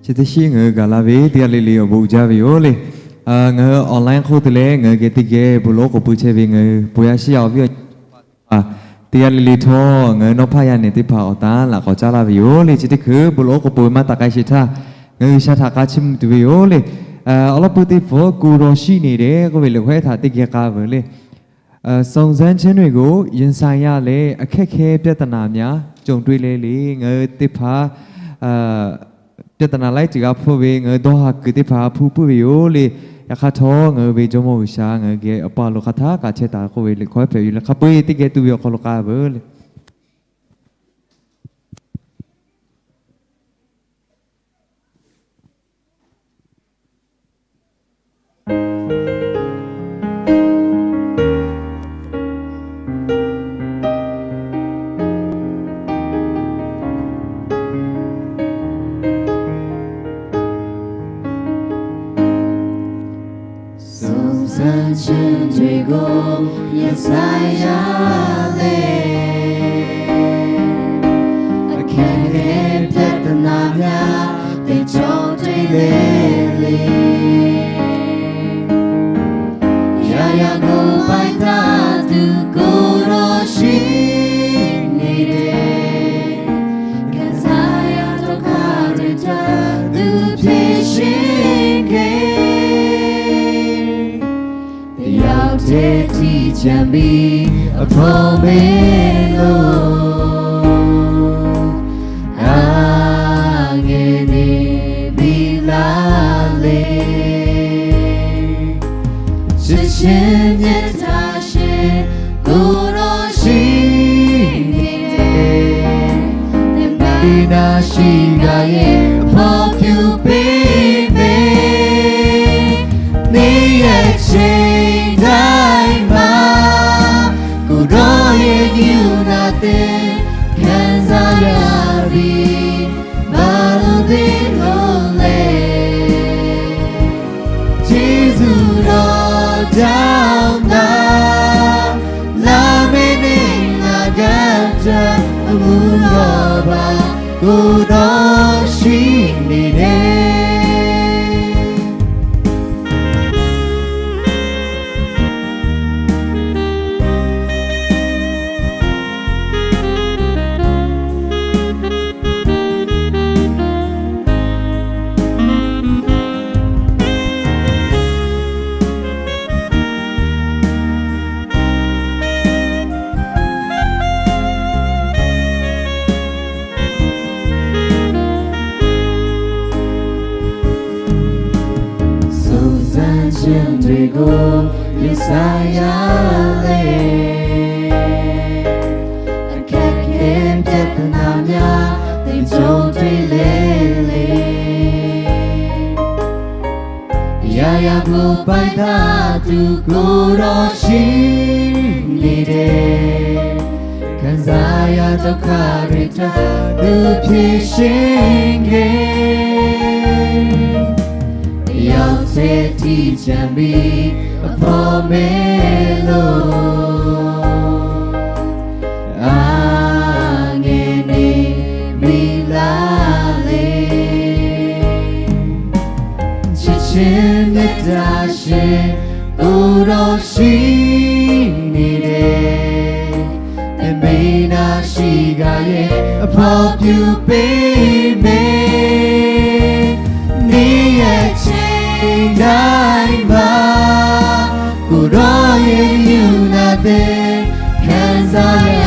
Chi teˇ shiˉ ngaˬ hui gaˬ la ve teˇ g'aˇ le le awˬ bon uiˍ jaˇ ve yoˬ le. Ngaˬ hui online hk'oˆ te leh ngaˬ hui geh teˇ geh bon lawˉ k'oˍ pui chehˇ ve ngaˬ hui bon yaˇ shiˉ yaˇ awˬ viˉ awˬ nyi teˇ g'aˇ le le htawˇ, ngaˬ hui nawˇ hpaˇ yaˇ nehˬ teˇ hpaˍ awˬ tanˉ laꞈ k'awꞈ caˉ laˇ ve yoˬ le. Chi teˇ hkui bon lawˉ k'oˍ pui maˇ taˍ k'ai sheˍ htaˇ, ngaˬ hui G'uiˬsha htaꞈ k'a chiˇ mvuh tuˬ ve yoˬ le. Awˬ lawn pui teˇ hpaˍ ကိုယ်တော်ရှိနေတယ် k'oˆ ve liꞈ hkawehˉ htaꞈ teˇ geh k'a veuˬ le. စုံစမ်းခြင်းတွေကို ရင်ဆိုင်ရလေ အခက်အခဲပြဿနာများ ကြုံတွေ့လေလေ Ngaˬ hui teˇ hpaˍ piˇ taˍ naˍ laiˉ ceuˬ g'a hpfuhˆ ve, ngaˬ hui dawˇ ha kuiˬ teˇ hpaˍ hpuˇ puiˉ ve yoˬ le. Yaꞈ hk'aˇ htawˇ, ngaˬ hui ve Jawˇmawˇ G'uiˬsha ngaˬ hui geh awˬ pa lo hk'aˬ htaˇ kaꞈ chehˇ taˍ k'oˆ ve liꞈ hkawehˉ hpehꞈ ve yoˬ le. Hk'a peu-eˬ teˇ geh tuˬ ve awˬ hk'aw lo k'a veuˬ le. Suhˍ shanˇ chehˇ tuˬ ve k'o, yaꞈ saiˉ yaˇ le. အခက်အခဲပြဿနာများ ကြုံတွေ့လေလေ ယႃႇယႃကိုပိုင်တတ်သူ ကိုယ်တော်ရှိနေတယ်။ ခံစားရာဒုက္ခတွေထက် သူဖြေရှင်းခဲ့။ တယောက်တည်းထိကျန်ပြီး အဖို့မင်းလို့ အငြင်းနေပြီလားလေ။ ချစ်ခြင်းမေတ္တာရှင် ကိုယ်တော်ရှိနေတယ်။ သင်မနာရှိတာရဲ့ အဖို့ပြုပေးမယ်။ နေ့ရက်ချိန်တိုင်းမှာ ကိုယ်တော်ရဲ့ ကရုဏာသင် ခံစားရပြီ။ ဘာလို့သေးလို့လဲ။ ကျေးဇူးတော်ကြောင့်သာ လာမယ့်နေ့ငါကအတွက် အမှုတော်ပါ ကိုယ်တော်ရှိနေတယ်။ စုံစမ်းခြင်းတွေကို ရင်ဆိုင်ရလေ။ အခက်အခဲပြဿနာများ သင်ကြုံတွေ့လေလေ။ အရာရာကိုပိုင်တတ်သူ ကိုယ်တော်ရှိနေတယ်။ ခံစားရာဒုက္ခတွေထက် သူဖြေရှင်းခဲ့။ တယောက်တည်းထိကျန်ပြီး အဖို့မင်းလို့ အငြင်းနေပြီလားလေ။ ချစ်ခြင်းမေတ္တာရှင် ကိုယ်တော်ရှိနေတယ်။ သင်မနာရှိတာရဲ့ အဖို့ပြုပေးမယ်။ နေ့ရက်ချိန်တိုင်းမှာ ကိုယ်တော်ရဲ့ ကရုဏာသင် ခံစားရ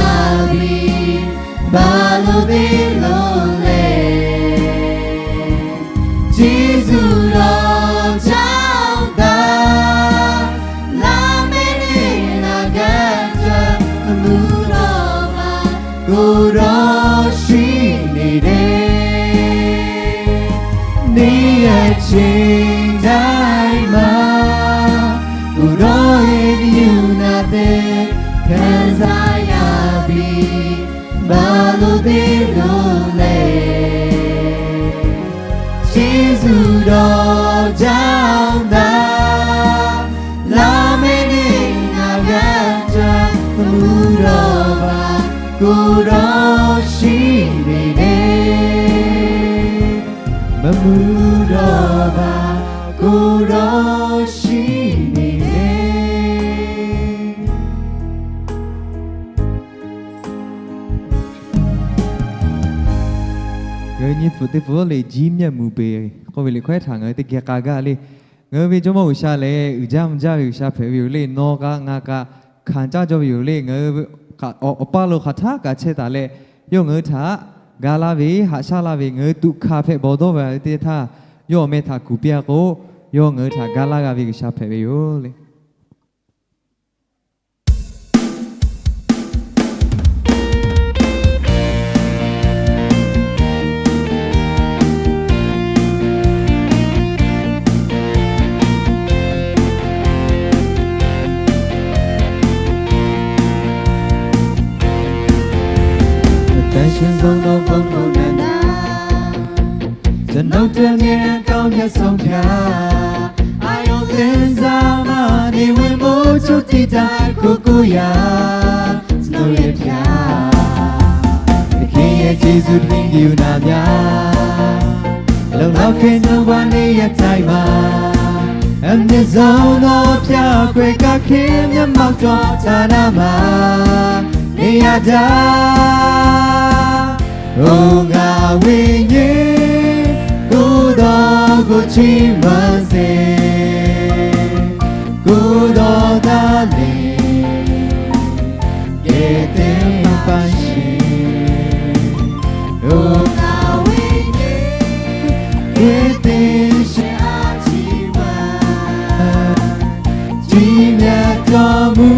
ပြီ။ ဘာလို့သေးလို့လဲ။ ကျေးဇူးတော်ကြောင့်သာ လာမယ့်နေ့ငါကအတွက် အမှုတော်ပါ ကိုယ်တော်ရှိနေတယ်။ နေ့ရက်ချိန်တိုင်းမှာ ကိုယ်တော်ရဲ့ ကရုဏာသင် ခံစားရပြီ။ ဘာလို့သေးလို့လဲ။ ကျေးဇူးတော်ကြောင့်သာ လာမယ့်နေ့ငါကအတွက် အမှုတော်ပါ ကိုယ်တော်ရှိနေတယ်။ မ Mvuhˇ dawˇ baˬ hk'oˆ dawˇ shiˍ ve le. Ngaˬ hui nyi pfuhˍ teˇ pfuhˍ lehˬ, Jiˇ mehˆ mvuh beˬ k'oˆ ve liꞈ hkawehˉ htaꞈ ngaˬ hui teˇ geh k'a gaˇ le. Ngaˬ hui ve Jawˇmawˇ G'uiˬsha lehˬ, uiˍ jaˇ mvuh jaˇ ve G'uiˬsha hpehꞈ ve yoˬ le. Nawˬ kaꞈ ngaˬ kaꞈ hkanˍ caˇ jaw ve yoˬ le. Ngaˬ hui awˬ paˇ lo hk'aˬ htaˇ kaꞈ chehˇ taˍ leh, yawˇ ngaˬ hui htaꞈ ga laˇ ve, haꞈ shaˉ laˇ ve, ngaˬ hui tuꞈ hkanˍ hpehꞈ bawˬ dawˇ ve teˇ htaˇ, yawˇ awˬ meh htaꞈ kuˬ piˇ-a k'o, yawˇ ngaˬ hui htaꞈ ga laˇ g'a ve G'uiˬsha hpehꞈ ve yoˬ le. သန့်ရှင်းဆုံးသော ပုဂ္ဂိုလ်နန္ဒာ ကျွန်ုပ်အတွက် အမြဲတမ်း ကောင်းမြတ်ဆုံးဘုရား အာရုံသစ္စာမှ နေဝင်မိုးချုပ်သည့်တိုင် ကိုကိုရာ ကျွန်ုပ်ရဲ့ဘုရား သခင်ရဲ့ကျေးဇူး တမင်ဂရုဏာများ လုံလောက်ခဲ့ ကျွန်ုပ်ဘဝနေ့ရက်တိုင်းမှာ အမြင့်ဆုံးသောဘုရား ကွယ်ကာခင်မျက်မှောက်တော် ဌာနမှာ နေရာတိုင်း အိုငါဝိညာဉ် ကိုယ်တော်ကိုချီးမွမ်းစေ ကိုယ်တော်သာလျှင် ကယ်တင်ပါရှင်။ အိုငါဝိညာဉ် ကယ်တင်ရှင်အား ချီးမွမ်း ကြီးမြတ်တော်မူ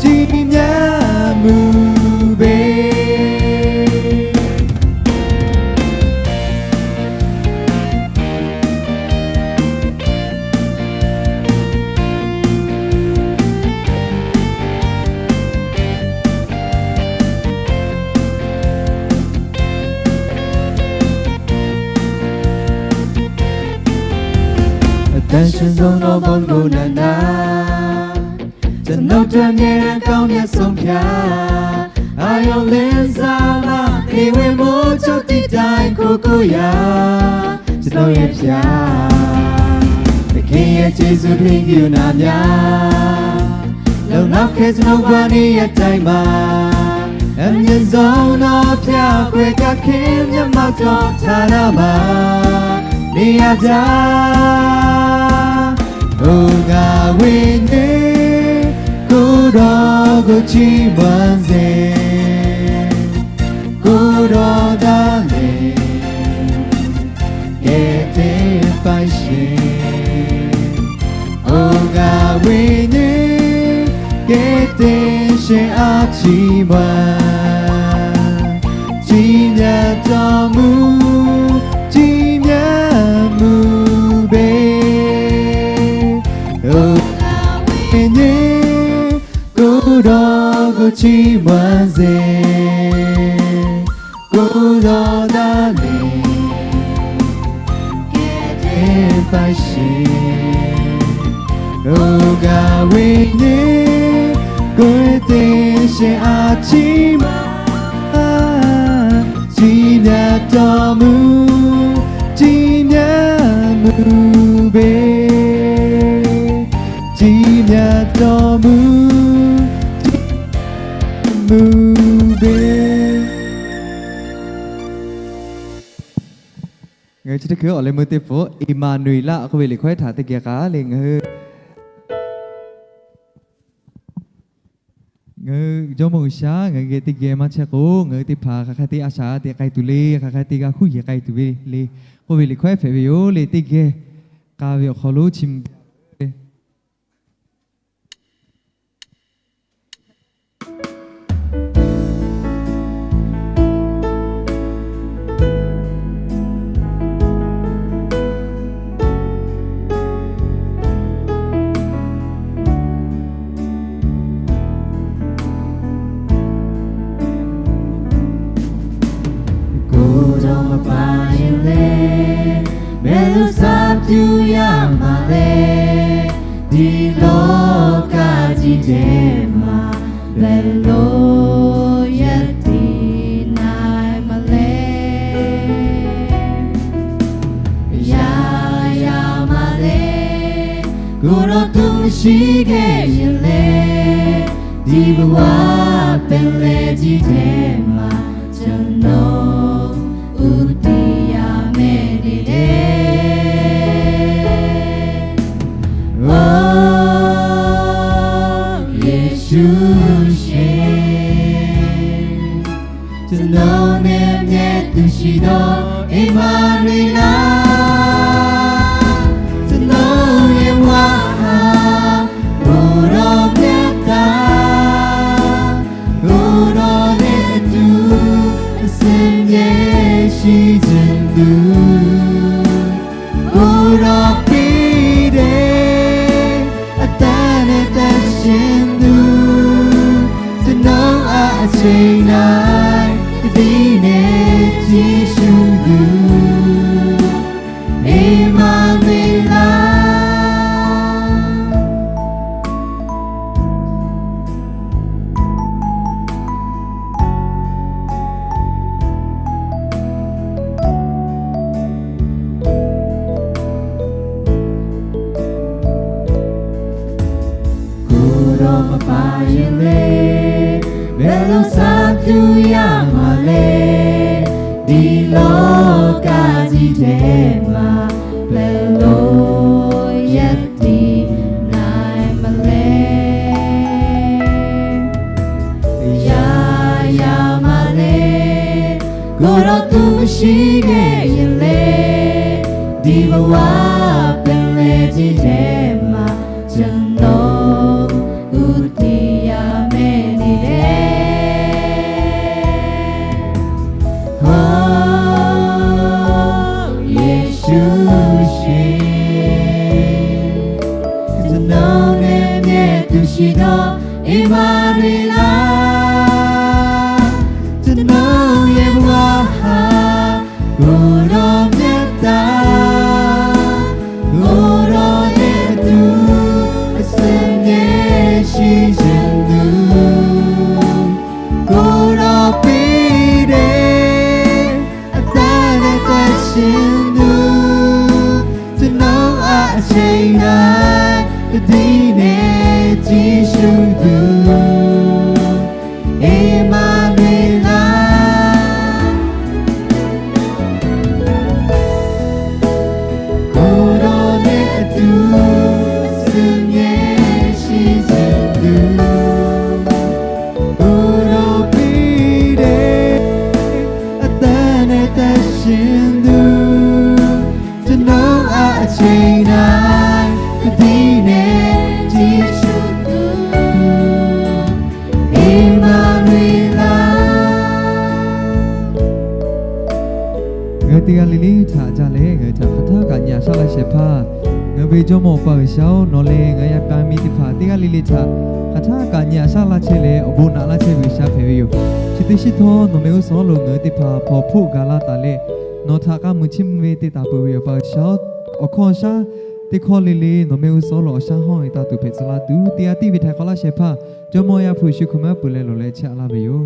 ကြီးမြတ်မူပေ။ သန့်ရှင်းဆုံးသော ပုဂ္ဂိုလ်နန္ဒာ ကျွန်ုပ်အတွက် အမြဲတမ်း ကောင်းမြတ်ဆုံးဘုရား အာရုံသစ္စာမှ နေဝင်မိုးချုပ်သည့်တိုင် ကိုကိုရာ ကျွန်ုပ်ရဲ့ဘုရား သခင်ရဲ့ကျေးဇူး တမင်ဂရုဏာများ လုံလောက်ခဲ့ ကျွန်ုပ်ဘဝနေ့ရက်တိုင်းမှာ အမြင့်ဆုံးသောဘုရား ကွယ်ကာခင်မျက်မှောက်တော် ဌာနမှာ နေရာတိုင်း အိုငါဝိညာဉ် ကိုယ်တော်ကိုချီးမွမ်းစေ ကိုယ်တော်သာလျှင် ကယ်တင်ပိုင်ရှင်။ အိုငါဝိညာဉ် ကယ်တင်ရှင်အား ချီးမွမ်း ကြီးမြတ်တော်မူ ကြီးမြတ်မူပေ။ အိုငါဝိညာဉ် ကိုယ်တော်ကိုချီးမွမ်းစေ ကိုယ်တော်သာလျှင် ကယ်တင်ပိုင်ရှင်။ အိုငါဝိညာဉ် ကိုယ်တင်ရှင်အား ချီးမွမ်း ကြီးမြတ်တော်မူ ကြီးမြတ်မူပေ။ ကြီးမြတ်တော်မူ ကြီးမြတ်မူပေ။ Ngaˬ hui chi teˇ hkui awˬ leh meuˇ teˇ pfuhˍ ဧ့မၤနွေလ k'oˆ ve liꞈ hkawehˉ htaꞈ teˇ geh k'a le. Ngaˬ hui, ngaˬ hui Jawˇmawˇ G'uiˬsha ngaˬ hui geh teˇ geh maˇ chehˇ k'o, ngaˬ hui teˇ hpaˍ hk'aˬ hk'e te a shaꞈ te k'ai tuˬ le, hk'aˬ hk'e te g'a huˉ yeˬ k'ai tuˬ ve le k'oˆ ve liꞈ hkawehˉ hpehꞈ ve yoˬ le. Teˇ geh k'a ve awˬ hk'aw lo chi mvuh le. Ko to ma pa yu le, me lo sa pyu ya ma le, di lo ka ji de ma, me lo ya ti nai ma le. K'oˆ lawˬ tuˬ shiˉ geh yuˬ leh, ဒီဘဝပင်လယ်ကြီးထဲမှာ ကျွန်တော် ဦးတည်ရမယ့်နေတယ်။ အိုး ယေရှုရှင် ကျွန်တော်နဲ့ အမြဲသူရှိသော ဧမာနွေလ ကျွန်တော်ရဲ့ဘဝဟာ ကိုယ်တော်မျက်သာ ကိုယ်တော်နဲ့အတူ အစဉ်မြဲရှိချင်သူ ကိုယ်တော်ပေးတဲ့ အသက်နဲ့သန့်ရှင်းသူ ကျွန်တော်အားအချိန်တိုင်း သတိနဲ့ကြည့်ရှုသူ ဧမာနွေလ ကိုယ်တော်မပါရင်လေ ဘယ်လိုစသူရမှာလဲ ဒီလောကကြီးထဲမှာ ဘယ်လိုရပ်တည်နိုင်မလဲ ရရမှာလဲ ကိုယ်တော်သူမရှိခဲ့ရင်လေ ဒီဘဝပင်လယ်ကြီးထဲမှာ ကျွန်တော်ဦးတည်ရမယ့်နေတယ်။ ဟောယေရှုရှင် ကျွန်တော်နဲ့မြဲသူရှိသော ဧမာနွေလ ကျွန်တော်ရဲ့ဘဝဟာ ကိုယ်တော်မျက်သာ ကိုယ်တော်နဲ့အတူ အစဉ်မြဲရှိချင်သူ ကိုယ်တော်ပေးတဲ့ အသက်နဲ့သန့်ရှင်းသူ ကျွန်တော်အားအချိန်တိုင်း သတိနဲ့ကြည့်ရှုသူ ဧမာနွေလ ကိုယ်တော်နဲ့အတူ အစဉ်မြဲရှိချင်သူ ကိုယ်တော်ပေးတဲ့ အသက်နဲ့သန့်ရှင်းသူ ကျွန်တော်အားအချိန်တိုင်း သတိနဲ့ကြည့်ရှုသူ ဧမာနွေလ Ngaˬ hui teˇ g'aˇ le le htaꞈ jaˇ leh, ngaˬ hui htaꞈ hk'aˬ htaˇ kaꞈ nyi a shaˉ laˇ shehˍ hpaˇ, ngaˬ hui ve Jawˇmawˇ Awˬ pa G'uiˬsha-oˬ, nawˬ leh ngaˬ hui yaˇ paˍ miˇ teˇ hpaˍ teˇ g'aˇ le le htaꞈ hk'aˬ htaˇ kaꞈ nyi a shaˉ laˇ chehˇ leh awˬ bon naꞈ laˇ chehˇ ve G'uiˬsha hpehꞈ ve yoˬ. Chi teˇ shiˉ htawˇ nawˬ meh g'uˇ suhˍ lo ngaˬ hui teˇ hpaˍ hpawnˬ hpoˆ gaˬ la taˍ leh, nawˬ htaꞈ k'a muiˬ chiˇ mvuh ve te taˍ peuˬ ve Awˬ pa G'uiˬsha-oˬ, awˬ hkawˇ shaˉ teˇ hkawˇ le le nawˬ meh g'uˇ suhˍ lo awˬ shaˉ hawˇ ve taˇ tuˬ hpehꞈ tcuh laˇ tuˬ, teˇ g'aˇ tiˉ ve htaꞈ hk'awꞈ laˇ shehˍ hpaˇ Jawˇmawˇ Yaˇ hpu Yeˍsuˆ Hkriꞈ maˇ peuˬ leh lawˬ leh chehˇ a laˇ ve yoˬ.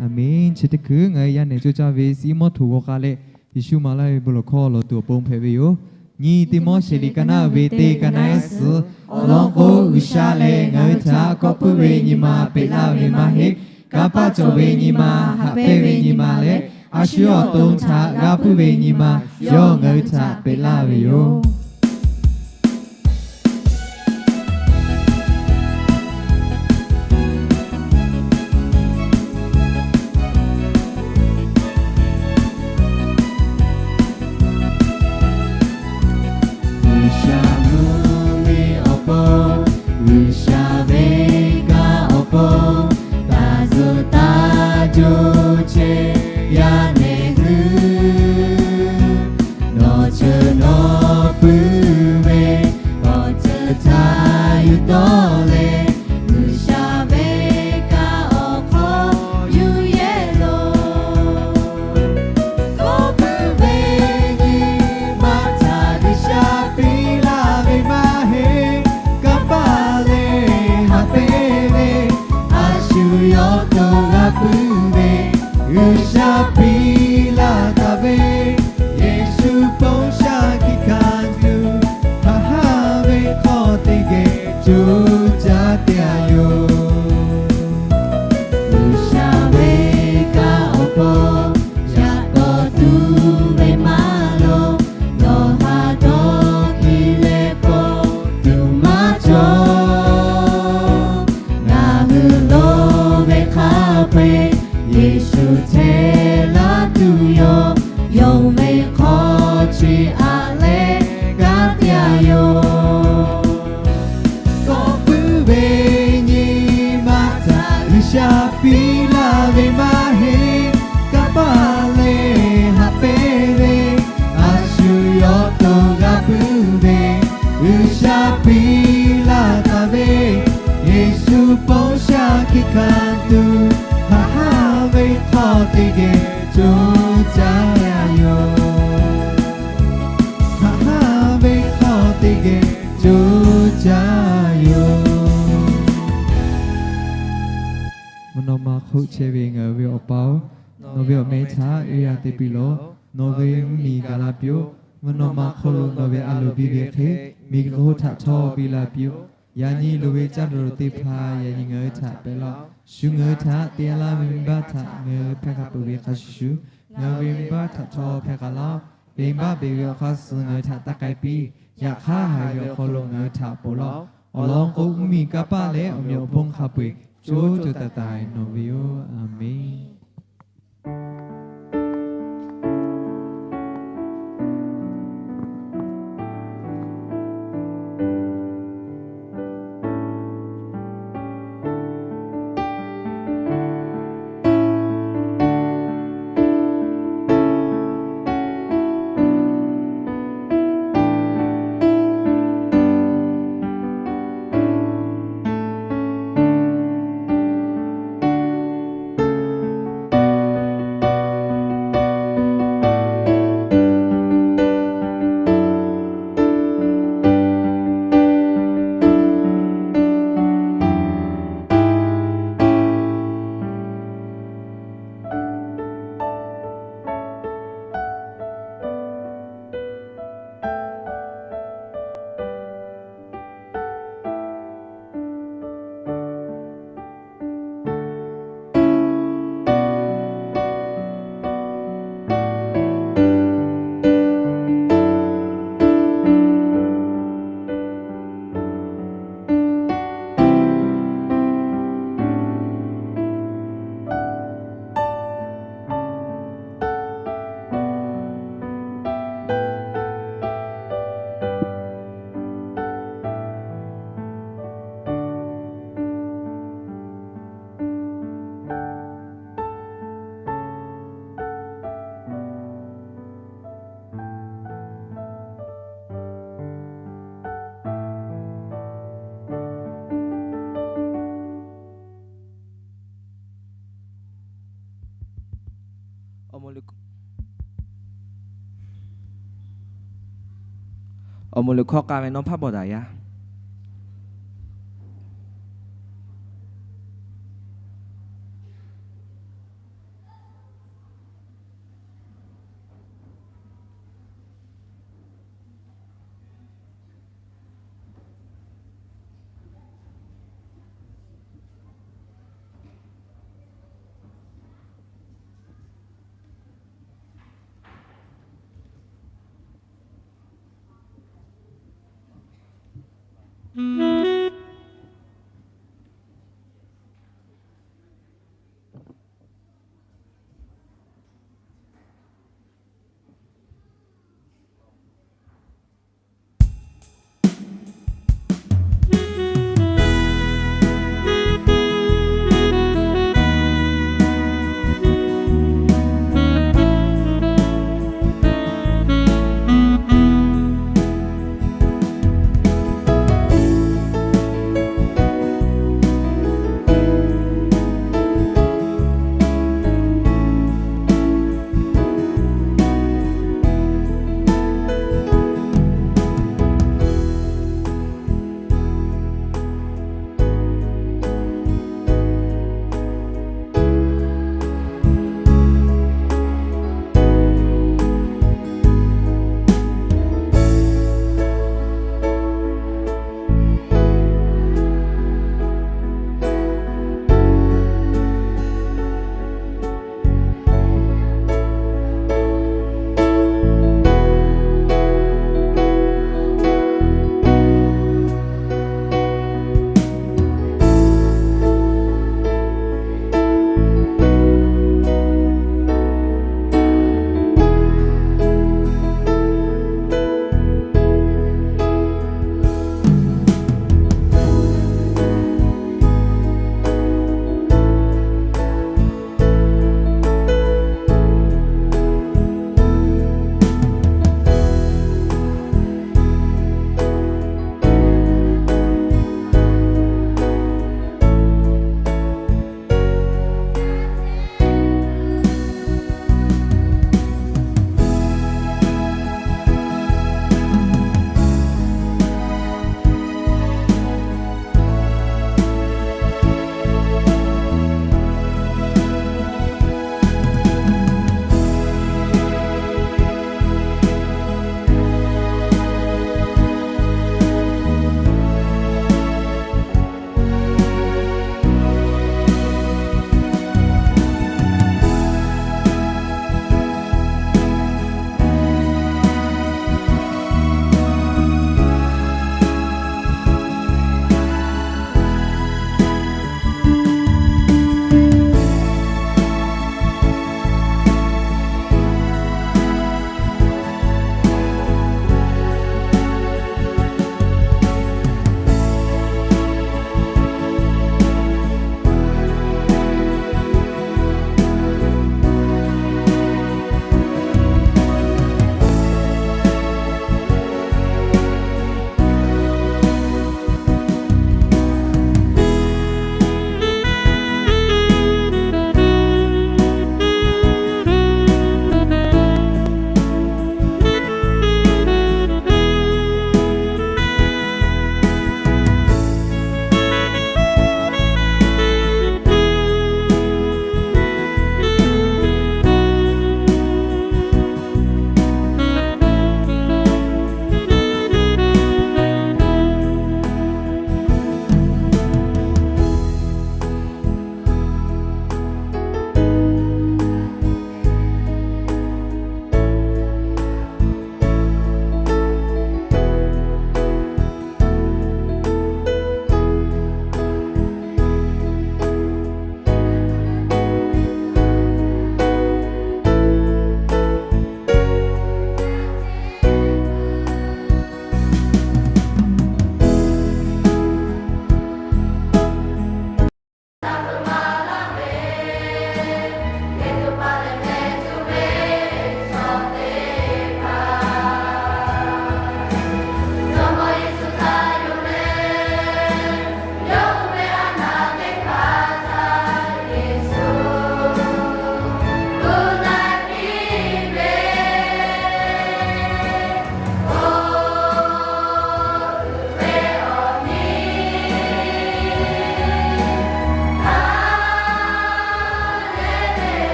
A menˬ. Chi teˇ hkui ngaˬ hui yaˇ nehˬ coˇ caˇ ve Siˉmonˇ htoꞈ g'aw k'a leh, Yeˍsuˆ maˍ laˇ ve bon lawˬ hkawˇ lawˬ tuˬ awˬ pon hpehꞈ ve yoˬ. Nyi Tiˆmoˉseˍ liꞈ ka naˉ uiˍ ve teˇ ka naˉ ehˉ suhˍ, awˬ lawn k'o G'uiˬsha lehˬ ngaˬ hui htaꞈ kawˆ puiˉ ve nyi ma peꞈ laˇ ve maˇ heˆ. Kanˇ paˆ cawˬ ve nyi ma, haꞈ pehnˇ ve nyi ma leh, a shu awˬ to htaꞈ g'a puiˉ ve nyi ma, yawˇ ngaˬ hui htaꞈ peꞈ laˇ ve yoˬ. G'uiˬsha mvuhˇ miˬ awˬ pon, G'uiˬsha ve kanˇ awˬ pon, taˇ zuhꞈ taˇ jo chehˇ yaˇ nehˬ hui, nawˬ ceuˬ nawˬ puiˉ ve awˬ ceuˬ htaꞈ yuˬ tawˆ leh, G'uiˬsha ve kanˇ awˬ hk'aw yuˬ yehˇ loˬ. Kawˆ puiˉ ve nyi ma htaꞈ G'uiˬsha piˇ laˇ ve maˇ heˆ. Kanˇ paˆ leh haꞈ pehnˇ ve, a shu yawˇ to g'a puiˉ ve, G'uiˬsha piˇ laˇ taˍ ve, Yeˍsuˆ ponˇ shaˆ hkiˆ hkanˍ tuˬ Chi aꞈ leh kanˉ te a yoˬ. Kawˆ puiˉ ve nyi ma htaꞈ G'uiˬsha piˇ laˇ ve maˇ heˆ. Kanˇ paˆ leh haꞈ pehnˇ ve, a shu yawˇ to g'a puiˉ ve, G'uiˬsha piˇ laˇ taˍ ve, Yeˍsuˆ bon sha hkiˆ hkanˍ tuˬ, haꞈ haˉ ve hk'aw teˇ geh co caˇ yoˬ. Haꞈ haˉ ve hk'aw teˇ geh co caˇ yoˬ. Mvuhˇ naw ma hk'oˆ chehˇ ve ngaˬ hui ve Awˬ pa-oˬ, nawˬ ve awˬ meh htaꞈ oˇ yaˇ te piˇ lawˬ. Nawˬ ve mvuhˇmiˬ gaˬ la piˇ-oˆ. Mvuhˇ naw ma hk'oˆ lo nawˬ ve a loˍ biˇ ve hk'e, miˬguiˬ hk'oˆ htaꞈ htawˇ piˇ la piˇ-oˆ. Yaꞈ nyi loˍ ve caˇ tuˬ teˇ hpaˍ yaꞈ nyi ngaˬ hui htaꞈ pehꞈ laˇ-oˆ. Shu ngaˬ hui htaꞈ te laˇ ve venˇbaˆ htaꞈ ngaˬ hui hpehˇ k'a peuˬ ve hk'a shuˍ shuˍ, ngaˬ hui ve venˇbaˆ htaꞈ htawˇ hpehˇ k'a laˇ-oˆ. Venˇbaˆ beˬ ve awˬ hk'aˇ suh ngaˬ hui htaꞈ taˇ k'ai piˇ. Yaꞈ hk'aˇ, haˍ ve awˬ hk'aw lo ngaˬ hui htaꞈ ponˬ laˇ-oˆ. Awˬ lawn k'o, mvuhˇmiˬ kanˇ paˆ leh awˬ meꞈ awˬ hponˇ hk'a peu-eˬ co co taiˍ taiˍ nawˬ ve yoˬ. A menˬ. Awˬ moˍ liꞈ hkawˇ k'a ve nawˇ hpaˇ bawˬ daꞈ yaˇ.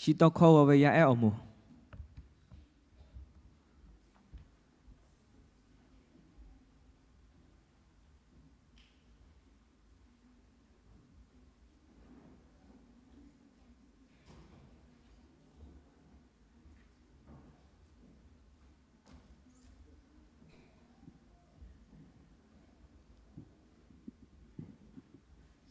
Chi tawˇ hkawˇ g'aw ve yaˇ ehˉ awˬ moˍ.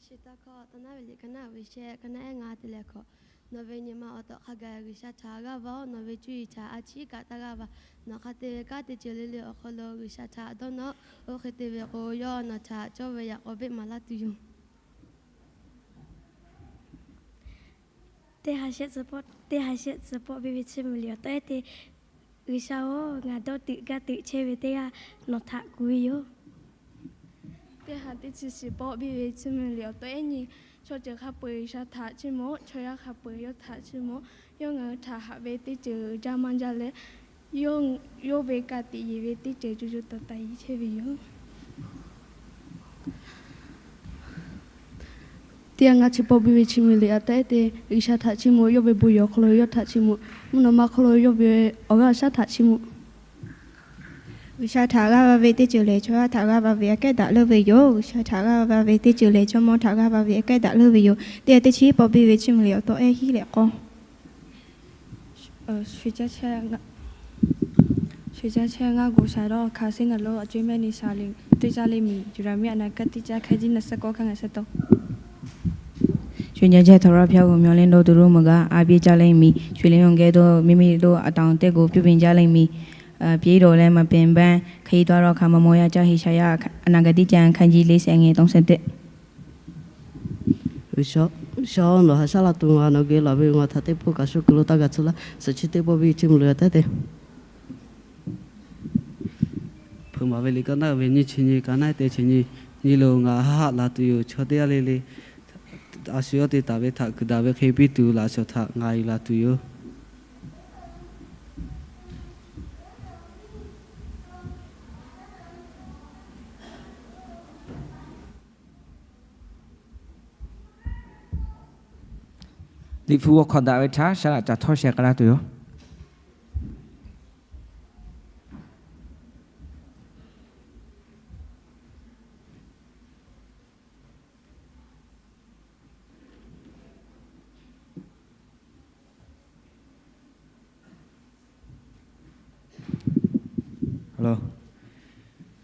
Chi tawˇ hkawˇ Taˍnaˇ ve liꞈ ka naˆ ve shehˆ, ka naˆ ehˉ ngaˇ te leh hkawꞈ. Nawˬ ve nyi ma awˬ tawꞈ hk'a gaˬ G'uiˬsha htaꞈ g'aˇ va-oˬ. Nawˬ ve cuˇ yiˍ htaꞈ a ciˉ kaꞈ taˇ g'aˇ va. Nawˬ hk'a te ve kanˉ teˇ ceuˬ le le awˬ hk'aw lo G'uiˬsha htaꞈ dawˇ nawˇ-oˬ. Oˇ hk'e te ve k'o, yawˇ nawˬ htaꞈ cawˇ ve yaꞈ k'aw beˆ maˍ laˇ tuˬ yoˬ. Teˇ ha shehˆ tcuh pawˆ, teˇ ha shehˆ tcuh pawˆ biˇ ve Chiˇ mvuh liꞈ awˬ tawˆ ehˉ te, G'uiˬsha-oˬ, ngaˬ dawˇ tuꞈ gaˇ tuꞈ chehˇ ve teˇ g'aˇ nawˬ htaꞈ kuˬ ve yoˬ. Teˇ ha teˇ chi shiˍ pawˆ biˇ ve Chiˇ mvuh liꞈ awˬ tawˆ ehˉ nyi, chaw ceuˬ hk'a peu-eˬ G'uiˬsha htaꞈ chiˇ mvuh-oˬ. Chaw yaˇ hk'a peu-eˬ yawˇ htaꞈ chiˇ mvuh-oˬ. Yawˇ ngaˬ hui htaꞈ haꞈ ve teˇ ceuˬ jaˇ maˇ jaˇ leh, yawˇ ve ka tiꞈ yeˬ ve teˇ ceuˬ co co taiˍ taiˍ yeˬ chehˇ ve yoˬ. Teˇ ha ngaˇ chi pawˆ biˇ ve Chiˇ mvuh liꞈ awˬ tawˆ ehˉ te, G'uiˬsha htaꞈ chiˇ mvuh, yawˇ ve bon yehˬ awˬ hk'aw lo yawˇ htaꞈ chiˇ mvuh, mvuhˇ naw ma hk'aw lo yawˇ ve awˬ g'aˇ awˬ shaˉ htaꞈ chiˇ mvuh. G'uiˬsha htaꞈ g'aˇ va ve teˇ ceuˬ lehˬ, chaw yaˇ htaꞈ g'aˇ va ve aꞈ kehˉ daꞈ leuˇ ve yoˬ. G'uiˬsha htaꞈ g'aˇ va ve teˇ ceuˬ lehˬ, jawˇmawˇ htaꞈ g'aˇ va ve aꞈ kehˉ daꞈ leuˇ ve yoˬ. Teˇ ha teˇ chi pawˆ biˇ ve Chiˇ mvuh liꞈ awˬ tawˆ ehˉ hiˉ leh k'awˇ Shu caˇ chehˇ ngaˇ gu sha dawˇ hk'a seˉ naˬ lo a cuˇ mehˆ ni sha le teˇ caˇ le miˬ, Yuˬ daꞈ miˇ a naˍ kaˇ teˇ caˇ hk'a jiˇ naˬ suhˉ k'awˇ hkanˇ ngaˬ suhˉ tawˇ. Shu caˇ chehˇ ထာဝရဘုရားကို မျှော်လင့်သော သူတို့မူကား အားပြည့်ကြလိမ့်မည်။ ရွှေလင်းအောင်ကဲ့သို့ မိမိတို့ အတောင်အသစ်ကို ပြုပြင်ကြလိမ့်မည်။ အာ၊ ပြည့်စုံတော်လည်း မပင်ပန်း။ ခရီးသွားသောအခါ မမောရကြ။ ဟေရှာယ အနာဂတ်ကျမ်း အခန်းကြီးလေးဆယ် အငယ်သုံးဆယ့်တစ်။ G'uiˬsha, G'uiˬsha-oˬ, nawˬ haꞈ shaˉ la tuˬ ngaˬ nawˬ geh laˬ ve ngaˬ htaꞈ teˇ pawˆ kaꞈ shu kuiˬ lo taˇ g'a tcuh laˇ. Suhˍ chi teˇ pawˆ ve Chiˇ mvuh liꞈ awˬ tawˆ ehˉ te, Hpeuꞈ maˍ ve liꞈ ka naˆ ve nyiˇ chi nyi, ka naˆ ehˉ te chi nyi, nyi lo ngaˬ haꞈ haꞈ la tuˬ yoˬ. Chaw teˇ g'aˇ le le a shu yawˇ te taˍ ve htaꞈ kuiˬ daꞈ ve hk'e piˇ tuˬ laꞈ shawˍ htaꞈ ngaˬ yuˬ la tuˬ yoˬ. Liꞈ hpu g'aw hk'awꞈ daꞈ ve htaꞈ shaˉ laꞈ ca htawˇ sheh k'ai laˇ tuˬ yoˬ.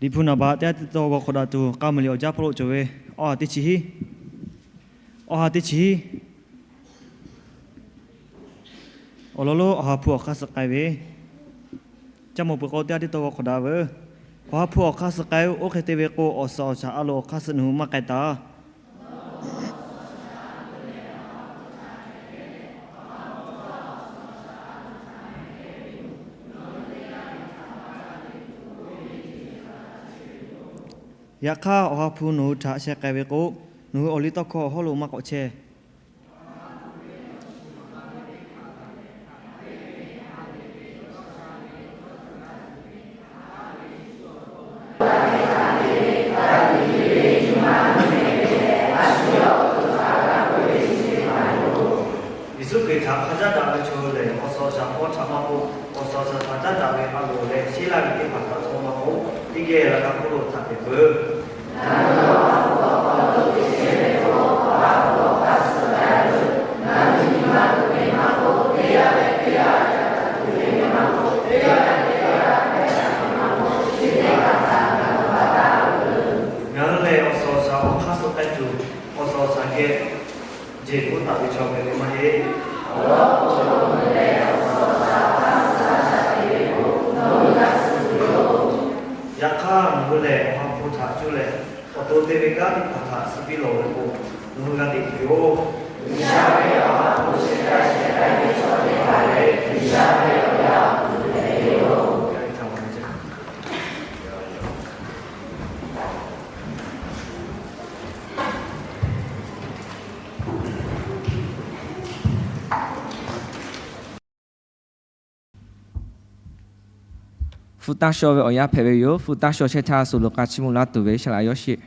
Liꞈ hpu naˍ baꞈ teˇ g'aˇ teˇ taw g'aw hk'awꞈ daꞈ tuˬ, K'a muiˬ liꞈ awˬ jaˇ hpawˇ lo cawˬ ve awˬ ha teˇ chi hiˉ, awˬ ha teˇ chi hiˉ awˬ lawn lonˉ awˬ ha hpu awˬ hk'aˇ suh k'ai ve, caˇ mawˬ peuˬ k'o teˇ g'aˇ teˇ taw g'aw hk'awꞈ daꞈ veuˬ. Awˬ ha hpu awˬ hk'aˇ suh k'ai-o. Oˇ hk'e te ve k'o, awˬ suhˍ awˬ shaˍ a loˍ awˬ hk'aˇ suh nawˬ hui maˇ k'ai taˍ. Yaꞈ hk'aˇ, awˬ ha hpu nawˬ hui htaꞈ sheh k'ai ve k'o, nawˬ hui awˬ liˇ tawˇ hkawˇ awˬ hawˉ lo maˇ k'awꞈ chehˇ. Yeˍsuˆ Hkriꞈ htaꞈ hk'a caˉ daꞈ ve chaw hui lehˬ, awˬ suhˍ awˬ shaˍ hpawˇ htaꞈ maˇ k'oˆ, awˬ suhˍ awˬ shaˍ htaꞈ caˉ daꞈ ve a loˍ leh sheˉ laˇ ve teˇ hpaˍ htaꞈ htawˇ maˇ k'oˆ, teˇ geh laꞈ ka hk'oˆ lo htaꞈ pehˬ peuˬ. Ngaˬ hui lehˬ, awˬ suhˍ awˬ shaˍ awˬ hk'aˇ suh k'ai tuˬ, awˬ suhˍ awˬ shaˍ geh jehˬ hk'oˆ taˍ ve chaw hpehꞈ ve maˇ heˆ. Yaꞈ hk'aˇ, nawˬ hui lehˬ awˬ ha hpu htaꞈ cuˇ leh, awˬ to te ve kanˉ teˇ hpaˍ htaꞈ suh piˇ lawˬ ve k'o, nawˬ hui g'a teꞈ tuˬ yoˬ. Hpu taˇ shaw ve awˬ yanˇ hpehꞈ ve yoˬ. Hpu taˇ shaw chehˇ htaˇ, suhˍ loꞈ k'a chiˇ mvuh laˇ tuˬ ve Saˍ laꞈ Yawˇsheˆ.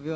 Uˉ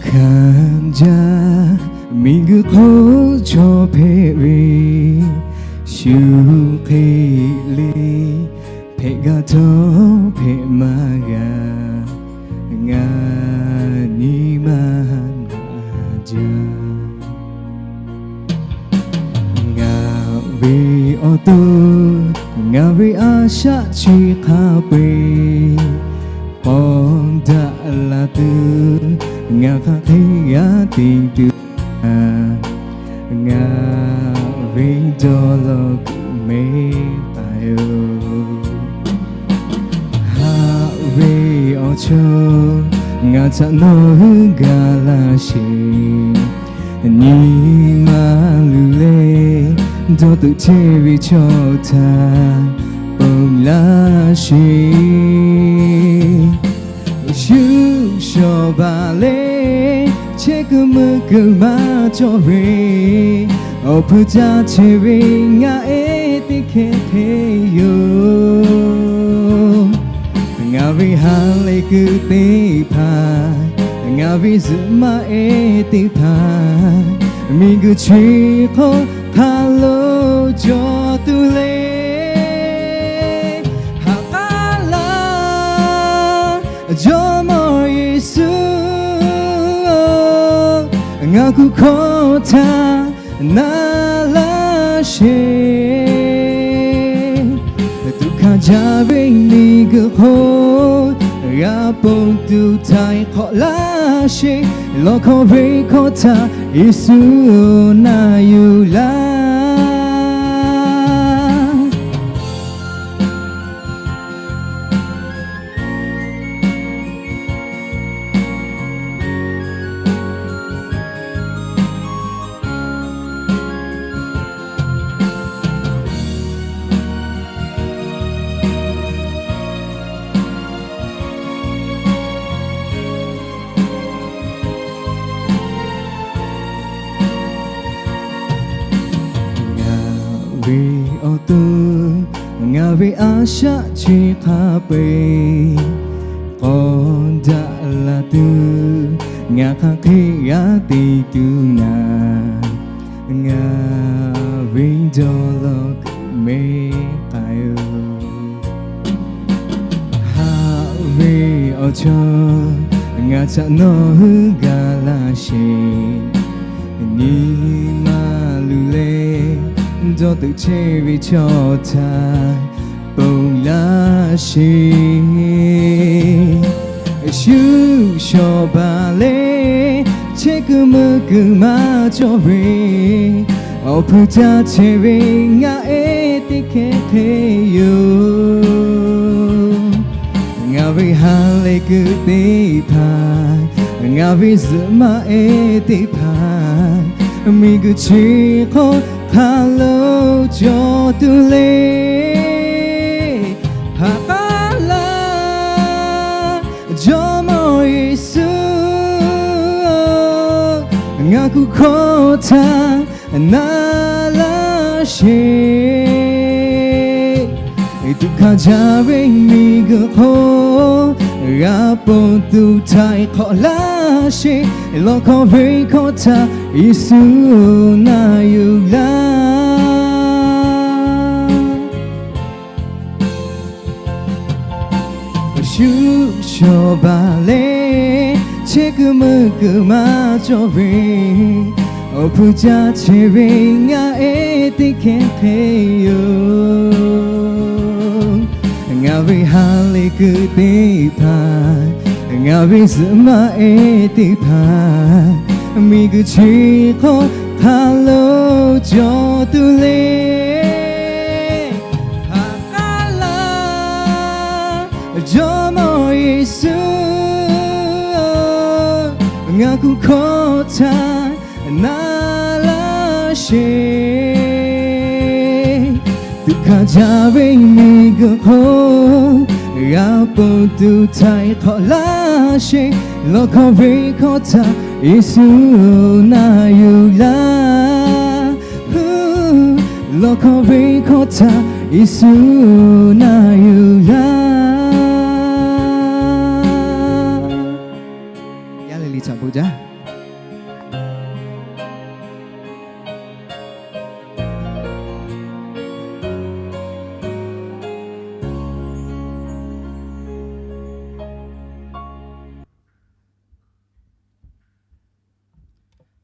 hkanˍ jaˇ miˬguiˬ hk'oˆ chaw hpehꞈ ve, shu hk'e le hpehꞈ g'a htawˇ hpehꞈ maˇ g'a, ngaˬ nyi ma naꞈ jaˇ. Ngaˬ ve awˬ to, ngaˬ ve a shaꞈ chi hk'a peu-eˬ k'awꞈ daꞈ la tuˬ, ngaˬ hk'aˬ hk'e g'a te tuˬ a, ngaˬ ve dawˇ law kuiˬ mehˉ k'ai oˬ. Haꞈ ve awˬ chawˇ, ngaˬ htaꞈ nawˬ hui gaˬ laˇ sheˍ. Nyi ma luˬ leh, dawˇ tuꞈ chehˇ ve chaw htaꞈ ponˬ laˇ sheˍ. Shuˍ shawˍ baˬ leh, chehˇ kuiˬ meuˇ kuiˬ maˇ cawˬ ve, awˬ hpu caˇ chehˇ ve ngaˬ ehˉ teˇ hkeh hk'e yoˬ. Ngaˬ ve ha lehˬ kuiˬ teˇ hpaˍ, ngaˬ ve zuhꞈ maˇ ehˉ teˇ hpaˍ, miˬguiˬ chi hk'oˆ hk'a lo cawˬ tuˬ le. Haꞈ k'aˉ laˇ, Jawˇmawˇ Yeˍsuˆ-oˬ, ngaˬ kuˬ hkawˇ htaꞈ na laˇ sheˍ. Tuꞈ hkanˍ jaˇ ve miˬguiˬ hk'oˆ g'a ponˬ tuˬ htaiˍ hk'awꞈ laˇ sheˍ. Lawˬ hkawˇ ve hkawˇ htaꞈ Yeˍsuˆ-oˬ, na yuˬ laˇ. Ngaˬ ve awˬ to, ngaˬ ve a shaꞈ chi hk'a peu-eˬ k'awꞈ daꞈ la tuˬ, ngaˬ hk'aˬ hk'e g'a te tuˬ naˍ, ngaˬ ve dawˇ law kuiˬ mehˉ k'ai oˬ. Haꞈ ve awˬ chawˇ, ngaˬ htaꞈ nawˬ hui gaˬ laˇ sheˍ. Nyi ma luˬ leh, dawˇ tuꞈ chehˇ ve chaw htaꞈ ponˬ laˇ sheˍ. Shuˍ shawˍ baˬ leh, chehˇ kuiˬ meuˇ kuiˬ maˇ cawˬ ve, awˬ hpu caˇ chehˇ ve ngaˬ ehˉ teˇ hkeh hk'e yoˬ. Ngaˬ ve ha lehˬ kuiˬ teˇ hpaˍ, ngaˬ ve zuhꞈ maˇ ehˉ teˇ hpaˍ, miˬguiˬ chi hk'oˆ hk'a lo cawˬ tuˬ le. Haꞈ k'aˉ laˇ, Jawˇmawˇ Yeˍsuˆ-oˬ, ngaˬ kuˬ hkawˇ htaꞈ na laˇ sheˍ. Tuꞈ hkanˍ jaˇ ve miˬguiˬ hk'oˆ g'a ponˬ tuˬ htaiˍ hk'awꞈ laˇ sheˍ. Lawˬ hkawˇ ve hkawˇ htaꞈ Yeˍsuˆ-oˬ, na yuˬ laˇ. Shuˍ shawˍ baˬ leh, chehˇ kuiˬ meuˇ kuiˬ maˇ cawˬ ve, awˬ hpu caˇ chehˇ ve ngaˬ ehˉ teˇ hkeh hk'e yoˬ. Ngaˬ ve ha lehˬ kuiˬ teˇ hpaˍ, ngaˬ ve zuhꞈ maˇ ehˉ teˇ hpaˍ, miˬguiˬ chi hk'aw hk'a lo cawˬ tuˬ le. Haꞈ k'aˉ laˇ, Jawˇmawˇ Yeˍsuˆ, ngaˬ kuˬ hkawˇ htaꞈ na laˇ sheˍ. Tuꞈ hkanˍ jaˇ ve miˬguiˬ hk'oˆ, g'a ponˬ tuˬ htaiˍ hk'awꞈ laˇ sheˍ. Lawˬ hkawˇ ve hkawˇ htaꞈ Yeˍsuˆ na yuˬ laˇ. Lawˬ hkawˇ ve hkawˇ htaꞈ Yeˍsuˆ na yuˬ laˇ. Yaˇ lehˬ liꞈ htaꞈ bon jaˇ.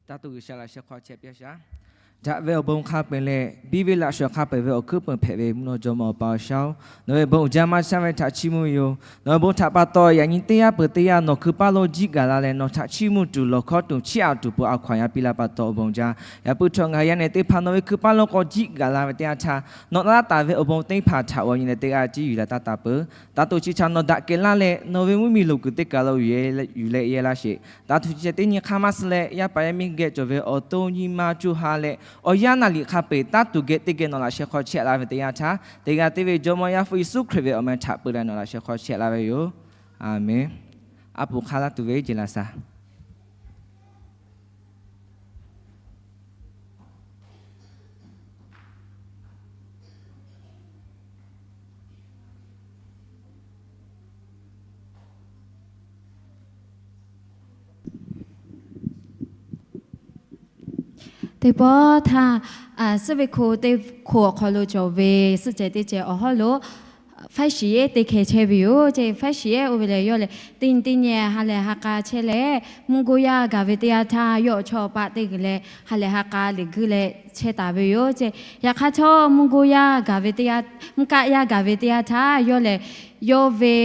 Taˇ tuˬ G'uiˬsha laꞈ sheh hk'aw chehˇ piˇ shaˍ. Daꞈ ve awˬ bon hk'a peu-eˬ leh biˇ ve laꞈ shawnˍ hk'a peu-eˬ ve awˬ hkuiˉ peuˬ hpehꞈ ve mvuhˇ naw jawˇmawˇ Awˬ pa Awˬ shaˉ-oˬ, nawˬ ve bon uiˍ jaˇ maˇ shaˉ ve htaꞈ chiˇ mvuh ve yoˬ. Nawˬ ve bon htaꞈ pa taw yaꞈ nyi teˇ g'aˇ peuˬ teˇ g'aˇ nawˬ hkui paˇ lo jiˆ gaˬ la leh nawˬ htaꞈ chiˇ mvuh tuˬ lawˬ hkawˇ tuˬ chiˇ aꞈ tuˬ peuˬ a hkaw anˬ yaˇ piˇ laˇ pa taw awˬ bon jaˇ. Yaꞈ puiˉ htawˇ ngaˬ yaˇ nehˬ teˇ hpaˍ nawˬ ve hkui paˇ lo k'awꞈ jiˆ gaˬ la ve teˇ yanˇ htaˇ, nawˬ laˇ taˍ ve awˬ bon teˇ hpaˍ htaꞈ g'aw nyi leh teˇ g'aˇ ciˉ yuˬ la taˇ taˍ peuˬ. Taˇ tuˬ chi htaꞈ nawˬ daꞈ kehˬ laˇ leh nawˬ ve mvuhˇmiˬ loꞈ kuiˬ teˇ kaˬ lo yuˬ leh yehˇ laˇ sheˍ. Taˇ tuˬ chi htaꞈ teˇ nyi hk'aˇ maˇ suh leh yaˇ paˍ yaˇ miˇ geh cawˬ ve awˬ to nyi ma co ha leh awˬ yanˇ naˍ liꞈ hk'a peu-eˬ taˇ tuˬ geh teˇ geh nawˬ laꞈ sheh hk'aw chehˇ la ve teˇ yanˇ htaˇ, teˇ g'aˇ teˇ ve Jawˇmawˇ Yaˇ hpu Yeˍsuˆ Hkriꞈ ve awˬ meh htaꞈ peu leh nawˬ laꞈ sheh hk'aw chehˇ la ve yoˬ. Aˬmenˍ. A poˍ hk'a laˇ tuˬ ve jeˬ laˬ shaˍ. Teˇ pawˆ htaˇ, suhˉ ve hko teˇ hko awˬ hk'aw lo cawˬ ve suhˆ cehˬ teˇ cehˬ awˬ hawˉ lo faˉ shiˍ yehˇ te hkeh chehˇ ve yoˬ. Ceˇ faˉ shiˍ yehˇ oˇ ve lehˬ yawˇ lehˬ teˇ nyi teˇ nyi ha lehˬ ha k'a chehˇ leh, mvuhˇ goˇ yaˇ gaˬ ve teˇ yanˇ htaˇ yawˇ awˬ chawˇ awˬ paˆ teˇ g'uiˬ leh ha lehˬ ha k'a liꞈ guiˇ leh chehˇ taˍ ve yoˬ. Ceˇ yaꞈ hk'aˇ htawˇ mvuhˇ goˇ yaˇ gaˬ ve teˇ yanˇ, mvuhˇ kaˆ yaˇ gaˬ ve teˇ yanˇ htaˇ yawˇ lehˬ yawˇ ve,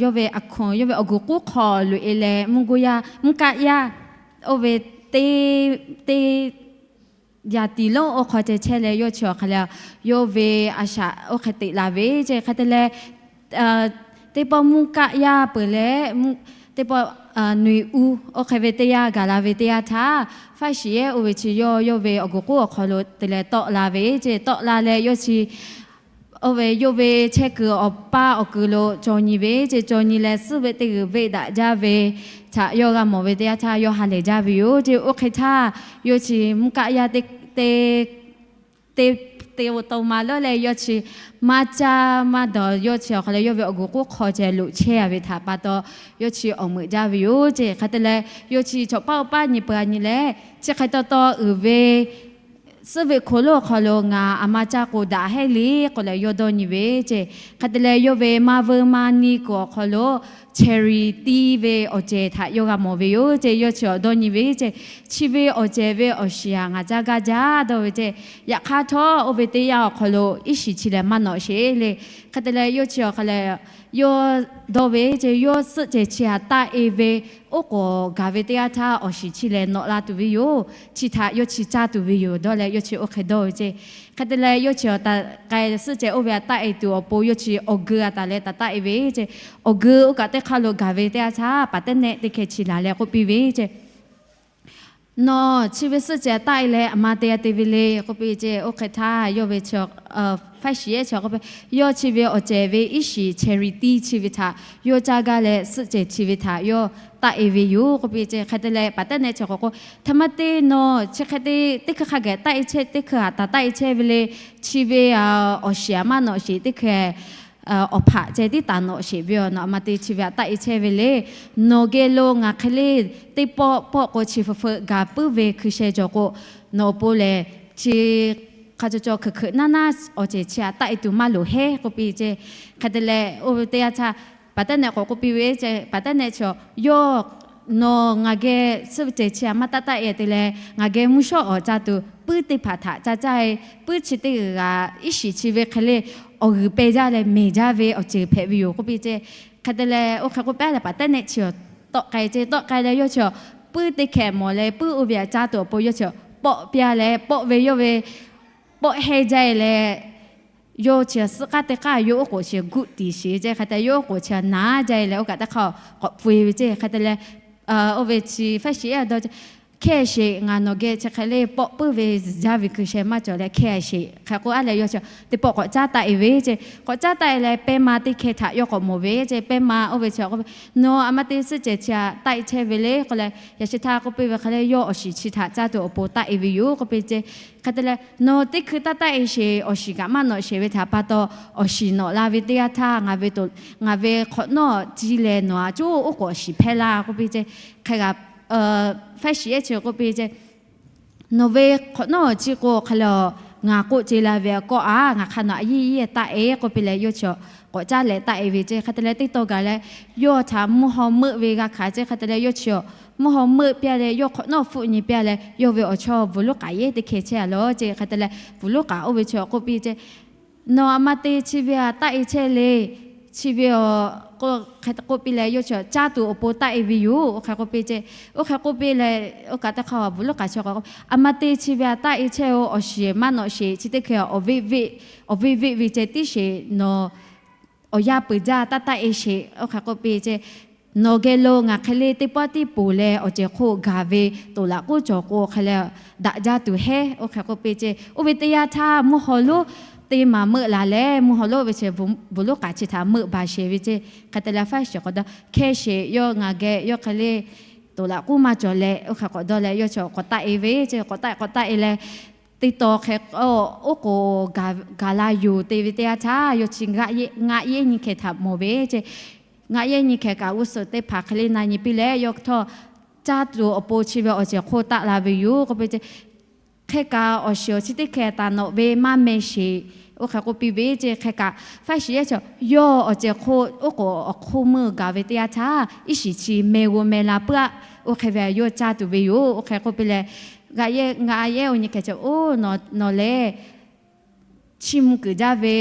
yawˇ ve aˬ hkawnˍ yawˇ ve awˬ guˬ k'uˉ hk'aw loꞈ e leh mvuhˇ goˇ yaˇ mvuhˇ kaˆ yaˇ oˇ ve teˇ, teˇ yaꞈ tiˍ lonˉ oˇ hk'aw ceh chehˇ leh yawˇ chi awˬ hk'a lehˬ yawˇ ve a shaꞈ oˇ hk'e teꞈ la ve ceˇ hk'e te leh, teˇ pawˆ mvuhˇ kaˆ yaˇ peuˬ leh, teˇ pawˆ nuiˍ u oˇ hk'e ve teˇ yanˇ gaˬ la ve teˇ yanˇ htaˇ, faˉ shiˍ yehˇ oˇ ve chi yawˇ yawˇ ve awˬ guˬ k'uˉ awˬ hk'aw lo te leh tawˆ la ve ceˇ. Tawˆ la leh yawˇ chi oˇ ve yawˇ ve chehˇ kuiˬ awˬ paˇ awˬ kuiˬ lo caw nyi ve ceˇ. Caw nyi leh suhˉ ve teˇ g'uiˬ venˇ daꞈ jaˇ ve htaꞈ yawˇ g'a mawˬ ve teˇ yanˇ htaˇ yawˇ ha lehˬ jaˇ ve yoˬ. Ceˇ oˇ hk'e htaˇ yawˇ chi mvuhˇ kaˆ yaˇ te te, te to ma lawˉ leh yawˇ chi maˇ caˇ maˇ dawˬ yawˇ chi awˬ hk'aw lehˬ yawˇ ve awˬ guˬ k'uˉ hk'aw ceh loꞈ chehˇ a ve htaꞈ pa taw yawˇ chi awˬ meuꞈ jaˇ ve yoˬ. Ceˇ hk'e te leh yawˇ chi chaw paˇ awˬ paˇ nyi peuˬ a nyi leh, chi hk'e taw taw uiˍ ve suhˉ ve hko lonˉ awˬ hk'aw lo ngaˬ aˬ ma caˇ k'o daꞈ hehˉ le k'oˆ leh yawˇ dawˇ nyi ve ceˇ. Hk'e te leh yawˇ ve maˇ veu maˇ niˇ kuiˬ awˬ hk'aw lo cherry tiˇ ve awˬ cehˬ htaꞈ yawˇ g'a mawˬ ve yoˬ. Ceˇ yawˇ chi awˬ dawˇ nyi ve ceˇ, chi ve awˬ cehˬ ve awˬ shiˍ a ngaˬ caˇ gaˇ jaˇ dawˇ ve ceˇ. Yaꞈ hk'aˇ htawˇ oˇ ve teˇ yanˇ awˬ hk'aw lo iˉ shiˍ chi lehˬ maˇ nawꞈ sheˍ le. Hk'e te leh yawˇ chi awˬ hk'a lehˬ yawˇ dawˇ ve ceˇ, yawˇ suhˆ cehˬ chi htaꞈ taˆ e ve oˉ k'oˍ gaˬ ve teˇ yanˇ htaˇ awˬ shiˍ chi lehˬ nawꞈ la tuˬ ve yoˬ. Chi htaꞈ yawˇ chi caˇ tuˬ ve yoˬ dawˇ leh yawˇ chi oˇ hk'e dawˇ ve ceˇ. Hk'e te leh yawˇ chi awˬ taꞈ k'ai suhˆ cehˬ oˇ ve htaꞈ taˆ e tuˬ awˬ pon yawˇ chi awˬ geu a taˍ leh taꞈ taˆ e ve ceˇ. Awˬ geu oˇ kaꞈ teˇ hk'aˇ lo gaˬ ve teˇ yanˇ htaˇ paˍ tehˉ nehˆ teˇ hkeh chi laˬ leh k'oˆ piˇ ve ceˇ, Nawˬ chi ve suhˆ cehˬ taˆ e leh aˬ ma te a te ve le k'oˆ piˇ ceˇ. Oˇ hk'e htaˇ yawˇ ve chi, faˉ shiˍ yehˇ chi k'oˆ piˇ, yawˇ chi ve awˬ cehˬ ve iˉ shiˍ cherry tiˇ chi ve htaꞈ yawˇ caˇ gaˇ leh suhˆ cehˬ chi ve htaꞈ yawˇ taˆ e ve yoˬ k'oˆ piˇ ceˇ. Hk'e te leh paˍ tehˉ nehˆ chi k'awꞈ k'oˆ, Htaꞈ maˇ te nawˬ chi hk'e te teˇ hkui hk'a gaˬ taˆ e chehˇ, teˇ hkui htaꞈ taˍ taˆ e chehˇ ve le. Chi ve awˬ shiˍ a maˇ nawꞈ sheˍ, teˇ hkui awˬ hpaꞈ ceh tiˉ taˍ nawꞈ sheˍ ve yoˬ. Nawˬ aˬ ma te chi ve htaꞈ taˆ e chehˇ ve le. Nawˬ geh lo ngaˬ hk'e le teˇ pawˆ pawˆ k'o chi feu feu gaˬ puiˉ ve hkui sheh cawˬ k'o, nawˬ awˬ pon lehˬ chi hk'a caw caw hkeuꞈ hkeuꞈ naˉ naˉ awˬ cehˬ chi htaꞈ taˆ e tuˬ maˇ loˍ heˉ k'oˆ piˇ ceˇ. Hk'e te leh oˇ ve teˇ yanˇ htaˇ paˍ tehˉ nehˆ k'awꞈ k'oˆ piˇ ve ceˇ, paˍ tehˉ nehˆ chi yawˇ Nawˬ ngaˬ geh suhˆ cehˬ chi htaꞈ maˇ taˆ taˆ-e te leh, ngaˬ geh mvuhˇ shawˉ awˍ ca tuˬ puiˉ teˇ hpaˍ htaꞈ ca caˇ-e. Puiˉ chi teˇ g'aˇ iˉ shiˍ chi ve hk'e le awˬ g'uiˬ peh jaˇ leh mehˬ jaˇ ve awˬ ceuˬ hpehꞈ ve yoˬ k'oˆ piˇ ceˇ. Hk'e te leh oˇ hk'e k'oˆ pehˉ leh paˍ tehˉ nehˆ chi awˬ tawˆ k'ai ceˇ. Tawˆ k'ai leh yawˇ chi awˬ puiˉ teˇ hkeh mawˬ leh puiˉ oˇ ve htaꞈ caˇ tuˬ awˬ pon yawˇ chi awˬ pawˆ piˇ-a leh pawˆ ve yawˇ ve pawˆ hehnˇ jaˇ-e leh, yawˇ chi suhˉ k'aˉ teˇ k'aˉ yawˇ oˉ k'oˍ chi guˆ tiˍ sheˍ ceˇ. Hk'e te yawˇ oˉ k'oˍ chi naˉ jaˇ-e leh oˇ kaꞈ teˇ hk'aˇ k'awꞈ pfuh-e ve ceˇ. Hk'e te leh oˇ ve chi faˉ shiˍ ehˉ dawˇ, Hkehˇ sheˍ, ngaˬ nawˬ geh chi hk'e le pawˆ puiˉ ve zuhˬ jaˇ ve hkui sheh maˇ cawˬ leh hkehˇ sheˍ. Hk'e k'o aˉ leh yawˇ chi teˇ pawˆ k'awꞈ caˉ taˆ-e ve ceˇ. K'awꞈ caˉ taˆ-e leh pehˇ ma teˇ hkeh htaꞈ yawˇ k'awꞈ mawˬ ve ceˇ. Pehˇ ma oˇ ve chi k'o, Nawˬ aˬ ma te suhˆ cehˬ chi htaꞈ taˆ-e chehˇ ve le k'oˆ leh, yaꞈ shi htaˇ k'oˆ piˇ ve hk'e le yawˇ awˬ shiˍ chi htaꞈ caˇ tuˬ awˬ pon taˆ-e ve yoˬ k'oˆ piˇ ceˇ. Hk'e te leh nawˬ teˇ hkui taˇ taˆ-e sheˍ, awˬ shiˍ kaꞈ maˇ nawꞈ sheˍ ve htaꞈ pa taw, awˬ shiˍ nawꞈ la ve teˇ yanˇ htaˇ ngaˬ ve hk'awꞈ nawˉ ciˇ leh nawˬ aꞈ coˇ oˉ k'oˍ awˬ shiˍ hpehˇ laˇ k'oˆ piˇ ceˇ. Hk'e kaꞈ faˉ shiˍ ehˉ chi k'oˆ piˇ ceˇ. Nawˬ ve hk'awꞈ nawˉ awˬ ciˇ k'o hk'e le, ngaˬ k'oˆ ce la ve kawˆ-a, ngaˬ hk'a nawˬ aꞈ yeˇ yeˇ taˆ-e k'oˆ piˇ leh yawˇ chi awˬ k'awꞈ caˉ leh taˆ-e ve ceˇ. Hk'e te leh teˇ taw gaˬ leh yawˇ htaꞈ mvuhˇ haw meuˆ ve g'a hkanˍ ceˇ. Hk'e te leh yawˇ chi awˬ mvuhˇ haw meuˆ piˇ-a leh yawˇ hk'awꞈ nawˉ hpfuhˆ nyi piˇ-a leh yawˇ ve awˬ chawˇ bvuhˬ loˉ k'aꞈ yeˉ teˇ hkeh chehˇ-a lawˬ ceˇ. Hk'e te leh bvuhˬ loˉ k'aꞈ oˇ ve chi awˬ k'oˆ piˇ ceˇ. Nawˬ aˬ ma te chi ve htaꞈ taˆ-e chehˇ le. Chi ve awˬ k'o, hk'e k'oˆ piˇ leh yawˇ chi caˇ tuˬ awˬ pon taˆ-e ve yoˬ. Oˇ hk'e k'oˆ piˇ ceˇ. Oˇ hk'e k'oˆ piˇ leh oˇ kaꞈ teˇ hk'aˇ bvuhˬ loˉ k'aꞈ chi k'o, Aˬ ma te chi ve htaꞈ taˆ-e chehˇ-oˬ, awˬ shiˍ maˇ nawꞈ sheˍ, chi teˇ hkeh awˬ veˆ veˆ ve ceh tiˉ sheˍ, nawˬ awˬ yanˇ peuˬ jaˇ taˇ taˆ-e sheˍ. Oˇ hk'e k'oˆ piˇ ceˇ. Nawˬ geh lo ngaˬ hk'e le teˇ pawˆ tiˉ ponˬ leh awˬ cehˬ hk'oˆ gaˬ ve toꞈ laꞈ k'oˉ cawˬ k'o hk'e le daꞈ jaˇ tuˬ heˉ. Oˇ hk'e k'oˆ piˇ ceˇ. Oˇ ve teˇ yanˇ htaˇ mvuhˇ haw lonˉ teˇ maˬ meuˆ la leh mvuhˇ haw lonˉ ve chi bvuhˬ loˉ k'aꞈ chi htaꞈ meuˆ baˬ sheˍ ve ceˇ. Hk'e te leh faˉ shiˍ k'awꞈ dawˇ, Hkehˇ sheˍ, yawˇ ngaˬ geh yawˇ hk'e le toꞈ laꞈ k'oˉ maˇ cawˬ leh, oˇ hk'e k'awꞈ dawˇ leh yawˇ chi k'awꞈ taˆ-e ve ceˇ. K'awꞈ taˆ k'awꞈ taˆ-e leh teˇ taw hk'e oˉ k'oˍ gaˬ la yoˬ te ve teˇ yanˇ htaˇ yawˇ chi ngaˆ yeˉ nyi hkeh htaꞈ mawˬ ve ceˇ. Ngaˆ yeˉ nyi hkeh kaꞈ g'uˇ suhˍ teˇ hpaˍ hk'e le na nyi piˇ leh yawˇ htawˇ caˇ tuˬ awˬ pon chi ve awˬ cehˬ hk'oˆ taˆ la ve yoˬ k'oˆ piˇ ceˇ. Hk'e kaꞈ awˬ shiˍ awˬ chi teˇ hkeh taˍ nawꞈ ve maˇ meh sheˍ. Oˇ hk'e k'oˆ piˇ ve ceˇ. Hk'e kaꞈ faˉ shiˍ ehˉ chi yawˇ awˬ cehˬ hk'oˆ oˉ k'oˍ awˬ hk'oˆ meuˇ gaˬ ve teˇ yanˇ htaˇ iˉ shiˍ chi meh g'o meh la puiˉ-aˆ. Oˇ hk'e ve yawˇ caˇ tuˬ ve yoˬ. Oˇ hk'e k'oˆ piˇ leh, Ngaˆ yeˉ ngaˆ yeˉ oˇ nyi hkeh chi, Oˇ, nawˬ lehˬ chiˇ mvuh kuiˬ jaˇ ve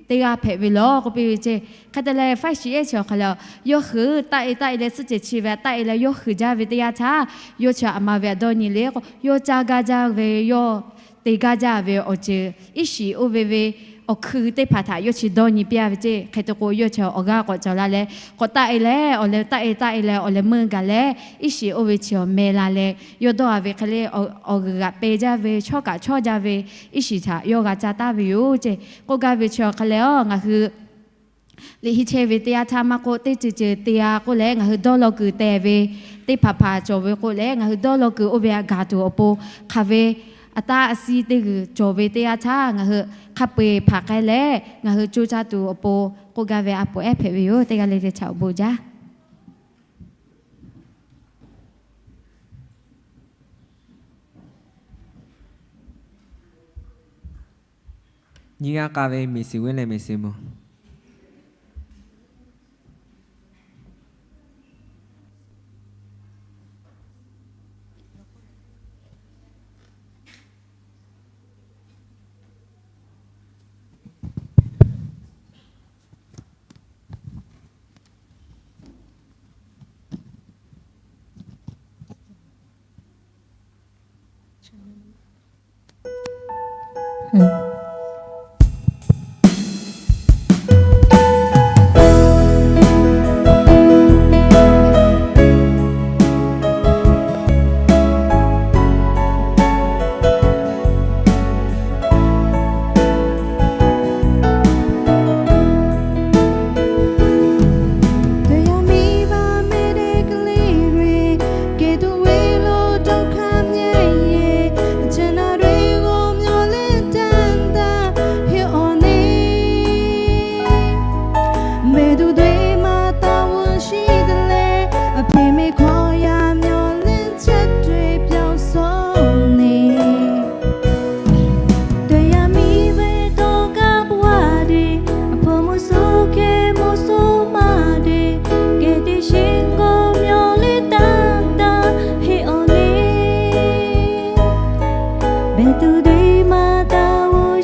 teˇ g'aˇ hpehꞈ ve lawˬ k'oˆ piˇ ve ceˇ. Hk'e te leh faˉ shiˍ ehˉ chi awˬ hk'e le, yawˇ hui taˆ-e taˆ-e leh suhˆ cehˬ chi ve htaꞈ taˆ-e leh yawˇ hui jaˇ ve teˇ yanˇ htaˇ yawˇ chi aˬ ma ve htaꞈ dawˇ nyi le k'o, yawˇ caˇ gaˇ jaˇ ve, yawˇ te gaˇ jaˇ ve awˬ ceuˬ iˉ shiˍ oˇ ve ve awˬ hkui teˇ hpaˍ htaꞈ yawˇ chi dawˇ nyi piˇ-a ve ceˇ. Hk'e te k'o yawˇ chi awˬ g'aˇ k'awꞈ cawˬ la leh k'awꞈ taˆ-e leh awˬ leh taˆ-e taˆ-e leh awˬ leh meuˇ gaˬ leh iˉ shiˍ oˇ ve chi awˬ meh la leh yawˇ dawˇ-a ve hk'e le awˬ g'uiˬ g'aꞈ peh jaˇ ve, chawˇ kaꞈ chawˇ jaˇ ve iˉ shiˍ htaꞈ yawˇ g'a caˇ taˍ ve yoˬ ceˇ. K'oˆ gaˇ ve chi awˬ hk'e le, ngaˬ hui liꞈ henˇ chehˇ ve teˇ yanˇ htaˇ maˇ k'oˆ, teˇ ceuˬ ceuˬ te-a k'oˆ leh ngaˬ hui dawˇ law kuiˬ tehˬ ve teˇ hpaˍ hpaˍ cawˬ ve k'o leh, ngaˬ hui dawˇ law kuiˬ oˇ ve htaꞈ gaˬ tuˬ awˬ pon hk'aˬ ve aˬ taˇ aˬ si teˇ g'uiˬ cawˬ ve teˇ yanˇ htaˇ ngaˬ hui hk'a peu-eˬ hpaˍ k'ai leh ngaˬ hui co caˇ tuˬ awˬ pon k'oˆ gaˇ ve a poˍ ehˉ hpehꞈ ve yoˬ. Teˇ g'aˇ le le htaꞈ awˬ bon jaˇ. Nyiˇ g'aˇ k'a ve miˬ shiˍ g'uˇ leh miˬ shiˍ mawˬ.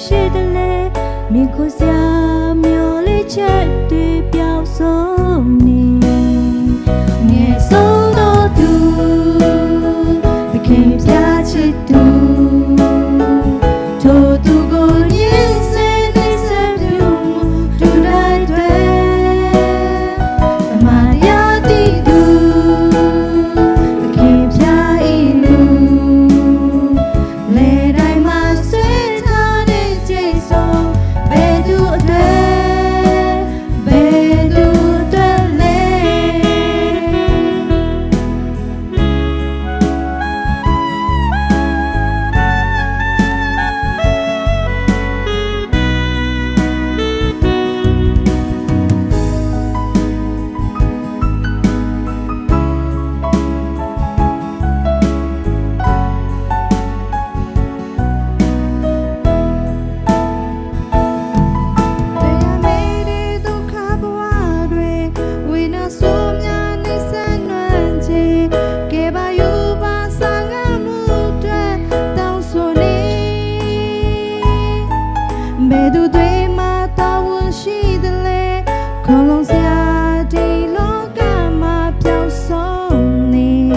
sheˆ te leh, miˬ hk'oˆ shiˍ mawˬ le chehˇ tuˬ ပျောက်ဆုံး neˇ, ngeh sawˉ dawˇ tuˬ, သခင် byaˇ chi tuˬ, ထိုသူကို ညှဉ်းဆဲနှိပ်စက် ပြုမူသူတိုင်းအတွက် သမ္မာတရားသိသူ သခင်ဘုရား၏လူ လယ်တိုင်းမှာ ဆွဲထားတဲ့ ကြေးစုံ ဘယ်သူအတွက်, ဘယ်သူအတွက်လဲ။ တရားမဲ့တဲ့ ဒုက္ခဘဝတွင် ဝေဒနာဆိုးများ နှိပ်စက်နွမ်းခြင်း ကယ်ပါယူပါ ဆာင်ငတ်မှုအတွက် တောင်းဆိုနေ။ ဘယ်သူတွေမှာ တာဝန်ရှိသလဲ။ ခုန်လှုပ်ရှား ဒီလောကမှာ ပျောက်ဆုံးနေ။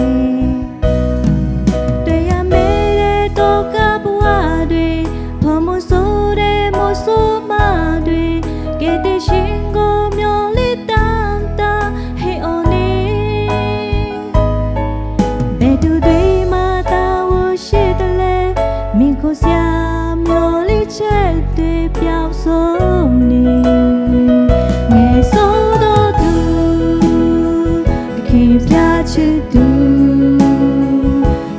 တရားမဲ့တဲ့ ဒုက္ခဘဝတွင် ဖူမုၣ်ဆိုးတဲ့ မုၣ်ဆိုးမတွေ ကယ်တင်ရှင်ကို မျှော်လင့်တမ်းတမ်း ဟစ်အော်နေ။ ဘယ်သူတွေမှာ တာဝန်ရှိသလဲ။ မီးခိုးစရာ မျှော်လင့်ချက်တွေ ပျောက်ဆုံးနေ။ ငယ်ဆုံးသောသူ သခင်ဘုရားချစ်သူ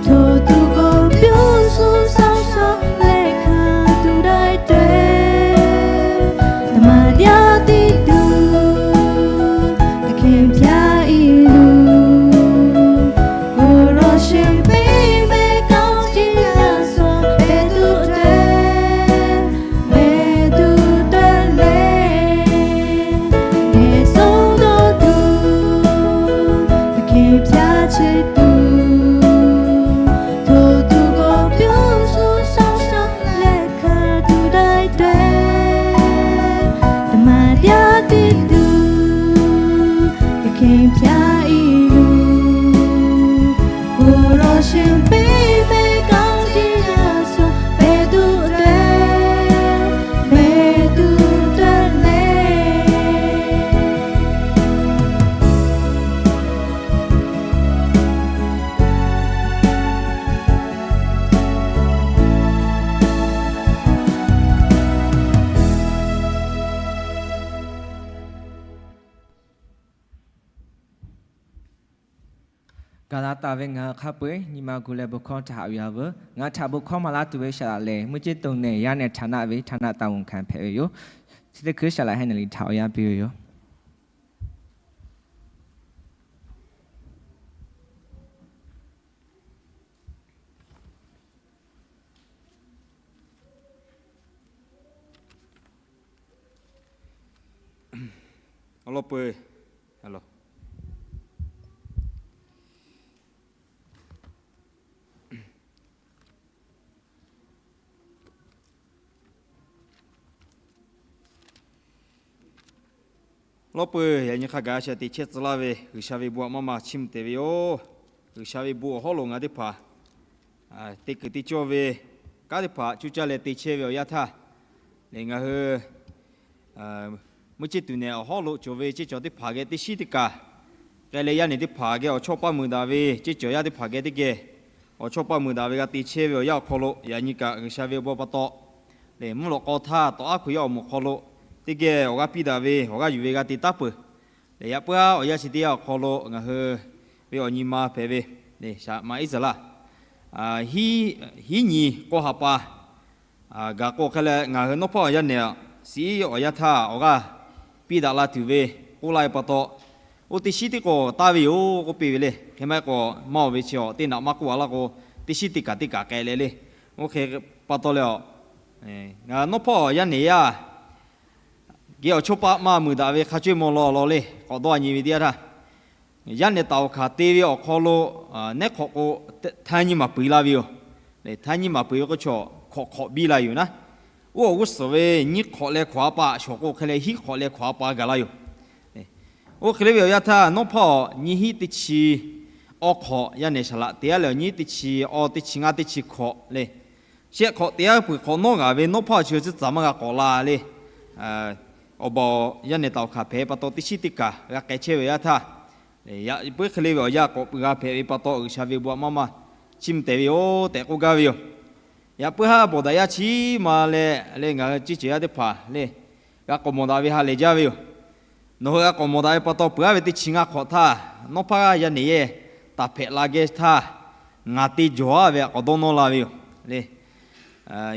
ထိုသူကို ပြုစုစောင့်ရှောက် လက်ခံသူတိုင်းအတွက် သမ္မာတရားသိသူ သခင်ဘုရား၏လူ ကိုယ်တော်ရှင်ပေးမဲ့ ကောင်းချီးမြတ်စွာ ဘယ်သူအတွက် ဘယ်သူအတွက်လဲ။ ငယ်ဆုံးသောသူ သခင်ဘုရားချစ်သူ ထိုသူကို ပြုစုစောင့်ရှောက် လက်ခံသူတိုင်းအတွက် သမ္မာတရားသိသူ သခင်ဘုရား၏လူ ကိုယ်တော်ရှင်ပေးမဲ့ ကောင်းချီးမြတ်စွာ ဘယ်သူအတွက် ဘယ်သူအတွက်လဲ။ ကလၤတၢ် ve ငါးခါပှ့ၤ nyi ma gu leh bon hkawˇ htaꞈ haꞈ ve yoˬ. Ngaˬ htaꞈ bon hkawˇ maˍ laˇ tuˬ ve saˍ laꞈ lehˬ, mvuhˇ ceˇ toˬ nehˬ yaˇ nehˬ htaꞈ naˆ ve htaꞈ naˆ taˍ g'onˍ hkanˍ hpehꞈ ve yoˬ. Chi teˇ hkui saˍ laꞈ Hehnelly htaꞈ awˬ yanˇ piˇ ve yoˬ. Awˬ lawn peuˬ. Awˬ lawn peuˬ, yaꞈ nyi hk'a gaˬ a shaꞈ teꞈ chehˇ tcuh laˇ ve G'uiˬsha ve bon aꞈ maˇ maˇ chiˇ mvuh tehꞈ ve yoˬ. G'uiˬsha ve bon awˬ hawˉ lo ngaˬ teˇ hpaˍ te kuiˬ te cawˇ ve kanˉ teˇ hpaˍ cuˇ caˇ leh te chehˇ ve awˬ yanˇ htaˇ, lehˬ ngaˬ hui mvuhˇ ceˇ tuˬ nehˬ awˬ hawˉ lo cawˬ ve ceˇ cawˬ teˇ hpaˍ geh teˇ shiˉ teˇ kaꞈ k'ai leh, yaˇ nehˬ teˇ hpaˍ geh awˬ chawˇ paˇ mui daꞈ ve ceˇ cawˬ yaˇ teˇ hpaˍ geh teˇ geh awˬ chawˇ paˇ mui daꞈ ve g'a te chehˇ ve awˬ yanˇ awˬ hk'aw lo, yaꞈ nyi kaꞈ G'uiˬsha ve bon pa taw, lehˬ mvuhˇ lawꞈ k'aw htaˇ tawꞈ aˉ hkui yaˇ awˬ moˍ hk'aw lo teˇ geh awˬ g'aˇ piˇ daꞈ ve awˬ g'aˇ yuˬ ve g'a te taˉ peuˬ. Lehˬ yaꞈ puiˉ aˉ awˬ yanˇ chi teˇ yanˇ awˬ hk'aw lo ngaˬ hui ve awˬ nyi ma hpehꞈ ve, lehˬ shaˍ maꞈ iˉ zaˍ laˇ hiˉ nyi k'aw ha pa gaˬ k'o hk'e leh, ngaˬ hui nawˉ hpawˇ awˬ yanˇ nehˬ shiˍ iˉ awˬ yanˇ htaˇ awˬ g'aˇ piˇ daꞈ la tuˬ ve k'oˆ laˇ ve pa taw, oˇ teˇ shiˉ teˇ k'awꞈ taˍ ve yoˬ k'oˆ piˇ ve le. Hk'e maˇ heˆ k'o, maˇ oˬ ve chi awˬ teˇ naꞈ maˇ k'oˆ a laˇ k'o, teˇ shiˉ teˇ kaꞈ teˇ kaꞈ k'ai leh le. Oˇ hk'e pa taw leh, ngaˬ nawˉ hpawˇ awˬ yanˇ nehˬ yaˇ geh awˬ chawˇ paˇ maˇ mui daꞈ ve hk'a cawˇ maw law law le. K'awꞈ dawˇ a nyi ve teˇ yanˇ htaˇ, yaˇ nehˬ taˍ awˬ hkanˍ te ve awˬ hk'aw lo nehˉ hk'awꞈ k'o, htaˇ nyiˇ maˬ peu eˬ la ve yoˬ. Lehˬ htaˇ nyiˇ maˬ peu eˬ ve k'o, chaw hk'awꞈ hk'awꞈ biˇ la yoˬ naˉ. oˇ awˬ g'uˇ suhˍ ve nyiˇ hk'awꞈ leh hkawꞈ a pa, shawˍ k'o hk'e leh hiˉ hk'awꞈ leh hkawꞈ a pa gaˬ la yoˬ. Oˇ hk'e le ve awˬ yanˇ htaˇ, nawˉ hpaˇ awˬ nyiˇ hinˉ teˇ chi awˇ hk'awꞈ yaˇ nehˬ shaˍ laꞈ teˇ g'aˇ leh awˬ nyiˇ teˇ chi awˇ, teˇ chi ngaˇ, teˇ chi hk'awꞈ le, shehˆ hk'awꞈ teˇ g'aˇ peuˬ hk'awꞈ nawˉ g'aˬ ve nawˉ hpaˇ awˬ chi awˬ tcuhˉ tcuhˍ maˇ g'a k'awꞈ la le. Awˬ baˬ yaˇ nehˬ taˍ oˍ hkanˍ hpehꞈ pa taw teˇ shiˉ teˇ kaˬ g'a k'ai chehˇ ve awˬ yanˇ htaˇ, yaꞈ puiˉ hk'e le ve awˬ yanˇ k'awꞈ pui g'a hpehꞈ ve pa taw, G'uiˬsha ve bon maˇ maˇ chiˇ mvuh tehˬ ve yoˬ tehꞈ k'oˆ gaˇ ve yoˬ. Yaꞈ puiˉ haˉ bawˬ daꞈ yaˇ chi ma leh le, ngaˬ hui ciˇ ceuˬ yaˇ teˇ hpaˍ le, g'a k'awꞈ mawˬ daꞈ ve ha lehˬ jaˇ ve yoˬ. Nawˬ hui g'a k'awꞈ mawˬ daꞈ ve pa taw, peuˬ aˉ ve teˇ chi ngaˇ hk'awꞈ htaˇ, nawˉ hpaˇ yaˇ nehˬ yehˇ taˍ hpehꞈ la geh htaˇ, ngaˬ te jawˬ aˉ ve htaꞈ k'awꞈ dawˇ nawˇ la ve yoˬ le.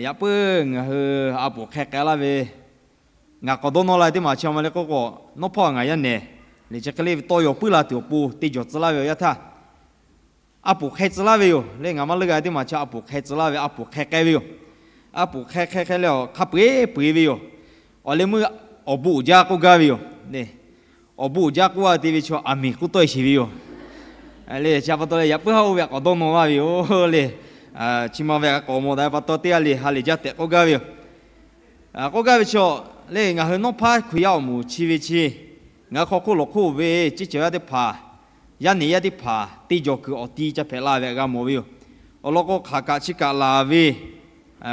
Yaꞈ puiˉ ngaˬ hui a poˍ hk'e k'ai laˇ ve, ngaˬ k'awꞈ dawˇ nawˇ la teˇ maˬ chi ma le k'oˆ k'o, nawˉ hpaˇ ngaˬ yaˇ nehˬ le, chi hk'e le ve tawˇ yaw puiˉ la tuˬ awˬ pon te jawˬ tcuh laˇ ve awˬ yanˇ htaˇ, a poˍ hk'e tcuh laˇ ve yoˬ le. Ngaˬ maˇ leuˆ g'a teˇ maˬ chi a poˍ hk'e tcuh laˇ ve, a poˍ hk'e k'ai ve yoˬ. A poˍ hk'e hk'e hk'e leh awˬ hk'a peu-eˬ peu-eˬ ve yoˬ. Awˬ leh meuˇ awˬ bon uiˍ jaˇ k'oˆ gaˇ ve yoˬ le. Awˬ bon uiˍ jaˇ k'oˆ a te ve chaw aˬ miˍ k'oˆ tawˆ e sheˍ ve yoˬ le. Chi pa taw leh yaꞈ puiˉ haˉ oˇ ve htaꞈ k'awꞈ dawˇ nawˇ laˇ ve yoˬ le. Chi ma ve htaꞈ k'awꞈ mawˬ daꞈ ve pa taw teˇ g'aˇ le ha lehˬ jaˇ tehꞈ k'oˆ gaˇ ve yoˬ. K'oˆ gaˇ ve chaw le, ngaˬ hui nawˉ hpaˇ Hkriꞈ yaˇ awˬ moˍ chi ve chi, ngaˬ hui hk'aw hk'oˆ lawˬ hk'oˆ ve ciˇ ceuˬ yaˇ teˇ hpaˍ, yaˇ nehˬ yaˇ teˇ hpaˍ te jawˬ kuiˬ awˬ ti ca hpehꞈ la ve htaꞈ g'a mawˬ ve yoˬ. Awˬ lawn k'o, hk'aˬ kaꞈ chi kaꞈ laˬ ve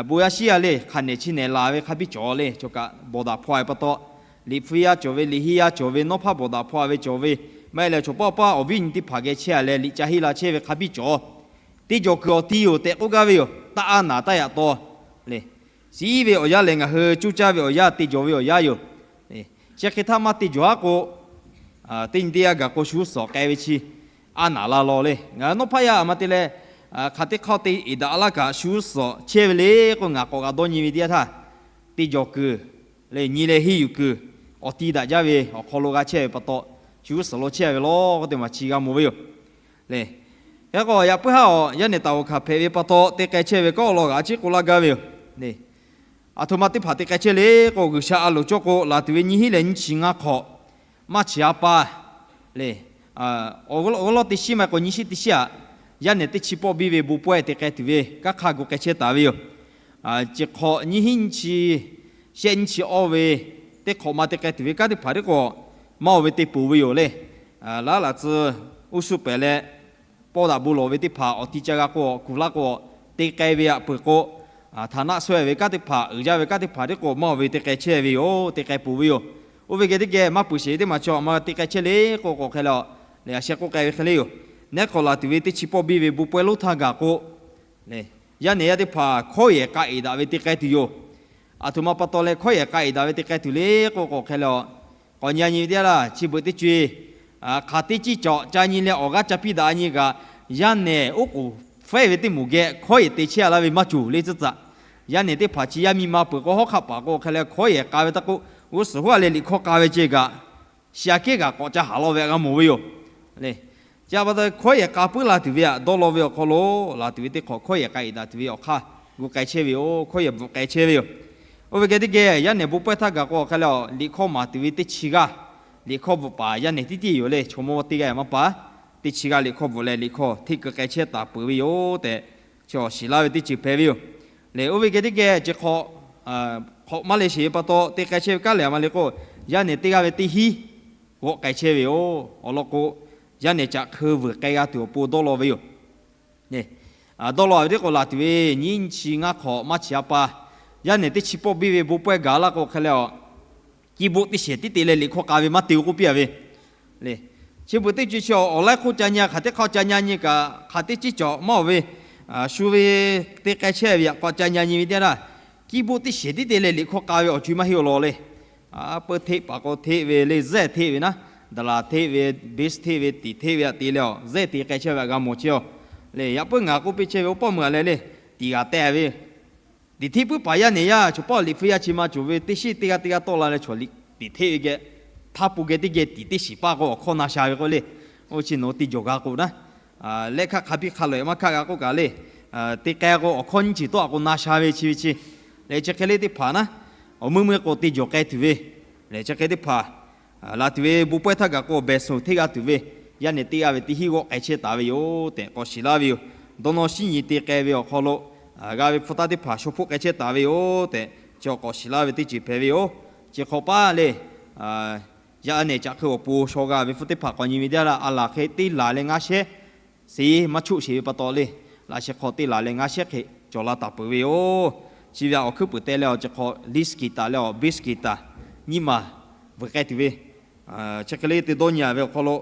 bon yaˇ shiˉ yaˇ le, hk'a nehˬ chi nehˬ laˬ ve hk'a biˇ cawˬ le, chaw kaꞈ bawˬ daꞈ hpaw a ve pa taw, liꞈ hpu yaˇ cawˬ ve, liꞈ henˇ yaˇ cawˬ ve, nawˉ hpaˇ bawˬ daꞈ hpaw a ve cawˬ ve, maˇ heˆ leh chaw paˆ paˆ awˬ viˉ nyi teˇ hpaˍ geh chehˇ a leh liꞈ ca henˇ la chehˇ ve hk'a biˇ cawˬ. Te jawˬ kuiˬ awˬ ti yoˬ tehꞈ k'oˆ gaˇ ve yoˬ. Taˇ aˉ naˍ taˇ yaꞈ taw le. Shiˉ ve awˬ yanˇ lehˬ, ngaˬ hui cuˇ caˇ ve awˬ yanˇ te jawˬ ve awˬ yanˇ yoˬ. Chi hk'e htaˇ maˇ te jawˬ haˉ k'o, teˇ nyi teˇ yanˇ gaˬ k'o shu suhˍ k'ai ve chi aˉ naˍ la law le. Ngaˬ hui nawˉ hpaˇ yaˇ aˬ ma te leh, hk'aˬ teˇ hk'aˇ te eˍ daꞈ laˇ kaꞈ shu suhˍ chehˇ ve le k'o, ngaˬ k'awꞈ g'a dawˇ nyi ve teˇ yanˇ htaˇ, te jawˬ kuiˬ le, nyi leh henˇ yuˬ kuiˬ awˬ ti daꞈ jaˇ ve awˬ hk'aw lo g'a chehˇ ve pa taw, shu suhˍ lo chehˇ ve law k'oˆ teˇ maˬ chi g'a mawˬ ve yoˬ le. Hk'e k'o, yaꞈ puiˉ haˉ awˬ yaˇ nehˬ taˍ oˍ hkanˍ hpehꞈ ve pa taw, te k'ai chehˇ ve kawˉ awˬ lawn g'aꞈ ciˉ k'oˆ laˇ gaˇ ve yoˬ le. Aˬ htoꞈ ma teˇ hpaˍ te k'ai chehˇ le k'o, G'uiˬsha a loˍ cawˇ k'o, laˬ tuˬ ve nyiˇ hinˉ leh nyiˇ chi ngaˇ hk'awꞈ maˇ chi a pa le. Awˬ g'aw lawˇ teˇ shiˉ maˇ k'o nyiˇ shiˉ teˇ shiˉ aꞈ, yaˇ nehˬ teˇ chi pawˆ biˇ ve bon pawehˇ te k'ai tuˬ ve kanˉ hk'aˇ gu k'ai chehˇ taˍ ve yoˬ. Chi hk'awꞈ nyiˇ hinˉ nyiˇ chi, shehˆ nyiˇ chi awˇ ve teˇ hk'awꞈ ma te k'ai tuˬ ve kanˉ teˇ hpaˍ tiˉ k'o, maˇ oˬ ve te peuˬ ve yoˬ le. Laˉ laꞈ tcuh uˉ shuˆ pehˍ leh, pawˇ daꞈ bon lawˬ ve teˇ hpaˍ awˬ ti ca g'a k'o, kuˬ laˇ k'o, te k'ai ve aꞈ peuˬ k'o, htaˍ naˆ sawehˇ ve kanˉ teˇ hpaˍ, uiˍ jaˇ ve kanˉ teˇ hpaˍ tiˉ k'o, maˇ oˬ ve te k'ai chehˇ ve yoˬ, te k'ai peuˬ ve yoˬ. Oˇ ve geh teˇ geh maˇ peuˬ sheˍ ve teˇ maˬ chaw ma te k'ai chehˇ le k'o k'o hk'e le, le a sheh k'oˆ k'ai ve hk'e le yoˬ. Neˉ hk'awꞈ laˬ tuˬ ve teˇ chi pawˆ biˇ ve bon pawehˇ lonˉ htaˇ gaˬ k'o, yaˇ nehˬ yaˇ teˇ hpaˍ hkawˉ yehˬ k'a eˍ daꞈ ve te k'ai tuˬ yoˬ. Aˬ htoꞈ ma pa taw leh hkawˉ yehˬ k'a eˍ daꞈ ve te k'ai tuˬ le k'o k'o hk'e le, k'awꞈ nyi nyi ve teˇ yanˇ laˇ, chi beuꞈ teˇ co-e, hk'aˬ teˇ ciˉ cawˬ ca nyi leh awˬ g'aˇ ca piˇ daꞈ nyi kaꞈ, yaˇ nehˬ oˉ k'oˍ faiˉ ve teˇ moˍ geh hkawˉ yehˬ te chehˇ a laˇ ve maˇ cawˬ le tcuhˉ tcuhꞈ. Yaˇ nehˬ teˇ hpaˍ chi yaˇ miˇ ma peuˬ k'o hawˉ hk'aˆ paˍ k'o hk'e le hkawˉ yehˬ k'a ve taˇ k'oˆ, g'uˇ suhˍ huˉ a leh liꞈ hkawˇ k'a ve ceh kaꞈ, shi aꞈ kehˉ kaꞈ k'awꞈ ca haˍ law ve htaꞈ g'a mawˬ ve yoˬ le. Chi pa taw hkawˉ yehˬ k'a puiˉ la tuˬ ve htaꞈ dawˇ law ve awˬ hk'aw lo, laˬ tuˬ ve teˇ hk'awꞈ hkawˉ yehˬ k'a eˍ daꞈ tuˬ ve awˬ hk'aˇ gu k'ai chehˇ ve yoˬ. Hkawˉ yehˬ bvuhꞈ k'ai chehˇ ve yoˬ. Oˇ ve geh teˇ geh yaˇ nehˬ bon pawehˇ htaˇ gaˬ k'o hk'e le, liꞈ hkawˇ maˍ tuˬ ve teˇ chi g'aˇ liꞈ hkawˇ bvuhꞈ paˍ yaˇ nehˬ tiˉ tiˉ yoˬ le. Chaw mawˇ teˇ g'aˇ maˇ pa, teˇ chi g'aˇ liꞈ hkawˇ bvuhꞈ leh liꞈ hkawˇ hteˇ keu k'ai chehˇ taˍ peuˬ ve yoˬ tehꞈ, chaw shiˍ laˇ ve teˇ ceuˬ hpehꞈ ve yoˬ le. Oˇ ve geh teˇ geh chi hk'awꞈ, hk'awꞈ maˇ le sheˍ ve pa taw te k'ai chehˇ ve kanˉ lehˬ a ma le k'o, yaˇ nehˬ teˇ g'aˇ ve teˇ hinˉ g'awˆ k'ai chehˇ ve yoˬ. Awˬ lawn k'o, yaˇ nehˬ caꞈ hkeu vuiˬ k'ai g'a tuˬ awˬ pon dawˇ law ve yoˬ. Dawˇ law ve teˇ k'o laˬ tuˬ ve nyiˇ chi ngaˇ hk'awꞈ maˇ chi a pa, yaˇ nehˬ teˇ chi pawˆ biˇ ve bon pawehˇ gaˬ laˇ k'o hk'e le, kiˇ boˆ teˇ shehˍ tiˉ te leh liꞈ hkawˇ k'ai ve maˇ te k'oˆ piˇ a ve le. Chi beuꞈ teˇ co-e chi awˬ laiˉ hk'oˆ ca nyi, hk'aˬ teˇ hk'aˇ ca nyi nyi kaꞈ, hk'aˬ teˇ ciˉ cawˬ maˇ oˬ ve, shu ve te k'ai chehˇ ve yaꞈ k'aw ca nyi nyi ve teˇ yanˇ, kiˇ boˆ teˇ shehˍ tiˉ te leh liꞈ hkawˇ k'a ve awˬ co-e maˇ heˆ awˬ lawn le. Peu hteˆ paˍ k'o hteˆ ve le, zehˇ hteˆ ve naˉ, daˍlaˍ hteˆ ve, bass hteˆ ve, tiˍ hteˆ ve aꞈ te leh a zehˇ te k'ai chehˇ ve htaꞈ g'a mawˬ chehˇ a le. Yaꞈ puiˉ ngaˬ k'oˆ piˇ chehˇ ve oˇ pawˆ meuˬ a leh le, tiˍ g'aꞈ teh ve, tiˍ hteˆ puiˉ paˍ yaˇ nehˬ yaˇ chaw paˆ liꞈ hpu yaˇ chi ma cawˬ ve teˇ shiˉ teˇ g'aˇ teˇ g'aˇ tawˆ la leh chaw liꞈ tiˍ hteˆ ve geh, htaˇ pu geh teˇ geh tiˍ teˇ shiˍ paˇ k'o awˬ hkawˇ na sha ve k'o le. Oˇ chi nawˬ hui te jawˬ g'a k'o naˉ, lehˆ hkaˆ hk'a biˇ hk'a loꞈ-e maˇ hkaˆ g'a k'oˆ kaꞈ le, te k'ai k'o awˬ hkawˇ nyiˇ ceuˬ tawˆ a k'o na sha ve chi ve chi lehˬ, chi hk'e le teˇ hpaˍ naˉ, awˬ meuˇ meuˇ k'o te jawˬ k'ai tuˬ ve lehˬ, chi hk'e teˇ hpaˍ laˬ tuˬ ve bon pawehˇ htaˇ gaˬ k'o behˬ suhˍ hteˇ g'a tuˬ ve, yaˇ nehˬ teˇ g'aˇ ve teˇ hinˉ g'awˆ k'ai chehˇ taˍ ve yoˬ tehꞈ k'awꞈ shiˍ laˇ ve yoˬ. Dawˇ nawˇ shiˉ nyi te k'ai ve awˬ hk'aw lo g'a ve hpu taˇ teˇ hpaˍ shaw hpoˆ k'ai chehˇ taˍ ve yoˬ tehꞈ, Chi awˬ k'awꞈ shiˍ laˇ ve teˇ ceuˬ hpehꞈ ve yoˬ. Chi hk'awꞈ paˉ lehˬ, yaꞈ nehˬ caꞈ hk'e awˬ pon shaw g'a ve hpfuhˇ teˇ hpaˍ k'awꞈ nyi ve teˇ yanˇ htaˇ, a laˬ hk'e teˇ laˬ leh ngaˇ shehˉ seˍ maˇ choˆ sheˍ ve pa taw lehˬ, laꞈ sheh hk'aw teˇ laˬ leh ngaˇ shehˉ hk'e cawˬ la taˍ peuˬ ve yoˬ. Chi ve awˬ hkuiˉ puiˍ te leh awˬ chi hk'aw Liꞈ hkiˬ taˍ leh awˬ Biˇ hkiˬ taˍ nyiˇ maˬ vuiˬ k'ai tuˬ ve, chi hk'e le te dawˇ nyi a ve awˬ hk'aw lo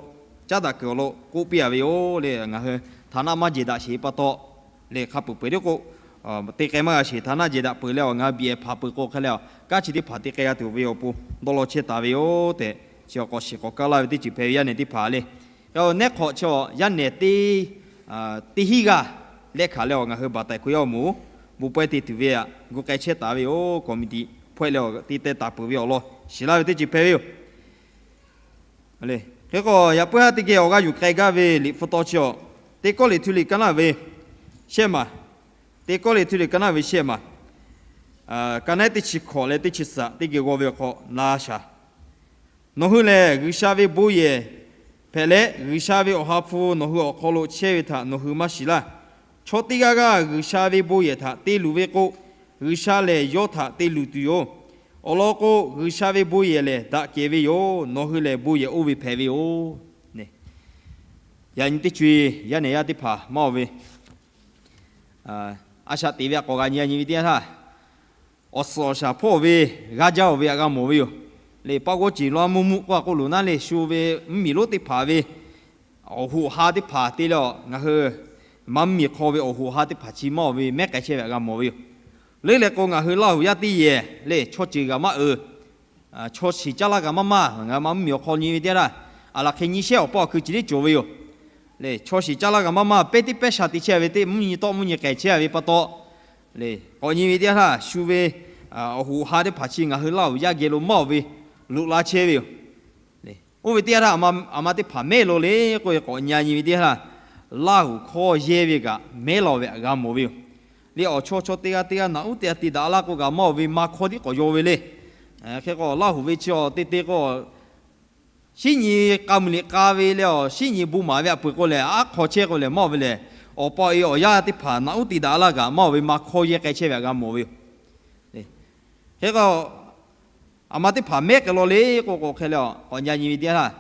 caˉ daꞈ kuiˬ awˬ lo k'oˆ piˇ a ve yoˬ. Lehˬ ngaˬ hui htaꞈ naˆ maˇ jehˬ daꞈ sheˍ ve pa taw, lehˬ hk'a peuˬ peuˬ tiˉ k'o, te k'ai maˇ g'a sheˍ. Htaꞈ naˆ jehˬ daꞈ peuˬ leh awˬ ngaˬ hui biꞈ ehˍ hpanˍ peuˬ k'o hk'e leh, kanˉ chi teˇ hpaˍ te k'ai g'a tuˬ ve awˬ pon dawˇ law chehˇ taˍ ve yoˬ tehꞈ, chi awˬ k'awꞈ shiˍ k'awꞈ kaˇ laˇ ve teˇ ceuˬ hpehꞈ ve yaˇ nehˬ teˇ hpaˍ lehˬ. Yaꞈ nehˉ hk'awꞈ chi yaˇ nehˬ teˇ teˇ hinˉ g'aˇ lehˆ hkanˍ leh awˬ ngaˬ hui baˬ taiˍ hk'oˆ yaˇ awˬ moˍ bon pawehˇ te tuˬ ve htaꞈ gu k'ai chehˇ taˍ ve yoˬ. Committee hpawehˇ leh awˬ te teh taˍ peuˬ ve awˬ lawn shiˍ laˇ ve teˇ ceuˬ hpehꞈ ve yoˬ. Hk'e k'o, yaꞈ puiˉ haˉ teˇ geh awˬ g'aˇ yuˬ k'ai gaˇ ve Liꞈ hpu taw chi awˬ, Teˇ Kawˇrenˍhtuˆ liꞈ ka naˆ ve shehˆ maˬ, Teˇ Kawˇrenˍhtuˆ liꞈ ka naˆ ve shehˆ maˬ, ka naˆ teˇ chi hkawꞈ leh teˇ chi suhˍ teˇ geh g'aw ve awˬ hk'aw na shaˍ. Nawˬ hui lehˬ, G'uiˬsha ve bon yehˬ hpehꞈ leh, G'uiˬsha ve Awˬ ha hpu nawˬ hui awˬ hk'aw lo chehˇ ve htaꞈ nawˬ hui maˇ shiˍ laˇ. Chaw teˇ g'aˇ g'aˇ G'uiˬsha ve bon yehˬ htaꞈ te luˬ ve k'o, G'uiˬsha lehˬ yawˇ htaꞈ te luˬ tuˬ yoˬ. Awˬ lawn k'o, G'uiˬsha ve bon yehˬ lehˬ daꞈ kehˬ ve yoˬ. Nawˬ hui lehˬ bon yehˬ oˇ ve hpehꞈ ve yoˬ. Yaꞈ nyi teˇ co-e yaˇ nehˬ yaˇ teˇ hpaˍ maˇ oˬ ve, a shaꞈ teꞈ ve a k'awꞈ g'a nyi a nyi ve teˇ yanˇ htaˇ, awˬ suhˍ awˬ shaˍ hpawˇ ve g'aˇ jaˇ oˬ ve htaꞈ g'a mawˬ ve yoˬ. Lehˬ, paˆ g'awˇ ceˬ lonˉ mvuhˇ mvuhˇ k'oˆ a k'oˆ loˬ naˉ lehˬ, shu ve mvuhˇmiˬ lonˉ teˇ hpaˍ ve awˬ hoꞈ ha teˇ hpaˍ te leh awˬ ngaˬ hui maˇ mvuhˇmiˬ hk'aw ve awˬ hoꞈ ha teˇ hpaˍ chi maˇ oˬ ve mehˉ k'ai chehˇ ve htaꞈ g'a mawˬ ve yoˬ. Leuˉ leh k'o, ngaˬ hui Laˇhuˍ yaˇ teˇ yehˬ lehˬ, chaw ceuˬ g'aꞈ maˇ uiˍ, chaw shiˍ caˇ laˇ kaꞈ maˇ maˇ, ngaˬ hui maˇ mvuhˇmiˬ awˬ hk'aw nyi ve teˇ yanˇ htaˇ, a laˬ hk'e nyi shehˉ awˬ paˇ awˬ kui ceh tiˉ cawˬ ve yoˬ. Lehˬ, chaw shiˍ caˇ laˇ kaꞈ maˇ maˇ, pehˇ teˇ pehˇ sha te chehˇ ve teˇ mvuhˇ nyi tawˆ mvuhˇ nyi k'ehˬ chehˇ ve pa taw, lehˬ, k'awꞈ nyi ve teˇ yanˇ htaˇ, shu ve awˬ hoꞈ ha teˇ hpaˍ chi ngaˬ hui Laˇhuˍ yaˇ geh lo maˇ oˬ ve loꞈ la chehˇ ve yoˬ. Oˇ ve teˇ yanˇ htaˇ, a ma teˇ hpaˍ mehˉ lo le k'oˆ ve k'awꞈ nyi a nyi ve teˇ yanˇ htaˇ, Laˇhuˍ hkawˇ yehˇ ve kaꞈ mehˉ la oˬ ve htaꞈ g'a mawˬ ve yoˬ. Lehˬ, awˬ chaw chaw teˇ g'aˇ teˇ g'aˇ naꞈ uˉ te a te daꞈ laˇ k'o, g'aꞈ maˇ oˬ ve ma hkawˇ tiˉ k'awꞈ yaw ve le. Hk'e k'o, Laˇhuˍ ve chi awˬ te te k'o, shinˉ nyi k'a muiˬ liꞈ k'a ve leh awˬ shinˉ nyi bon maˍ ve htaꞈ peuˬ k'o lehˬ, aˉ hk'aw chehˇ k'o lehˬ maˇ oˬ ve lehˬ, awˬ pa awˬ e awˬ yaˇ teˇ hpaˍ naꞈ uˉ te daꞈ laˇ kaꞈ maˇ oˬ ve ma hkawˇ yehˇ k'ai chehˇ ve htaꞈ g'a mawˬ ve yoˬ. Hk'e k'o, a ma teˇ hpaˍ mehˉ k'ai law le k'oˆ k'o hk'e leh, k'awꞈ nyi a nyi ve teˇ yanˇ htaˇ,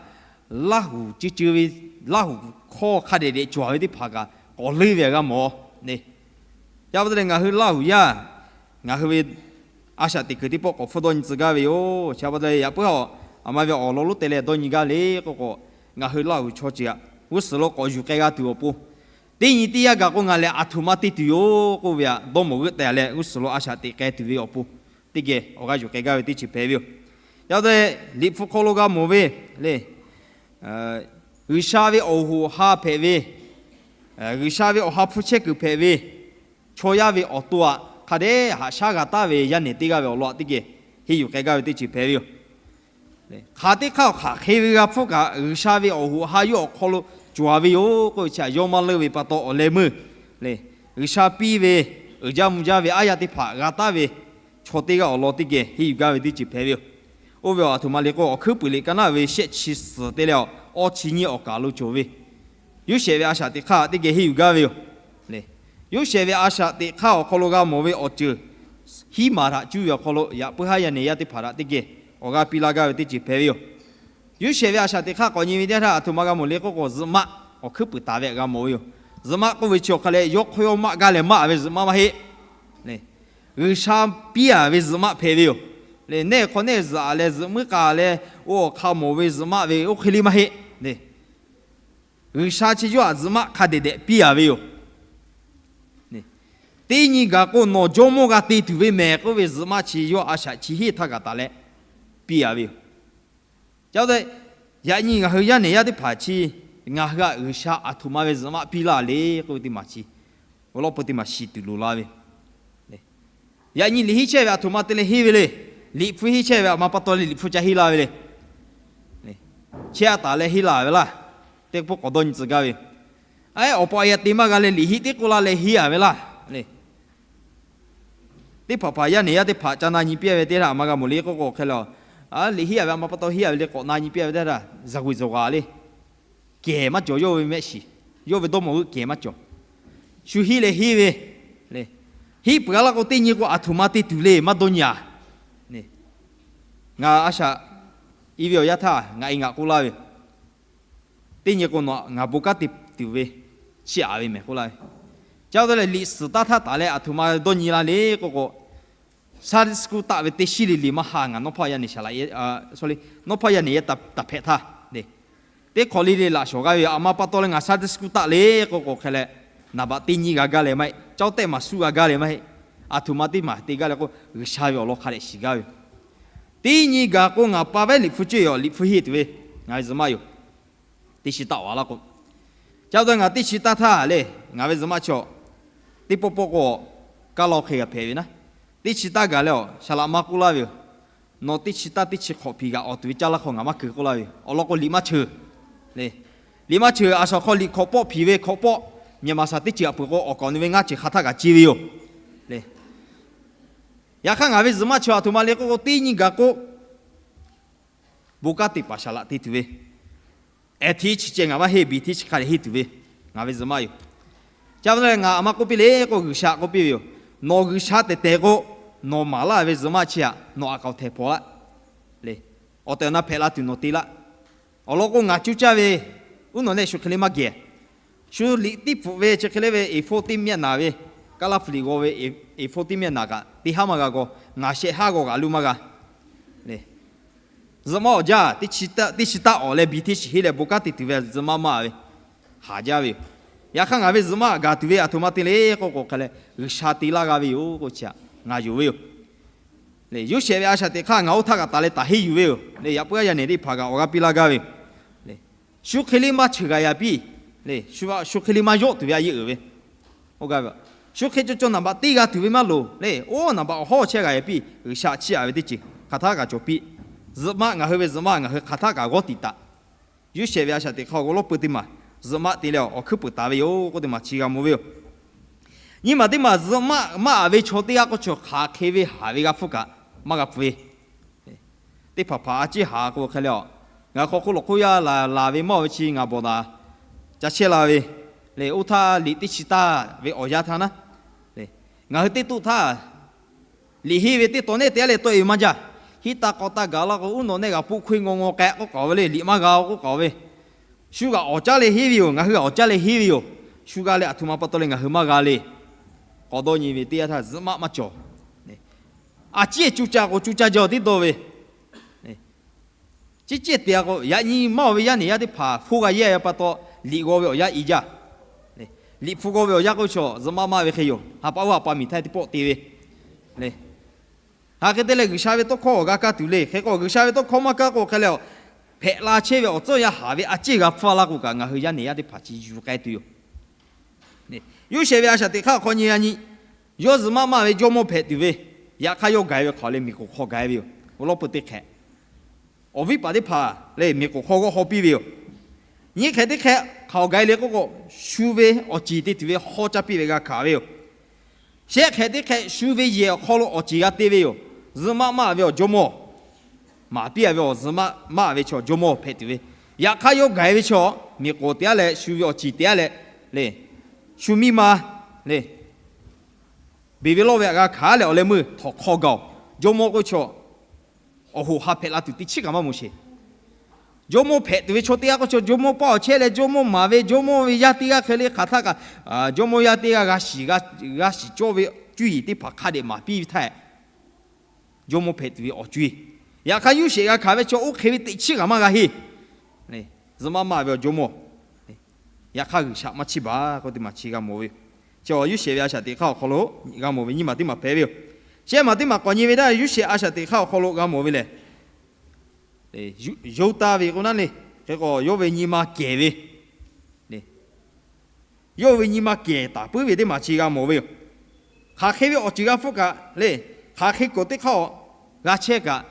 Laˇhuˍ ceu ceu ve, Laˇhuˍ hkawˇ hk'a dehꞈ dehꞈ cawˬ ve teˇ hpaˍ kaꞈ k'awꞈ leuˉ ve htaꞈ g'a mawˬ le. Chi pa taw leh ngaˬ hui Laˇhuˍ yaˇ, ngaˬ hui ve a shaꞈ teꞈ kuiˬ teˇ pawˆ k'awꞈ hpfuhˇ dawˇ nyi tcuh gaˇ ve yoˬ. Chi pa taw leh yaꞈ puiˉ a, a ma ve awˬ lawn lonˉ te leh dawˇ nyi gaˇ le k'oˆ k'o, ngaˬ hui Laˇhuˍ chaw ceuˬ htaꞈ g'uˇ suhˍ lo k'awꞈ yuˬ k'ai g'a tuˬ awˬ pon, teˇ nyi teˇ yanˇ gaˬ k'o ngaˬ lehˬ aˬ htoꞈ ma te tuˬ yoˬ k'oˆ ve htaꞈ dawˇ mawˬ g'euˆ tehꞈ leh g'uˇ suhˍ lo a shaꞈ teꞈ k'ai tuˬ ve awˬ pon, teˇ geh awˬ g'aˇ yuˬ k'ai gaˇ ve teˇ ceuˬ hpehꞈ ve yoˬ. Yaꞈ hk'aˇ, Liꞈ hpu hk'aw lo g'a mawˬ ve le, G'uiˬsha ve awˬ hoꞈ ha hpehꞈ ve, G'uiˬsha ve Awˬ ha hpu chehˇ kuiˬ hpehꞈ ve, chaw yaˇ ve awˬ to aꞈ hk'a dehꞈ haꞈ shaˉ g'a taˉ ve yaˇ nehˬ teˇ g'aˇ ve awˬ lawn teˇ geh henˇ yuˬ k'ai gaˇ ve teˇ ceuˬ hpehꞈ ve yoˬ. Hk'aˬ teˇ hk'aˇ hk'aˬ hk'e ve g'a hpfuhˇ kaꞈ, G'uiˬsha ve awˬ hoꞈ ha yawˇ awˬ hk'aw lo cawˬ ve yoˬ k'oˆ ve chi htaꞈ yawˇ maˇ leuˆ ve pa taw awˬ leh meuˇ le, G'uiˬsha piˇ ve uiˍ jaˇ mvuh jaˇ ve aˉ yaˇ teˇ hpaˍ g'a taˉ ve chaw teˇ g'aˇ awˬ lawn teˇ geh henˇ yuˬ gaˇ ve teˇ ceuˬ hpehꞈ ve yoˬ. Oˇ ve awˬ aˬ htoꞈ ma le k'o, Awˬ hkuiˉ puiˍ liꞈ ka naˆ ve shehˆ chi suhˍ te leh awˬ awˇ chi nyiˇ awˬ kaˬ lo cawˬ ve Yoˇsehꞈ ve a shaꞈ teꞈ hk'aˇ teˇ geh henˇ yuˬ gaˇ ve yoˬ. Yoˇsehꞈ ve a shaꞈ teꞈ hk'aˇ awˬ hk'aw lo g'a mawˬ ve awˬ ceuˬ, hiˉ maˬ htaꞈ cuˇ ve awˬ hk'aw lo yaꞈ puiˉ haˉ yaˇ nehˬ yaˇ teˇ hpaˍ htaꞈ teˇ geh awˬ g'aˇ piˇ laˇ gaˇ ve teˇ ceuˬ hpehꞈ ve yoˬ. Yoˇsehꞈ ve a shaꞈ teꞈ hk'aˇ k'awꞈ nyi ve teˇ yanˇ htaˇ, aˬ htoꞈ ma g'a mawˬ le k'oˆ k'o, zuhꞈ maˆ awˬ hkuiˉ puiˍ taˍ ve htaꞈ g'a mawˬ ve yoˬ. Zuhꞈ maˆ k'oˆ ve chi awˬ hk'a leh yawˇ hk'aw yawˇ maˆ gaˇ leh maˆ ve zuhꞈ maˆ maˇ heˆ. G'uiˬsha piˇ a ve zuhꞈ maˆ hpehꞈ ve yoˬ. Lehˬ, nehˆ hk'aw nehˆ zuhꞈ a leh zuhꞈ muiˉ k'a leh, oˇ awˬ hk'a mawˬ ve zuhꞈ maˆ ve oˇ hk'e le maˇ heˆ. G'uiˬsha chi yawˇ htaꞈ zuhꞈ maˆ hk'a dehꞈ dehꞈ piˇ a ve yoˬ. Teˇ nyi gaˬ k'o, nawˬ jawˇmawˇ g'a te tuˬ ve mehˬ k'oˆ ve zuhꞈ maˆ chi yawˇ a shaꞈ chi henˇ htaˇ gaˬ taˍ leh piˇ a ve yoˬ. Ca te, yaꞈ nyi ngaˬ hui yaˇ nehˬ yaˇ teˇ hpaˍ chi ngaˬ hui htaꞈ G'uiˬsha aˬ htoꞈ ma ve zuhꞈ maˆ piˇ laˇ le k'oˆ ve teˇ maˬ chi awˬ lawn peu teˇ maˬ shiˍ tuˬ loˍ la ve. Yaꞈ nyi liꞈ henˇ chehˇ ve aˬ htoꞈ ma te leh henˇ ve le. Liꞈ hpu henˇ chehˇ ve aˬ ma pa taw leh liꞈ hpu ca henˇ la ve le. Chehˇ a taˍ leh henˇ la ve laˇ. Teˇ pawˆ k'awꞈ dawˇ nyi tcuh gaˇ ve, awˬ pa awˬ e htaꞈ te maˇ g'a leh liꞈ henˇ teˇ k'oˆ la leh henˇ a ve laˇ. Teˇ hpaˍ hpaˍ yaˇ nehˬ yaˇ teˇ hpaˍ ca na nyi piˇ a ve teˇ htaˇ, aˬ ma g'a mawˬ le k'oˆ k'o hk'e le, liꞈ henˇ a ve aˬ ma pa taw henˇ a ve le k'awꞈ na nyi piˇ a ve teˇ htaˇ, zaˬ g'uiˬ zaˬ g'aꞈ le. Kehˬ maˇ cawˬ yawˇ ve mehˆ shiˍ, yawˇ ve dawˇ mawˬ g'euˆ kehˬ maˇ cawˬ. Shu henˇ leh henˇ ve le. Hiˉ peuˬ-a laˇ k'o, teˇ nyi k'o aˬ htoꞈ ma te tuˬ le maˇ dawˇ nyi-a. Ngaˬ a shaꞈ i ve awˬ yanˇ htaˇ ngaˬ e ngaˬ k'oˆ laˇ ve, teˇ nyi k'o nawˬ ngaˬ bon kanˉ te tuˬ ve chiˇ aꞈ ve mehˍ k'oˆ laˇ ve. Ca taw leh liꞈ suhˍ taˇ htaˇ taˍ leh aˬ htoꞈ ma dawˇ nyi la le k'oˆ k'o, Sunday school taˆ ve teˇ shiˉ le liꞈ maˇ ha ngaˬ nawˉ hpawˇ yaˇ neˬ shaˍ laꞈ, nawˉ hpawˇ yaˇ neˬ yehˇ taˍ hpehꞈ htaˇ le, teˇ hk'awꞈ le le laꞈ shawˍ g'aˇ ve yoˬ. Aˬ ma pa taw leh ngaˬ Sunday school taˆ le k'oˆ k'o hk'e leh, naˍ baꞈ teˇ nyi g'a gaˇ leh maˇ heˆ. Caˇ tehˆ maˍ suhˉ g'a gaˇ leh maˇ heˆ. Aˬ htoꞈ ma teˇ maˬ te gaˇ leh k'o, G'uiˬsha ve awˬ lawn hk'a dehꞈ shiˍ gaˇ ve. Teˇ nyi gaˬ k'o ngaˬ pa vehˉ liꞈ hpu ceuˇ yoˬ, liꞈ hpu henˇ tuˬ ve ngaˬ ve zuhꞈ maˆ yoˬ. Teˇ chi taˆ awˬ laˇ k'o, ca taw ngaˬ teˇ chi taˇ htaˇ le, ngaˬ ve zuhꞈ maˆ chaw teˇ pawˆ pawˆ k'o, kaˇ law hk'e g'a hpehꞈ ve naˉ, teˇ chi taˇ gaˬ leh awˬ shaˍ laꞈ ma k'oˆ laˇ ve yoˬ. Nawˬ teˇ chi taˇ teˇ chi hk'awꞈ hpiˍ g'aꞈ awˬ tuˬ ve caˇ laˇ hk'aw ngaˬ maˇ keu k'oˆ laˇ ve yoˬ. Awˬ lawn k'o liꞈ maˇ cheuˬ le. Liꞈ maˇ cheuˬ. A shaˍ hk'aw liꞈ hk'awꞈ pawˆ hpiˍ ve hk'awꞈ pawˆ, Myanmar saˍ teˇ ceuˬ aꞈ peuˬ k'o awˬ kawꞈ nu ve ngaˇ ceuˬ hk'aˬ htaˇ kaꞈ ce ve yoˬ le. Yaꞈ hk'aˇ ngaˬ ve zuhꞈ maˆ chaw aˬ htoꞈ ma le k'oˆ k'o, teˇ nyi gaˬ k'o, bon kanˉ te paˍ shaˍ laꞈ te tuˬ ve, aˬ htiˇ chi ceh ngaˬ maˇ heˆ, biˬ htiˇ chi hk'a dehꞈ henˇ tuˬ ve ngaˬ ve zuhꞈ maˆ yoˬ. Ca ve leh ngaˬ aˬ ma k'oˆ piˇ le k'o, G'uiˬsha k'oˆ piˇ ve yoˬ. Nawˬ G'uiˬsha tehˬ tehˬ k'o, nawˬ maˍ laˇ ve zuhꞈ maˆ chi aꞈ nawˬ aꞈ k'aoˍ htehˍ hpaw laˇ le. Awˬ tehˬ awˬ na hpehꞈ la tuˬ nawˬ te laˇ. Awˬ lawn k'o ngaˬ cuˇ caˇ ve, uˉ nawˬ nehˆ shu hk'e le maˇ geh. Shu liꞈ tiˉ pfuhꞈ ve chi hk'e le ve, eˍ hpawˇ teˇ myaˇ naˍ ve, kaˇ laˇ hpu liꞈ g'aw ve, eˍ hpawˇ teˇ myaˇ naˍ kaꞈ teˇ haˉ maˇ g'a g'aw, ngaˬ shehˆ haˉ g'aw g'aꞈ lu maˇ g'a le. Zuhꞈ maˆ awˬ jaˇ, teˇ chi taˇ awˬ leh biˬ teˇ chi henˇ leh bon kanˉ te tuˬ ve zuhꞈ maˆ maˇ ve haˍ jaˇ ve yoˬ. Yaꞈ hk'aˇ ngaˬ ve zuhꞈ maˆ gaˬ tuˬ ve aˬ htoꞈ ma te le k'oˆ k'o hk'e leh, G'uiˬsha te laˇ g'a ve yoˬ k'o chi aꞈ ngaˬ yonˍ ve yoˬ. Yoˇsehꞈ ve a shaꞈ teꞈ hk'aˇ ngaˬ oˇ htaˇ kaꞈ taˍ leh taˍ henˇ yuˬ ve yoˬ le. Yaꞈ puiˉ aˇ yaˇ neˬ teˇ hpaˍ kaꞈ awˬ g'aˇ piˇ laˇ gaˇ ve yoˬ. Shu hk'e le maˇ cheuˬ g'a ya piˇ le. Shu hk'e le maˇ yawˆ tuˬ ve a yeˇ uiˍ ve, shu hk'e caw caw naˍ baꞈ teˇ g'a tuˬ ve maˇ loˍ le. Oˇ naˍ baꞈ awˬ hawˉ chehˇ g'a ya piˇ. G'uiˬsha chiˇ aꞈ ve teˇ ceuˬ hk'aˬ htaˇ kaꞈ cawˬ piˇ. Zuhꞈ maˆ ngaˬ hui ve zuhꞈ maˆ ngaˬ hui hk'aˬ htaˇ kaꞈ g'awˇ tiꞈ taꞈ. Yoˇsehꞈ ve a shaꞈ teꞈ hk'aˇ awˬ g'aw lawˉ peu teˇ maˬ zuhꞈ maˆ te leh awˬ hkuiˉ peuˬ taˍ ve yoˬ k'oˆ teˇ maˬ chi g'a mawˬ ve yoˬ. Nyi maˬ teˇ maˬ zuhꞈ maˆ maˇ aꞈ ve chaw teˇ g'aˇ k'oˆ chaw hk'aˬ hk'e ve haˍ ve g'a hpfuhˇ kaꞈ maˇ g'a pfuhˇ ve teˇ hpaˍ hpaˍ a ciˉ haˍ k'o hk'e le a, ngaˬ hk'aw hk'oˆ lo hk'oˆ yaˇ laˬ ve maˇ ve chi ngaˬ bawˬ naˍ ca chehˇ la ve le. Oˇ htaˇ liꞈ teˇ chi taˇ ve awˬ yanˇ htaˇ naˉ le, ngaˬ hui teˇ toˆ htaˇ liꞈ henˇ ve teˇ taw nehˇ te-a leh tawˆ e ve maˇ jaˇ. Hiˉ taˇ k'aw taˇ gaˬ laˇ k'o, uˉ nawˬ nehˇ g'a poˆ hkoˇ e ngaw ngaw k'ai k'oˆ k'aoˍ ve le, liꞈ maˇ g'a k'oˆ k'aoˍ ve, shu g'aꞈ awˬ caˉ leh henˇ ve yoˬ. Ngaˬ hui g'aꞈ awˬ caˉ leh henˇ ve yoˬ. Shu g'a leh aˬ htoꞈ ma pa taw leh ngaˬ hui maˇ g'a le. K'awꞈ dawˇ nyi ve teˇ yanˇ htaˇ zuhꞈ maˆ maˇ cawˬ. A ciˉ e co ca k'o co ca jaˇ tiˉ dawˇ ve, ciˉ ciˉ te-a k'o, yaꞈ nyi maˇ oˬ ve yaˇ neˬ yaˇ teˇ hpaˍ hpoˇ g'a yehˇ ve pa taw, liꞈ g'aw ve awˬ yanˇ i jaˇ. Liꞈ hpu g'aw ve awˬ yanˇ k'oˆ chaw zuhꞈ maˆ maˇ ve hk'e yoˬ. Ha pa oˇ ha pa miˬ htaˇ teˇ pawˆ te ve le. Hk'aˬ hk'e te leh G'uiˬsha ve tawˇ hkawˇ awˬ g'a kaˇ tuˬ le. Hk'e k'o G'uiˬsha ve tawˇ hkawˇ maˇ kaˇ k'o hk'e leh, hpehꞈ la chehˇ ve awˬ tcuhˉ awˬ yanˇ haˍ ve a ciˉ g'a hpfuhˇ laˇ k'o kaꞈ, ngaˬ hui yaˇ neˬ yaˇ teˇ hpaˍ chi yuˬ k'ai tuˬ yoˬ. Yoˇsehꞈ ve a shaꞈ teꞈ hk'aˇ awˬ hk'aw nyi a nyi, yawˇ zuhꞈ maˆ maˇ ve jawˇmawˇ hpehꞈ tuˬ ve, yaꞈ hk'aˇ yawˇ gaˬ e ve hk'aˬ le miˬ k'oˍ hk'aw gaˬ e ve yoˬ. Awˬ lawˉ peu teˇ hk'ehꞈ awˬ viˉ paˍ teˇ hpaˍ lehˬ miˬ k'oˍ hk'aw g'awˇ haw piˇ ve yoˬ. Nyiˇ hk'ehꞈ teˇ hk'ehꞈ hk'aˬ gaˬ e le k'oˆ k'o, shu ve awˬ ceˬ te tuˬ ve haw caˇ piˇ ve g'a hkanˍ ve yoˬ. Shehˆ hk'ehꞈ teˇ hk'ehꞈ shu ve yehˬ awˬ hk'aw lo awˬ ceˬ g'a te ve yoˬ. Zuhꞈ maˆ maˇ ve awˬ jawˇmawˇ, maˍ piˇ a ve awˬ zuhꞈ maˆ maˇ ve chaw jawˇmawˇ hpehꞈ tuˬ ve, yaꞈ hk'aˇ yawˇ gaˬ e ve chaw miˬ k'oˍ te a leh shu ve awˬ ceˬ te a leh le, shu miˇ ma le, beˬ ve lawˇ ve aꞈ g'a hkanˍ leh awˬ leh meuˇ htawnˍ hk'aw gaˬ-oˬ. Jawˇmawˇ k'oˆ chaw awˬ hoꞈ ha hpehꞈ la tuˬ teˇ chiˉ kaꞈ maˇ moˍ sheˍ. Jawˇmawˇ hpehꞈ tuˬ ve chaw teˇ g'aˇ k'oˆ chaw jawˇmawˇ paˇ awˬ chehˇ leh jawˇmawˇ maˍ ve jawˇmawˇ ve yaˇ teˇ g'aˇ hk'e le hk'aˬ htaˇ kaꞈ, jawˇmawˇ yaˇ teˇ g'aˇ g'a shiˍ, g'a shiˍ cawˇ ve cuˇ yiˍ teˇ hpaˍ hk'a dehꞈ maˍ piˇ ve htaˇ, jawˇmawˇ hpehꞈ tuˬ ve awˬ co-e. Yaꞈ hk'aˇ Yoˇsehꞈ g'a hkanˍ ve chaw oˇ hk'e ve teꞈ chiˉ kaꞈ maˇ g'a henˇ. Zuhꞈ maˆ maˇ ve awˬ jawˇmawˇ yaꞈ hk'aˇ G'uiˬsha maˇ chiˇ baˬ k'oˆ teˇ maˬ chi g'a mawˬ ve yoˬ. Chi Yoˇsehꞈ ve a shaꞈ teꞈ hk'aˇ awˬ hk'aw lo g'a mawˬ ve nyiˇ maˬ teˇ maˬ hpehꞈ ve yoˬ. Shehˆ maˬ teˇ maˬ k'awꞈ nyi ve htaˇ Yoˇsehꞈ a shaꞈ teꞈ hk'aˇ awˬ hk'aw lo g'a mawˬ ve lehˬ, Yoˇtaˆ ve k'o naˉ le, hk'e k'o yawˇ ve nyi ma kehˬ ve, yawˇ ve nyi ma kehˬ taˍ puiˉ ve teˇ maˬ chi g'a mawˬ ve yoˬ. Hk'aˬ hk'e ve awˬ ceuˬ g'a hpfuhˇ kaꞈ le, hk'aˬ hk'e kuiˬ teˇ hk'aˇ g'a chehˇ kaꞈ,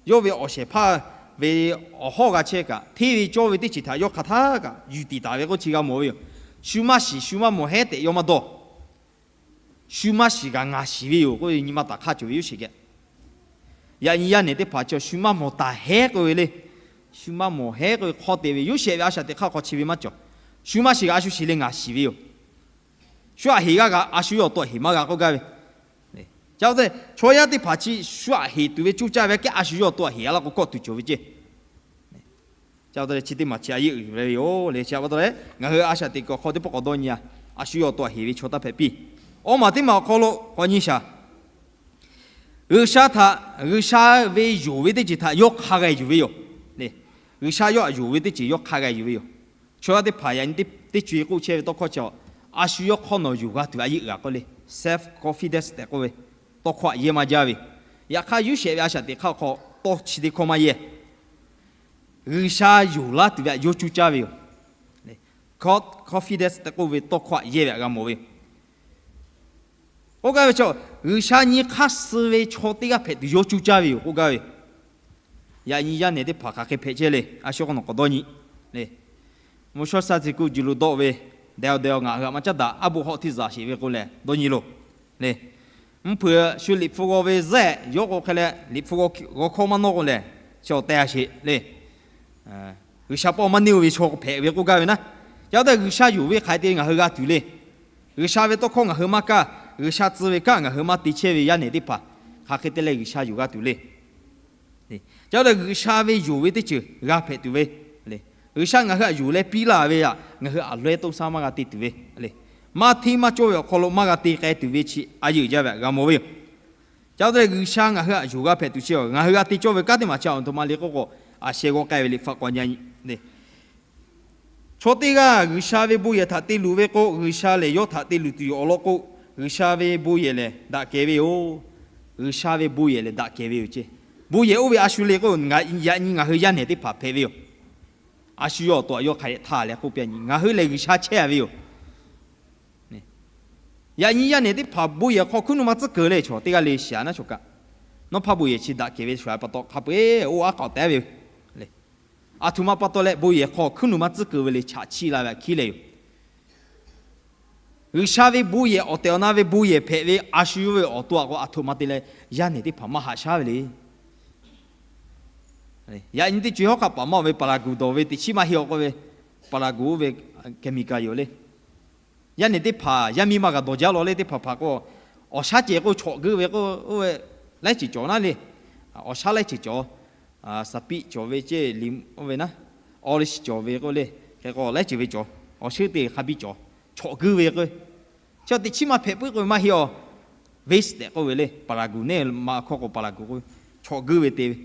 yawˇ ve awˬ shehˍ hpaˇ ve awˬ hawˉ g'a chehˇ kaꞈ, hteˇ ve cawˇ ve teˇ ceuˬ htaꞈ yawˇ hk'aˬ htaˇ kaꞈ yuˬ tiˍ taˍ ve k'oˆ chi g'a mawˬ ve yoˬ. Shu maˇ shiˍ, shu maˇ mawˬ hehˉ tehꞈ yawˇ maˇ dawˇ. Shu maˇ shiˍ kaꞈ ngaˬ shiˍ ve yoˬ k'oˆ ve nyi ma taˍ hk'aˇ cawˬ ve Yoˇsehꞈ geh. Yaꞈ nyi yaˇ neˬ teˇ hpaˍ chi shu maˇ mawˬ taˍ hehˉ k'oˆ ve le. Shu maˇ mawˬ hehˉ k'oˆ ve hk'aw te ve Yoˇsehꞈ ve a shaꞈ teꞈ hk'aˇ hk'aw chi ve maˇ cawˬ. Shu maˇ shiˍ kaꞈ a shu shiˍ leh ngaˬ shiˍ ve yoˬ. Shu aꞈ heˍ g'aˇ kaꞈ a shu yawˇ awˬ to heˍ maˇ g'a k'oˆ gaˇ ve, Ca pa taw leh chaw yaˇ teˇ hpaˍ chi shu aꞈ heˍ tuˬ ve cuˇ caˇ ve kehˉ a shu yawˇ awˬ to aꞈ heˍ a laˇ k'o kawˆ tuˬ cawˬ ve ceˇ. Ca pa taw leh chi teˇ maˬ chi a yeˆ uiˍ ve yoˬ le. Chi pa taw leh ngaˬ hui a shaꞈ teꞈ kuiˬ awˬ hk'aw teˇ pawˆ k'awꞈ dawˇ nyi a, a shu yawˇ awˬ to aꞈ heˍ ve chaw taˇ hpehꞈ piˇ. Awˇ maˬ teˇ maˬ awˬ hk'aw lo k'awꞈ nyi shaˍ. G'uiˬsha htaꞈ, G'uiˬsha ve yonˍ ve teˇ ceuˬ htaꞈ yawˇ hk'a g'a yuˬ ve yoˬ. G'uiˬsha yawˇ aꞈ yonˍ ve teˇ ceuˬ yawˇ hk'a g'a yuˬ ve yoˬ. Chaw yaˇ teˇ hpaˍ yaꞈ nyi teˇ co-e k'oˆ chehˇ ve tawˇ hkawˇ chi, a shu yawˇ hk'awˇ nawˬ yonˍ g'a tuˬ ve a yeˆ g'a k'oˆ le. Self confidence tehꞈ k'oˆ ve tawˇ hkawˇ aꞈ yehˇ maˇ jaˇ ve. Yaꞈ hk'aˇ Yoˇsehꞈ ve a shaꞈ teꞈ hk'aˇ awˬ hk'aw tawˇ chi teˇ hkawˇ maˇ yehˇ. G'uiˬsha yonˍ laˇ tuˬ ve aꞈ yawˇ cuˇ caˇ ve yoˬ. Confidence tehꞈ k'oˆ ve tawˇ hkawˇ aꞈ yehˇ ve htaꞈ g'a mawˬ ve yoˬ. K'oˆ gaˇ ve chaw, G'uiˬsha nyi hk'aˇ suh ve chaw teˇ g'aˇ hpehꞈ tuˬ yawˇ cuˇ caˇ ve yoˬ k'oˆ gaˇ ve. Yaꞈ nyi yaˇ nehˬ teˇ hpaˍ hk'aˬ hk'e hpehꞈ chehˇ le. A shu k'o nawˬ k'awꞈ dawˇ nyi le. Mvuhˇ shawˉ shaˉ tcuh kuˇ juˬ lo dawˆ ve, deh aw deh aw ngaˬ hui htaꞈ maˇ caˉ daꞈ, aˉ boˆ hawˆ htiˇ zuhꞈ sheˍ ve k'o lehˬ dawˇ nyi loˬ le. Mvuhˇ hpeuꞈ shu liꞈ hpu g'aw ve zehˆ yawˇ k'o hk'e leh liꞈ hpu g'aw hkawˇ maˇ nawˇ k'o lehˬ, chi awˬ teh a sheˍ le. G'uiˬsha pawˆ maˇ neˇ-oˬ ve chaw hpehꞈ ve k'oˆ gaˇ ve naˉ. Ca pa taw G'uiˬsha yonˍ ve hk'aˬ hk'e te ngaˬ hui g'a tuˬ le. G'uiˬsha ve tawˇ hkawˇ ngaˬ hui maˇ kaˇ, G'uiˬsha tcuh ve kanˉ ngaˬ hui maˇ te chehˇ ve yaˇ nehˬ teˇ hpaˍ hk'aˬ hk'e te leh G'uiˬsha yonˍ g'a tuˬ le. Ca pa taw G'uiˬsha ve yonˍ ve teˇ ceuˬ g'a hpehꞈ tuˬ ve le. G'uiˬsha ngaˬ hui aꞈ yonˍ leh piˇ laˇ ve aꞈ ngaˬ hui aˬ leh toˇ saˉ maˇ g'a te tuˬ ve le. Maˇ hteˇ maˇ cawˇ ve awˬ hk'aw lo maˇ g'a te k'ai tuˬ ve chi a yeˆ jaˇ ve htaꞈ g'a mawˬ ve yoˬ. Ca pa taw leh G'uiˬsha ngaˬ hui aꞈ yonˍ g'a hpehꞈ tuˬ chi ngaˬ hui g'a te cawˇ ve kanˉ teˇ maˬ chi a htoꞈ ma le k'oˆ k'o, a sheh g'aw k'ai ve liꞈ hpu k'awꞈ nyi a nyi le. Chaw teˇ g'aˇ G'uiˬsha ve bon yehˬ htaꞈ te luˬ ve k'o, G'uiˬsha lehˬ yawˇ htaꞈ te luˬ tuˬ yoˬ awˬ lawn k'o, G'uiˬsha ve bon yehˬ lehˬ daꞈ kehˬ ve yoˬ. G'uiˬsha ve bon yehˬ lehˬ daꞈ kehˬ ve yoˬ ceˇ. Bon yehˬ oˇ ve a shu le k'o, yaꞈ nyi ngaˬ hui yaˇ nehˬ teˇ hpaˍ hpehꞈ ve yoˬ. A shu yawˇ awˬ to aꞈ yawˇ hk'a dehꞈ htaˇ leh k'oˆ piˇ a nyi, ngaˬ hui lehˬ G'uiˬsha chehˇ a ve yoˬ. Yaꞈ nyi yaˇ nehˬ teˇ hpaˍ bon yehˬ hk'aw hkuiˉ nu maˇ tcuhˉ keuˬ le. Chaw teˇ g'aˇ le shiˍ a naˉ chaw kaꞈ, nawˉ hpaˇ bon yehˬ chi daꞈ kehˬ ve shu a pa taw hk'a peu-eˬ oˇ aˉ k'aoˍ tehˉ ve yoˬ le. A htoꞈ ma pa taw leh bon yehˬ hk'aw hkuiˉ nu maˇ tcuhˉ keuˬ ve le, chaꞈ chiˇ la ve htaꞈ hkiˉ leh yoˬ. G'uiˬsha ve bon yehˬ awˬ tehˬ awˬ na ve bon yehˬ hpehꞈ ve a shu yawˇ ve awˬ to aꞈ k'o a htoꞈ ma te leh yaˇ nehˬ teˇ hpaˍ maˇ haꞈ shaˉ ve le. Yaꞈ nyi teˇ co-e hawˉ hk'aˆ paˍ maˇ oˬ ve paˍ laˍ guˬ dawˬ ve teˇ chiˉ maˇ heˆ awˬ k'oˆ ve, paˍ laˍ guˬ oˇ ve chemical yoˬ le. Yaˇ nehˬ teˇ hpaˍ yaˇ miˇ maˇ g'a dawˬ jaˇ law le. Teˇ hpaˍ hpaˍ k'o, awˬ shaˉ cehˬ k'o chawꞈ geuˆ ve k'o, oˇ ve laiˉ ceuˬ cawˬ naˉ le. Awˬ shaˉ laiˉ ceuˬ cawˬ, saˍ piˆ cawˬ ve ceˇ, liꞈ oˇ ve naˉ, orange cawˬ ve k'oˆ le. Hk'e k'o laiˉ ceuˬ ve cawˬ, awˬ shuˉ teˇ hk'a biˇ cawˬ, chawꞈ geuˆ ve k'o, chi teˇ chiˉ maˇ hpehꞈ puiˉ k'oˆ ve maˇ heˆ awˬ. Waste tehꞈ k'oˆ ve le, paˍ laˍ guˬ neˇ ma hkawˇ k'o paˍ laˍ guˬ k'oˆ ve, chawꞈ geuˆ ve te ve.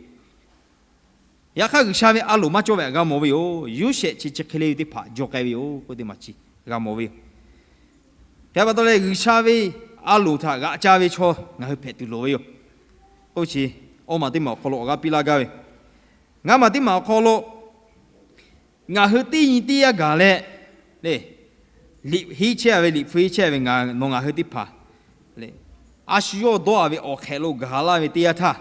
Yaꞈ hk'aˇ G'uiˬsha ve a loˍ maˇ cawˇ ve htaꞈ g'a mawˬ ve yoˬ. Yoˇsehꞈ chi chi hk'e le ve teˇ hpaˍ jaw k'ai ve yoˬ k'oˆ teˇ maˬ chi g'a mawˬ ve yoˬ. Hk'e pa taw leh G'uiˬsha ve a loˍ htaꞈ g'aꞈ ca ve chaw ngaˬ hui hpehꞈ tuˬ loˍ ve yoˬ. K'oˆ chi, awˇ maˬ teˇ maˬ awˬ hk'aw lo awˬ g'aˇ piˇ laˇ gaˇ ve, ngaˇ maˬ teˇ maˬ awˬ hk'aw lo ngaˬ hui teˇ nyi teˇ yanˇ gaˬ leh le, liꞈ henˇ chehˇ a ve, liꞈ hpu henˇ chehˇ a ve ngaˬ nawˬ ngaˬ hui teˇ hpaˍ le, a shu yawˇ dawˇ a ve awˬ hk'ehꞈ lo gaˬ laˇ ve teˇ yanˇ htaˇ,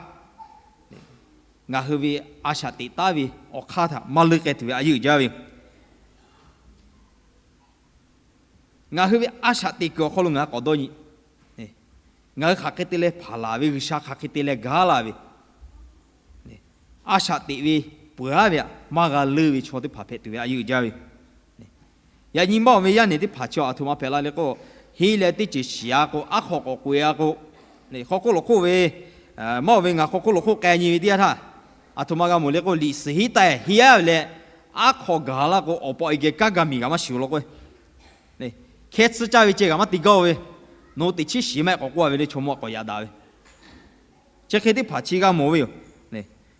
ngaˬ hui ve a shaꞈ teꞈ taˉ ve awˬ hk'aˇ htaꞈ maˇ leuˆ k'ai tuˬ ve a yeˇ uiˍ jaˇ ve yoˬ. Ngaˬ hui ve a shaꞈ teꞈ kuiˬ awˬ hk'aw lo ngaˬ hui k'awꞈ dawˇ nyi. Ngaˬ hui hk'aˬ hk'e te leh hpanˍ laˬ ve, G'uiˬsha hk'aˬ hk'e te leh gaˇ laˇ ve, a shaꞈ teꞈ ve peuˬ aˉ ve htaꞈ maˇ g'a leuˆ ve chaw teˇ hpaˍ hpehꞈ tuˬ ve a yeˇ uiˍ jaˇ ve yoˬ. Yaꞈ nyi maˇ oˬ ve yaˇ nehˬ teˇ hpaˍ chi a htoꞈ ma hpehꞈ la le k'o, henˇ leh teˇ ceuˬ shiˍ a k'o, aˉ hk'aw k'awꞈ k'oꞈ e a k'o, hk'aw hk'oˆ lo hk'oˆ ve, maˇ oˬ ve ngaˬ hk'aw hk'oˆ lo hk'oˆ k'ai nyi ve teˇ yanˇ htaˇ, a htoꞈ ma g'a mawˬ le k'o, liꞈ suhˍ henˇ taˇ henˇ aˉ ve leh, aˉ hk'aw gaˬ laˇ k'o, awˬ pa awˬ e geh kanˉ ga miˬ g'a maˇ shiˍ law k'o, hkehˇ tsuhˇ caˇ ve ceh g'a maˇ te gaˇ ve, nawˬ hui teꞈ chiˉ shiˍ maˇ heˆ k'awꞈ k'oˆ a ve le, chaw mawˇ k'awꞈ yaꞈ daꞈ ve, chi hk'e teˇ hpaˍ chi g'a mawˬ ve yoˬ.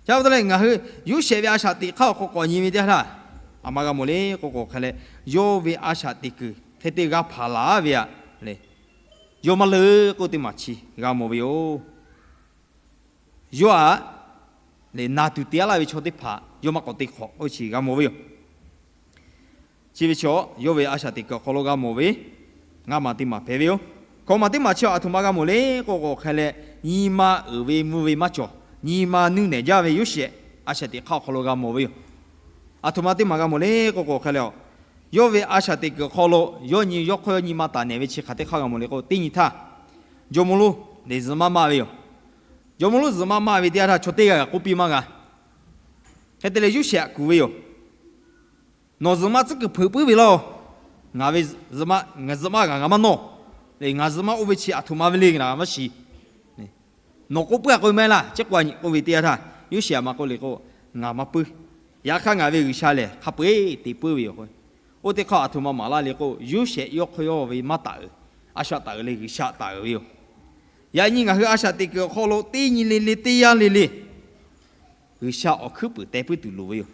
Ca pa taw leh ngaˬ hui Yoˇsehꞈ ve a shaꞈ teꞈ hk'aˇ awˬ hk'aw k'awꞈ nyi ve teˇ yanˇ htaˇ, a htoꞈ ma g'a mawˬ le k'oˆ k'o hk'e leh, yawˇ ve a shaꞈ teꞈ kuiˬ hk'e te g'a hpanˍ laˬ ve a le, yawˇ maˇ leuˆ k'oˆ teˇ maˬ chi g'a mawˬ ve yoˬ. Yawˇ aꞈ, na tuˬ te aˉ laˇ ve chaw teˇ hpaˍ yawˇ maˇ k'awꞈ te hk'awꞈ k'oˆ chi g'a mawˬ ve yoˬ. Chi ve chaw yawˇ ve a shaꞈ teꞈ kuiˬ awˬ hk'aw lo g'a mawˬ ve ngaˇ maˬ teˇ maˬ hpehꞈ ve yoˬ. Hkawꞈ maˬ teˇ maˬ chi a htoꞈ ma g'a mawˬ le k'oˆ k'o hk'e leh, nyi ma uiˍ ve mvuh ve maˇ cawˬ, nyi ma nuˇ nehˬ jaˇ ve Yoˇsehꞈ a shaꞈ teꞈ hk'aˇ awˬ hk'aw lo g'a mawˬ ve yoˬ. A htoꞈ ma teˇ maˬ g'a mawˬ le k'oˆ k'o hk'e leh, yawˇ ve a shaꞈ teꞈ kuiˬ awˬ hk'aw lo yawˇ nyi yawˇ hk'aw yawˇ nyi ma taˍ nehˬ ve chi hk'aˬ teˇ hk'aˇ g'a mawˬ le k'o, teˇ nyi htaˇ jawˇmawˇ lonˉ lehˬ zuhꞈ maˇ maˇ ve yoˬ. Jawˇmawˇ lonˉ zuhꞈ maˇ maˇ ve teˇ yanˇ htaˇ chaw teˇ g'aˇ g'aꞈ k'oˆ piˇ maˇ g'a. Hk'e te leh Yoˇsehꞈ aꞈ kuˬ ve yoˬ. Nawˬ zuhꞈ maˇ tcuhˉ kuiˬ hpeuꞈ puiˉ ve laˇ. Ngaˬ ve zuhꞈ maˇ, ngaˬ zuhꞈ maˇ g'a ngaˬ maˇ nawˇ. Ngaˬ zuhꞈ maˇ oˇ ve chi a htoꞈ ma ve le ngaˬ maˇ shiˍ. Nawˬ k'oˆ puiˉ a k'oˆ ve maˇ heˆ laˇ. Chi k'o a nyi k'oˆ ve teˇ yanˇ htaˇ, Yoˇsehꞈ a ma k'oˆ le k'o, Ngaˬ maˇ puiˉ. Yaꞈ hk'aˇ ngaˬ ve G'uiˬsha lehˬ hk'a peu-eˬ te puiˉ ve yoˬ. Oˇ teˇ hk'aˇ aˬ htoꞈ ma maˍ laˇ le k'o, Yoˇsehꞈ yawˇ hk'aw yawˇ ve maˇ taˍ uiˍ, a shaꞈ taˍ uiˍ le, G'uiˬsha taˍ uiˍ ve yoˬ. Yaꞈ nyi ngaˬ hui a shaꞈ teꞈ kuiˬ awˬ hk'aw lo teˇ nyi le le teˇ yanˇ le le G'uiˬsha awˬ hkuiˉ puiˍ teh puiˉ tuˬ loˍ ve yoˬ.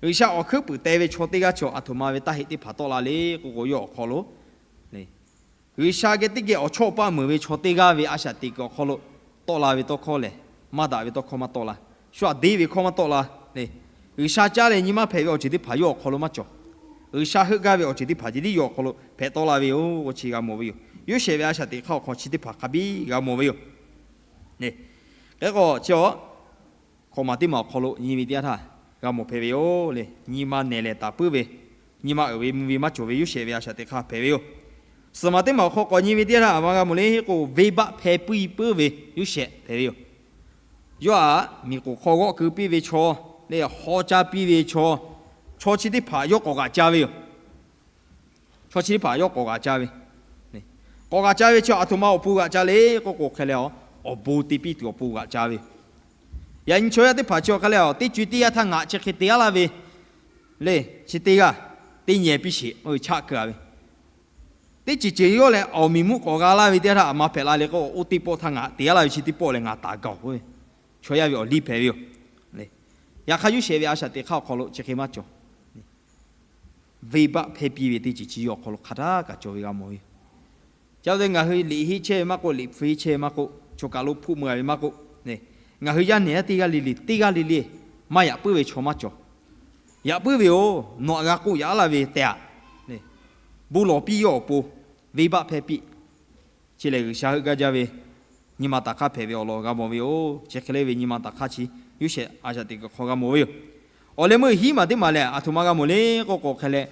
G'uiˬsha awˬ hkuiˉ puiˍ teh ve chaw teˇ g'aˇ chi aˬ htoꞈ ma ve taˇ heˆ teˇ hpaˍ tawˆ la le k'oˆ k'o, yawˇ awˬ hk'aw lo G'uiˬsha geh teˇ geh awˬ chawˇ paˆ meuˍ ve chaw teˇ g'aˇ ve a shaꞈ teꞈ kuiˬ awˬ hk'aw lo tawˆ la ve tawˇ hkawˇ lehˬ, maˇ daꞈ ve tawˇ hkawˇ maˇ tawˆ la. Shu aꞈ deˇ ve hkawˇ maˇ tawˆ la le. G'uiˬsha caˉ leh nyi maˇ hpehꞈ ve awˬ ceuˬ teˇ hpaˍ yawˇ awˬ hk'aw lo maˇ cawˬ. G'uiˬsha heuˆ gaˇ ve awˬ ceuˬ teˇ hpaˍ ceh tiˉ yawˇ awˬ hk'aw lo hpehꞈ tawˆ la ve yoˬ k'o, chi g'a mawˬ ve yoˬ. Yoˇsehꞈ ve a shaꞈ teꞈ hk'aˇ awˬ hk'aw chi teˇ hpaˍ hk'a biˇ g'a mawˬ ve yoˬ. Hk'e k'o chi a hkawꞈ maˬ teˇ maˬ awˬ hk'aw lo nyi ve teˇ yanˇ htaˇ g'a mawˬ hpehꞈ ve yoˬ le. Nyi ma nehˬ lehˬ taˍ puiˉ ve, nyi ma uiˍ ve mvuh ve maˇ cawˬ ve Yoˇsehꞈ ve a shaꞈ teꞈ hk'aˇ hpehꞈ ve yoˬ. Suhˍ maˬ teˇ maˬ awˬ hk'aw k'awꞈ nyi ve teˇ yanˇ htaˇ aˬ ma g'a mawˬ le k'o, venˇbaˆ hpehˇ piˇ puiˉ ve Yoˇsehꞈ hpehꞈ ve yoˬ. Yawˇ aꞈ miˬ k'oˍ hk'aw g'awˆ keu piˇ ve chaw leh haw caˇ piˇ ve chaw, chaw chi teˇ hpaˍ yawˇ k'awꞈ g'aꞈ ca ve yoˬ. Chaw chi teˇ hpaˍ yawˇ k'awꞈ g'aꞈ ca ve. K'awꞈ g'aꞈ ca ve chi aˬ htoꞈ ma awˬ pon g'aꞈ ca le k'oˆ k'o hk'e leh, awˬ bon te piˇ tuˬ awˬ pon g'aꞈ ca ve. Yaꞈ nyi chaw yaˇ teˇ hpaˍ chi awˬ hk'e leh, teˇ co e teˇ yanˇ htaˇ ngaˬ chi hk'e te g'aˇ laˇ ve le, chi teˇ g'aˇ teˇ nyeh piˇ sheˍ, chaˆ keu a ve. Teˇ ceuˬ ceuˬ yawˇ leh awˬ miˬ mvuhˇ k'awꞈ g'a laˇ ve teˇ yanˇ htaˇ aˬ ma hpehꞈ la le k'o, oˇ teˇ pawˆ htaˇ ngaˬ te g'aˇ laˇ ve chi teˇ pawˆ lehˬ ngaˬ taˍ gaˬ-oˬ k'oˆ ve, chaw yaˇ ve awˬ liˇ hpehꞈ ve yoˬ. Yaꞈ hk'aˇ Yoˇsehꞈ ve a shaꞈ teꞈ hk'aˇ awˬ hk'aw lo chi hk'e maˇ cawˬ. Venˇbaˆ hpehˇ piˇ ve teˇ ceuˬ chi yawˇ awˬ hk'aw lo hk'a htaˇ kaꞈ cawˬ ve g'a mawˬ ve yoˬ. Chi a te ngaˬ hui liꞈ henˇ chehˇ ve maˇ k'oˆ, liꞈ hpu henˇ chehˇ ve maˇ k'oˆ, choˬ kaˬ lo hpfuhˆ meuˇ a ve maˇ k'oˆ, ngaˬ hui yaˇ nehˬ yaˇ teˇ g'aˇ le le, teˇ g'aˇ le le maˇ yaꞈ puiˉ ve chaw maˇ cawˬ. Yaꞈ puiˉ ve yoˬ. Nawˬ aꞈ g'a k'oˆ yaꞈ laˇ ve tehꞈ a le, bon lawˬ piˇ yawˇ awˬ pon, venˇbaˆ hpehˇ piˇ. Chi lehˬ G'uiˬsha heuˆ gaˇ jaˇ ve nyi ma taˍ hk'aˇ hpehꞈ ve awˬ lawn g'a mawˬ ve yoˬ. Chi hk'e le ve nyi ma taˍ hk'aˇ chi Yoˇsehꞈ a shaꞈ teꞈ kuiˬ hk'aw g'a mawˬ ve yoˬ. Awˬ leh meuˇ hiˉ maˬ teˇ maˬ lehˬ aˬ htoꞈ ma g'a mawˬ le k'oˆ k'o hk'e leh,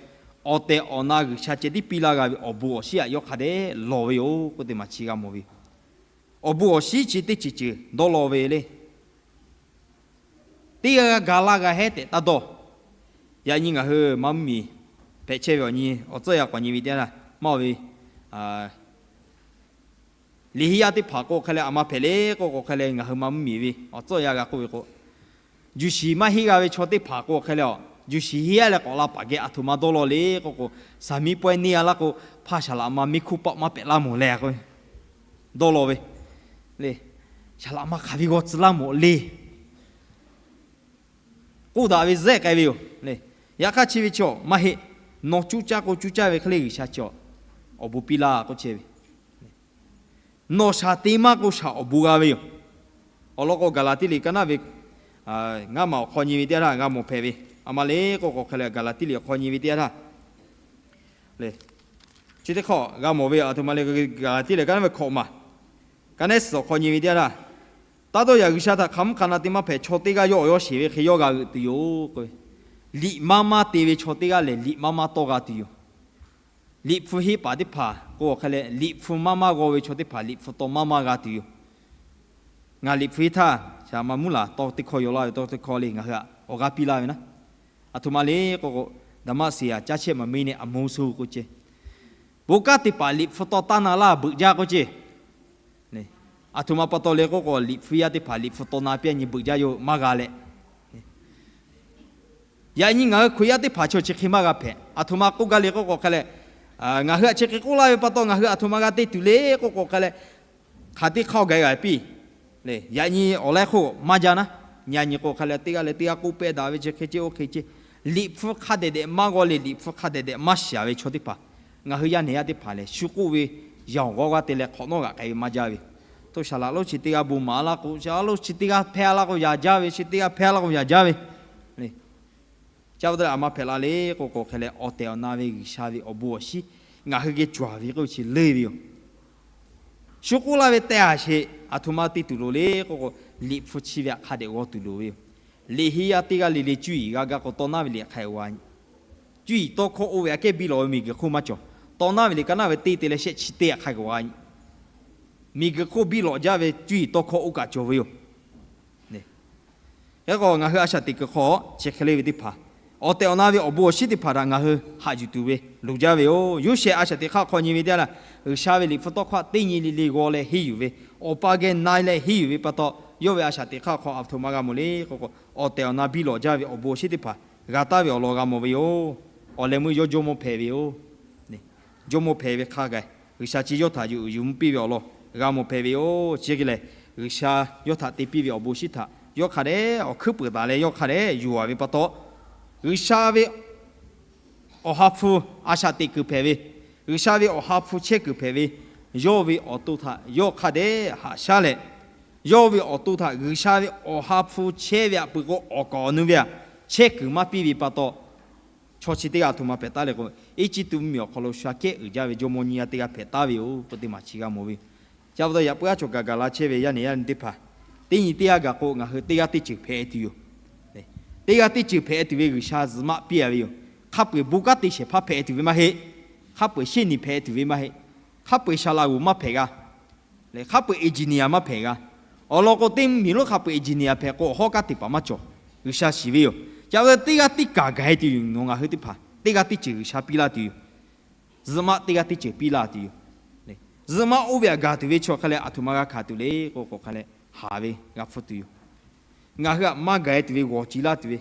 awˬ tehˬ awˬ na G'uiˬsha ceh tiˉ piˇ laˇ g'a ve awˬ bon awˬ shinˉ aꞈ yawˇ hk'a dehꞈ lawˬ ve yoˬ k'oˆ teˇ maˬ chi g'a mawˬ ve yoˬ. Awˬ bon awˬ shinˉ chi teˇ ceuˬ ceuˬ dawˇ law ve le. Teˇ g'aˇ ga laˇ g'a hehˉ tehꞈ taˇ dawˇ. Yaꞈ nyi ngaˬ hui maˇ mvuhˇmiˬ hpehꞈ chehˇ ve awˬ nyi awˬ tcuhˉ yaˇ k'awꞈ nyi ve teˇ yanˇ maˇ oˬ ve, liꞈ henˇ yaˇ teˇ hpaˍ k'o hk'e leh aˬ ma hpehꞈ le k'oˆ k'o hk'e leh ngaˬ hui maˇ mvuhˇmiˬ ve awˬ tcuhˉ yaˇ g'a k'oˆ ve k'o, juˬ shiˍ maˇ henˇ g'a ve chaw teˇ hpaˍ k'o hk'e leh, juˬ shiˍ henˇ yaˇ leh k'awꞈ la paˍ geh aˬ htoꞈ ma dawˇ law le k'oˆ k'o, saˍ miˇ pawehˇ neˇ a laˇ k'o, hpaˇ shaˍ laꞈ ma miˇ hkuˇ paˆ maˇ pehꞈ laˇ mawˬ leh k'o, dawˇ law ve le. Shaˍ laꞈ ma hk'aˬ ve g'aw tcuh laˇ mawˬ le. K'oˆ daꞈ ve zehˆ k'ai ve yoˬ le. Yaꞈ hk'aˇ chi ve chi maˇ heˆ. Nawˬ cuˇ caˇ k'o cuˇ caˇ ve hk'e le G'uiˬsha chi awˬ bon piˇ laˇ k'oˆ chehˇ ve. Nawˬ shaˍ te maˇ k'o shaˍ awˬ bon g'a ve yoˬ. Awˬ lawn k'o Gaˍlaˍtiˆ liꞈ ka naˉ ve ngaˇ maˬ awˬ hk'aw nyi ve teˇ yanˇ htaˇ g'a mawˬ hpehꞈ ve, aˬ ma le k'oˆ k'o hk'e leh Gaˍlaˍtiˆ liꞈ awˬ hk'aw nyi ve teˇ yanˇ htaˇ le, chi teˇ hk'awꞈ g'a mawˬ ve aˬ htoꞈ ma le, Gaˍlaˍtiˆ liꞈ ka naˉ ve hkawꞈ maˬ, ka naˉ suhˍ awˬ hk'aw nyi ve teˇ yanˇ htaˇ, taˇ dawˇ yaꞈ G'uiˬsha htaꞈ hk'aˬ mvuhˇ hk'aˬ na te maˇ hpehꞈ, chaw teˇ g'aˇ yawˇ awˬ yawˇ sheˍ ve hk'e yawˇ g'a g'euꞈ tuˬ yoˬ k'o, liꞈ maˇ maˇ te ve chaw teˇ g'aˇ lehˬ liꞈ maˇ maˇ tawˇ g'a tuˬ yoˬ. Liꞈ hpu henˇ paˍ teˇ hpaˍ k'o hk'e leh liꞈ hpu maˇ maˇ g'aw ve chaw teˇ hpaˍ liꞈ hpu taw maˇ maˇ g'a tuˬ yoˬ. Ngaˬ liꞈ hpu henˇ htaˇ, shaˍ ma mvuhˇ laˬ tawˇ teˇ hkawˇ yaw laˇ ve tawˇ teˇ hkawˇ le ngaˬ hui aꞈ awˬ g'aˇ piˇ laˇ ve naˉ. Aˬ htoꞈ ma le k'o k'o, daꞈ maˇ seˍ aꞈ caˇ chehˇ maˍ meˇ neh aˬ moˇ suh k'oˆ ceh. Bon kanˉ teˇ hpaˍ liꞈ hpu taw taˇ na laˇ beuꞈ jaˇ k'oˆ ceh. Aˬ htoꞈ ma pa taw le k'oˆ k'o, liꞈ hpu yaˇ teˇ hpaˍ liꞈ hpu taw na piˇ nyi beuꞈ jaˇ yoˬ maˇ g'a leh. Yaꞈ nyi ngaˬ hui Hkriꞈ yaˇ teˇ hpaˍ chaw chi hk'e maˇ g'a hpehꞈ. Aˬ htoꞈ ma k'oˆ gaˇ le k'oˆ k'o hk'e leh, ngaˬ hui aꞈ chi hk'e k'oˆ laˇ ve pa taw ngaˬ hui aˬ htoꞈ ma g'a te tuˬ le k'oˆ k'o hk'e leh, hk'aˬ teˇ hk'aˇ gaˬ gaˬ piˇ le. Yaꞈ nyi awˬ laiˉ hk'oˆ maˇ jaˇ naˉ. Yaꞈ nyi k'o hk'e leh teˇ g'aˇ leh teˇ g'aˇ k'oˆ pehˇ daꞈ ve chi hk'e ceh oˇ hk'e ceh, liꞈ hpu hk'a dehꞈ dehꞈ maˇ g'aw le, liꞈ hpu hk'a dehꞈ dehꞈ maˇ shiˍ ve chaw teˇ hpaˍ ngaˬ hui yaˇ nehˬ yaˇ teˇ hpaˍ lehˬ shu k'oˆ ve, yaꞈ awˬ g'awˇ g'aˇ te leh hk'awꞈ nawˉ g'aꞈ k'ai ve maˇ jaˇ ve. Toˇ shaˍ laꞈ lonˉ chi teˇ g'aˇ bon maˍ laˇ k'o, shaˍ laꞈ lonˉ chi teˇ g'aˇ hpehˇ laˇ k'o yaꞈ jaˇ ve, chi teˇ g'aˇ hpehˇ laˇ k'o yaꞈ jaˇ ve le. Ca pa taw leh aˬ ma hpehꞈ la le k'oˆ k'o hk'e leh, awˬ tehˬ awˬ na ve G'uiˬsha ve awˬ bon awˬ shinˉ ngaˬ hui geh cawˬ ve k'oˆ ve chi leuˇ ve yoˬ. Shu k'oˆ laˇ ve teh a sheˍ, aˬ htoꞈ ma te tuˬ loˍ le k'oˆ k'o, liꞈ hpu chi ve aꞈ hk'a dehꞈ g'aw tuˬ loˍ ve yoˬ. Liꞈ henˇ yaˇ teˇ g'aˇ le le cuˇ yiˍ g'a gaˇ k'o taw naˉ ve liꞈ hk'a g'aꞈ g'a nyi. Cuˇ yiˍ tawˇ hkawˇ oˇ ve aꞈ kehˉ biˇ lawˬ ve miˬguiˬ hk'oˆ maˇ cawˬ. Taw naˉ ve liꞈ ka naˉ ve teˇ te leh shehˆ chi teˇ aꞈ hk'a g'aꞈ g'a nyi. Miˬguiˬ hk'oˆ biˇ lawˬ jaˇ ve cuˇ yiˍ tawˇ hkawˇ oˇ kaꞈ cawˬ ve yoˬ. Hk'e k'o ngaˬ hui a shaꞈ teꞈ kuiˬ hk'aw chi hk'e le ve teˇ hpaˍ, awˬ tehˬ awˬ na ve awˬ bon awˬ shinˉ teˇ hpaˍ htaꞈ ngaˬ hui haꞈ yuˬ tuˬ ve loˍ jaˇ ve yoˬ. Yoˇsehꞈ a shaꞈ teꞈ hk'aˇ hk'aw nyi ve teˇ yanˇ, G'uiˬsha ve Liꞈ hpu tawˇ hkawˇ teˇ nyi le le g'aw leh henˇ yuˬ ve, awˬ pa geh na leh henˇ yuˬ ve pa taw, yawˇ ve a shaꞈ teꞈ hk'aˇ hk'aw a htoꞈ ma g'a mawˬ le k'o k'o, awˬ tehˬ awˬ na biˇ lawꞈ jaˇ ve awˬ bon awˬ shinˉ teˇ hpaˍ g'a taˍ ve awˬ lawn g'a mawˬ ve yoˬ. Awˬ leh meuˇ yawˇ jawˇmawˇ hpehꞈ ve yoˬ. Jawˇmawˇ hpehꞈ ve hk'a gaˬ, G'uiˬsha chi yawˇ htaꞈ yuˬ uiˍ yuˬ mvuh piˇ ve awˬ lawn g'a mawˬ hpehꞈ ve yoˬ. Chi hk'e leh, G'uiˬsha yawˇ htaꞈ te piˇ ve awˬ bon awˬ shinˉ htaꞈ yawˇ hk'a dehꞈ awˬ hkuiˉ peuˍ taˍ leh yawˇ hk'a dehꞈ yuˬ a ve pa taw, G'uiˬsha ve Awˬ ha hpu a shaꞈ teꞈ kuiˬ hpehꞈ ve, G'uiˬsha ve Awˬ ha hpu chehˇ kuiˬ hpehꞈ ve, yawˇ ve awˬ to htaꞈ yawˇ hk'a dehꞈ haꞈ shaˉ leh, yawˇ ve awˬ to htaꞈ G'uiˬsha ve Awˬ ha hpu chehˇ ve aꞈ peuˬ k'o, awˬ kaˍ awˬ nu ve aꞈ chehˇ kuiˬ maˇ piˇ ve pa taw, chaw chi teˇ g'aˇ a htoꞈ ma hpehꞈ taˍ le k'o, Eˇjiˇtuꞈ mvuhˇmiˬ awˬ hk'aw lo sha kehˉ uiˍ jaˇ ve jawˇmawˇ nyiˇ g'aˇ teˇ g'aˇ hpehꞈ taˍ ve yoˬ k'oˆ teˇ maˬ chi g'a mawˬ ve yoˬ. Chi pa taw yaꞈ puiˉ aˉ chaw kaꞈ gaˬ la chehˇ ve yaˇ nehˬ yaˇ nu teˇ hpaˍ, teˇ nyi teˇ g'aˇ gaˬ k'o, ngaˬ hui teˇ g'aˇ teˇ ceuˬ hpehꞈ tuˬ yoˬ. Teˇ g'aˇ teˇ ceuˬ hpehꞈ tuˬ ve G'uiˬsha zuhꞈ maˆ piˇ a ve yoˬ. Hk'a peu-eˬ bon kanˉ te shehˍ hpaˇ hpehꞈ tuˬ ve maˇ heˆ. Hk'a peu-eˬ shehnyi hpehꞈ tuˬ ve maˇ heˆ. Hk'a peu-eˬ shaˍlaꞈ g'oˍ maˇ hpehꞈ g'a. Leh hk'a peu-eˬ engineer maˇ hpehꞈ g'a. Awˬ lawn k'o, teˇ mvuhˇmiˬ lonˉ hk'a peu-eˬ engineer hpehꞈ k'o, awˬ hawˉ kanˉ te paˍ maˇ cawˬ. G'uiˬsha shiˍ ve yoˬ. Chi pa taw teˇ g'aˇ teˇ kaˬ gaˬ e tuˬ yoˬ. Nawˬ ngaˬ hui teˇ hpaˍ teˇ g'aˇ teˇ ceuˬ G'uiˬsha piˇ laˇ tuˬ yoˬ. Zuhꞈ maˆ teˇ g'aˇ teˇ ceuˬ piˇ laˇ tuˬ yoˬ. Zuhꞈ maˆ oˇ ve aꞈ gaˬ tuˬ ve chaw hk'a leh aˬ htoꞈ ma g'a hkanˍ tuˬ le k'o k'o, hk'a leh haˍ ve g'a hpfuhˇ tuˬ yoˬ. Ngaˬ hui aꞈ maˇ gaˬ e tuˬ ve g'awˬ ci laˇ tuˬ ve,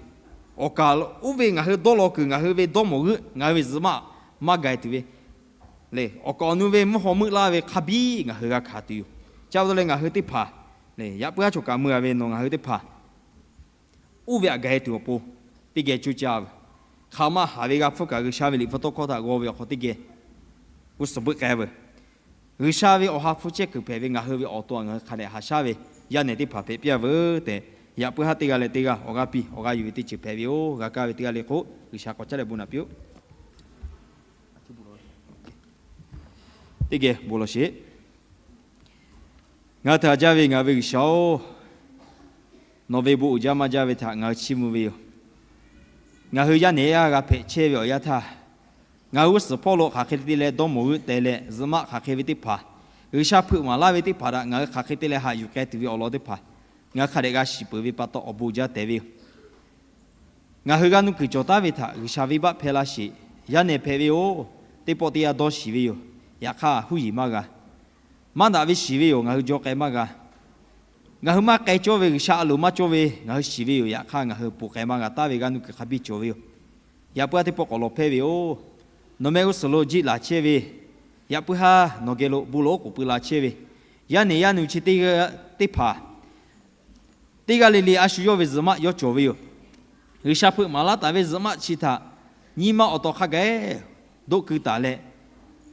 awˬ kaˍ oˇ ve ngaˬ hui dawˇ law kuiˬ, ngaˬ hui ve dawˇ mawˬ g'euˆ, ngaˬ hui ve zuhꞈ maˆ maˇ gaˬ e tuˬ ve le, awˬ kaˍ awˬ nu ve mvuhˇ haw meuˆ laˇ ve hk'a biˇ ngaˬ hui g'a hkanˍ tuˬ yoˬ. Chi pa taw leh ngaˬ hui teˇ hpaˍ le, yaꞈ puiˉ aˉ chaw kaꞈ mui a ve nawˬ ngaˬ hui teˇ hpaˍ oˇ ve aꞈ gaˬ e tuˬ awˬ pon teˇ geh coˇ caˇ ve, hk'aˬ ma haˍ ve g'a hpfuhˇ kaꞈ G'uiˬsha ve Liꞈ hpu tawˇ hkawˇ htaꞈ g'aw ve awˬ hk'aw teˇ geh g'uˇ suhˍ beuˆ k'ai veuˬ. G'uiˬsha ve Awˬ ha hpu chehˇ kuiˬ hpehꞈ ve ngaˬ hui ve awˬ to aꞈ ngaˬ hui hk'a dehꞈ haꞈ shaˉ ve yaˇ nehˬ teˇ hpaˍ hpehꞈ piˇ a veuˬ tehꞈ, yaꞈ puiˉ haˉ teˇ g'aˇ leh teˇ g'aˇ awˬ g'aˇ piˇ awˬ g'aˇ yuˬ ve teˇ ceuˬ hpehꞈ ve yoˬ. G'a kaˇ ve teˇ g'aˇ le k'o, G'uiˬsha k'awꞈ caˉ leh bon naꞈ piˇ-oˆ. Teˇ geh bon lawˬ sheˍ. Ngaˬ hui htaꞈ jaˇ ve ngaˬ ve G'uiˬsha-oˬ, nawˬ ve bon uiˍ jaˇ maˇ jaˇ ve htaꞈ ngaˬ hui chiˇ mvuh ve yoˬ. Ngaˬ hui yaˇ nehˬ yaˇ g'a hpehꞈ chehˇ ve awˬ yanˇ htaˇ, ngaˬ hui g'uˇ suhˍ hpawˇ lo hk'aˬ hk'e te leh dawˇ mawˬ g'euˆ te leh, zuhꞈ maˆ hk'aˬ hk'e ve teˇ hpaˍ, G'uiˬsha hpeuꞈ maˍ laˇ ve teˇ hpaˍ htaꞈ ngaˬ hui hk'aˬ hk'e te leh haꞈ yuˬ k'ai tuˬ ve awˬ lawn teˇ hpaˍ, ngaˬ hui hk'a dehꞈ g'a shiˍ peuˬ ve pa taw awˬ bon jaˇ tehꞈ ve yoˬ. Ngaˬ hui g'a nuˇ kuiˬ cawˬ taˉ ve htaꞈ G'uiˬsha venˇbaˆ hpehˇ laˇ sheˍ. Yaˇ nehˬ hpehꞈ ve yoˬ. Teˇ pawˆ teˇ yanˇ dawˇ shiˍ ve yoˬ. Yaꞈ hk'aˇ huˉ yeˬ maˇ g'a. Maˇ daꞈ ve shiˍ ve yoˬ. Ngaˬ hui jaw k'ai maˇ g'a. Ngaˬ hui maˇ k'ai cawˇ ve, G'uiˬsha a loˍ maˇ cawˇ ve ngaˬ hui shiˍ ve yoˬ. Yaꞈ hk'aˇ ngaˬ hui ponˬ k'ai maˇ g'a taˍ ve g'a nuˇ kuiˬ hk'a biˇ cawˬ ve yoˬ. Yaꞈ puiˉ haˉ teˇ pawˆ k'awꞈ lawˬ hpehˇ ve yoˬ. Nawˬ mehˆ g'uˇ suhˍ lo jiˆ laˬ chehˇ ve, yaꞈ puiˉ haˉ nawˬ geh lo bon lawˬ oˉ k'oˍ pui la chehˇ ve yaˇ nehˬ yaˇ nu chi teˇ g'aˇ teˇ hpaˍ, teˇ g'aˇ le le a shu yawˇ ve zuhꞈ maˆ yawˇ cawˬ ve yoˬ. G'uiˬsha hpeuꞈ maˍ laˇ taˍ ve zuhꞈ maˆ chi htaꞈ nyi ma awˬ tawˍ hk'a gaˬ doˆ keu taˍ leh,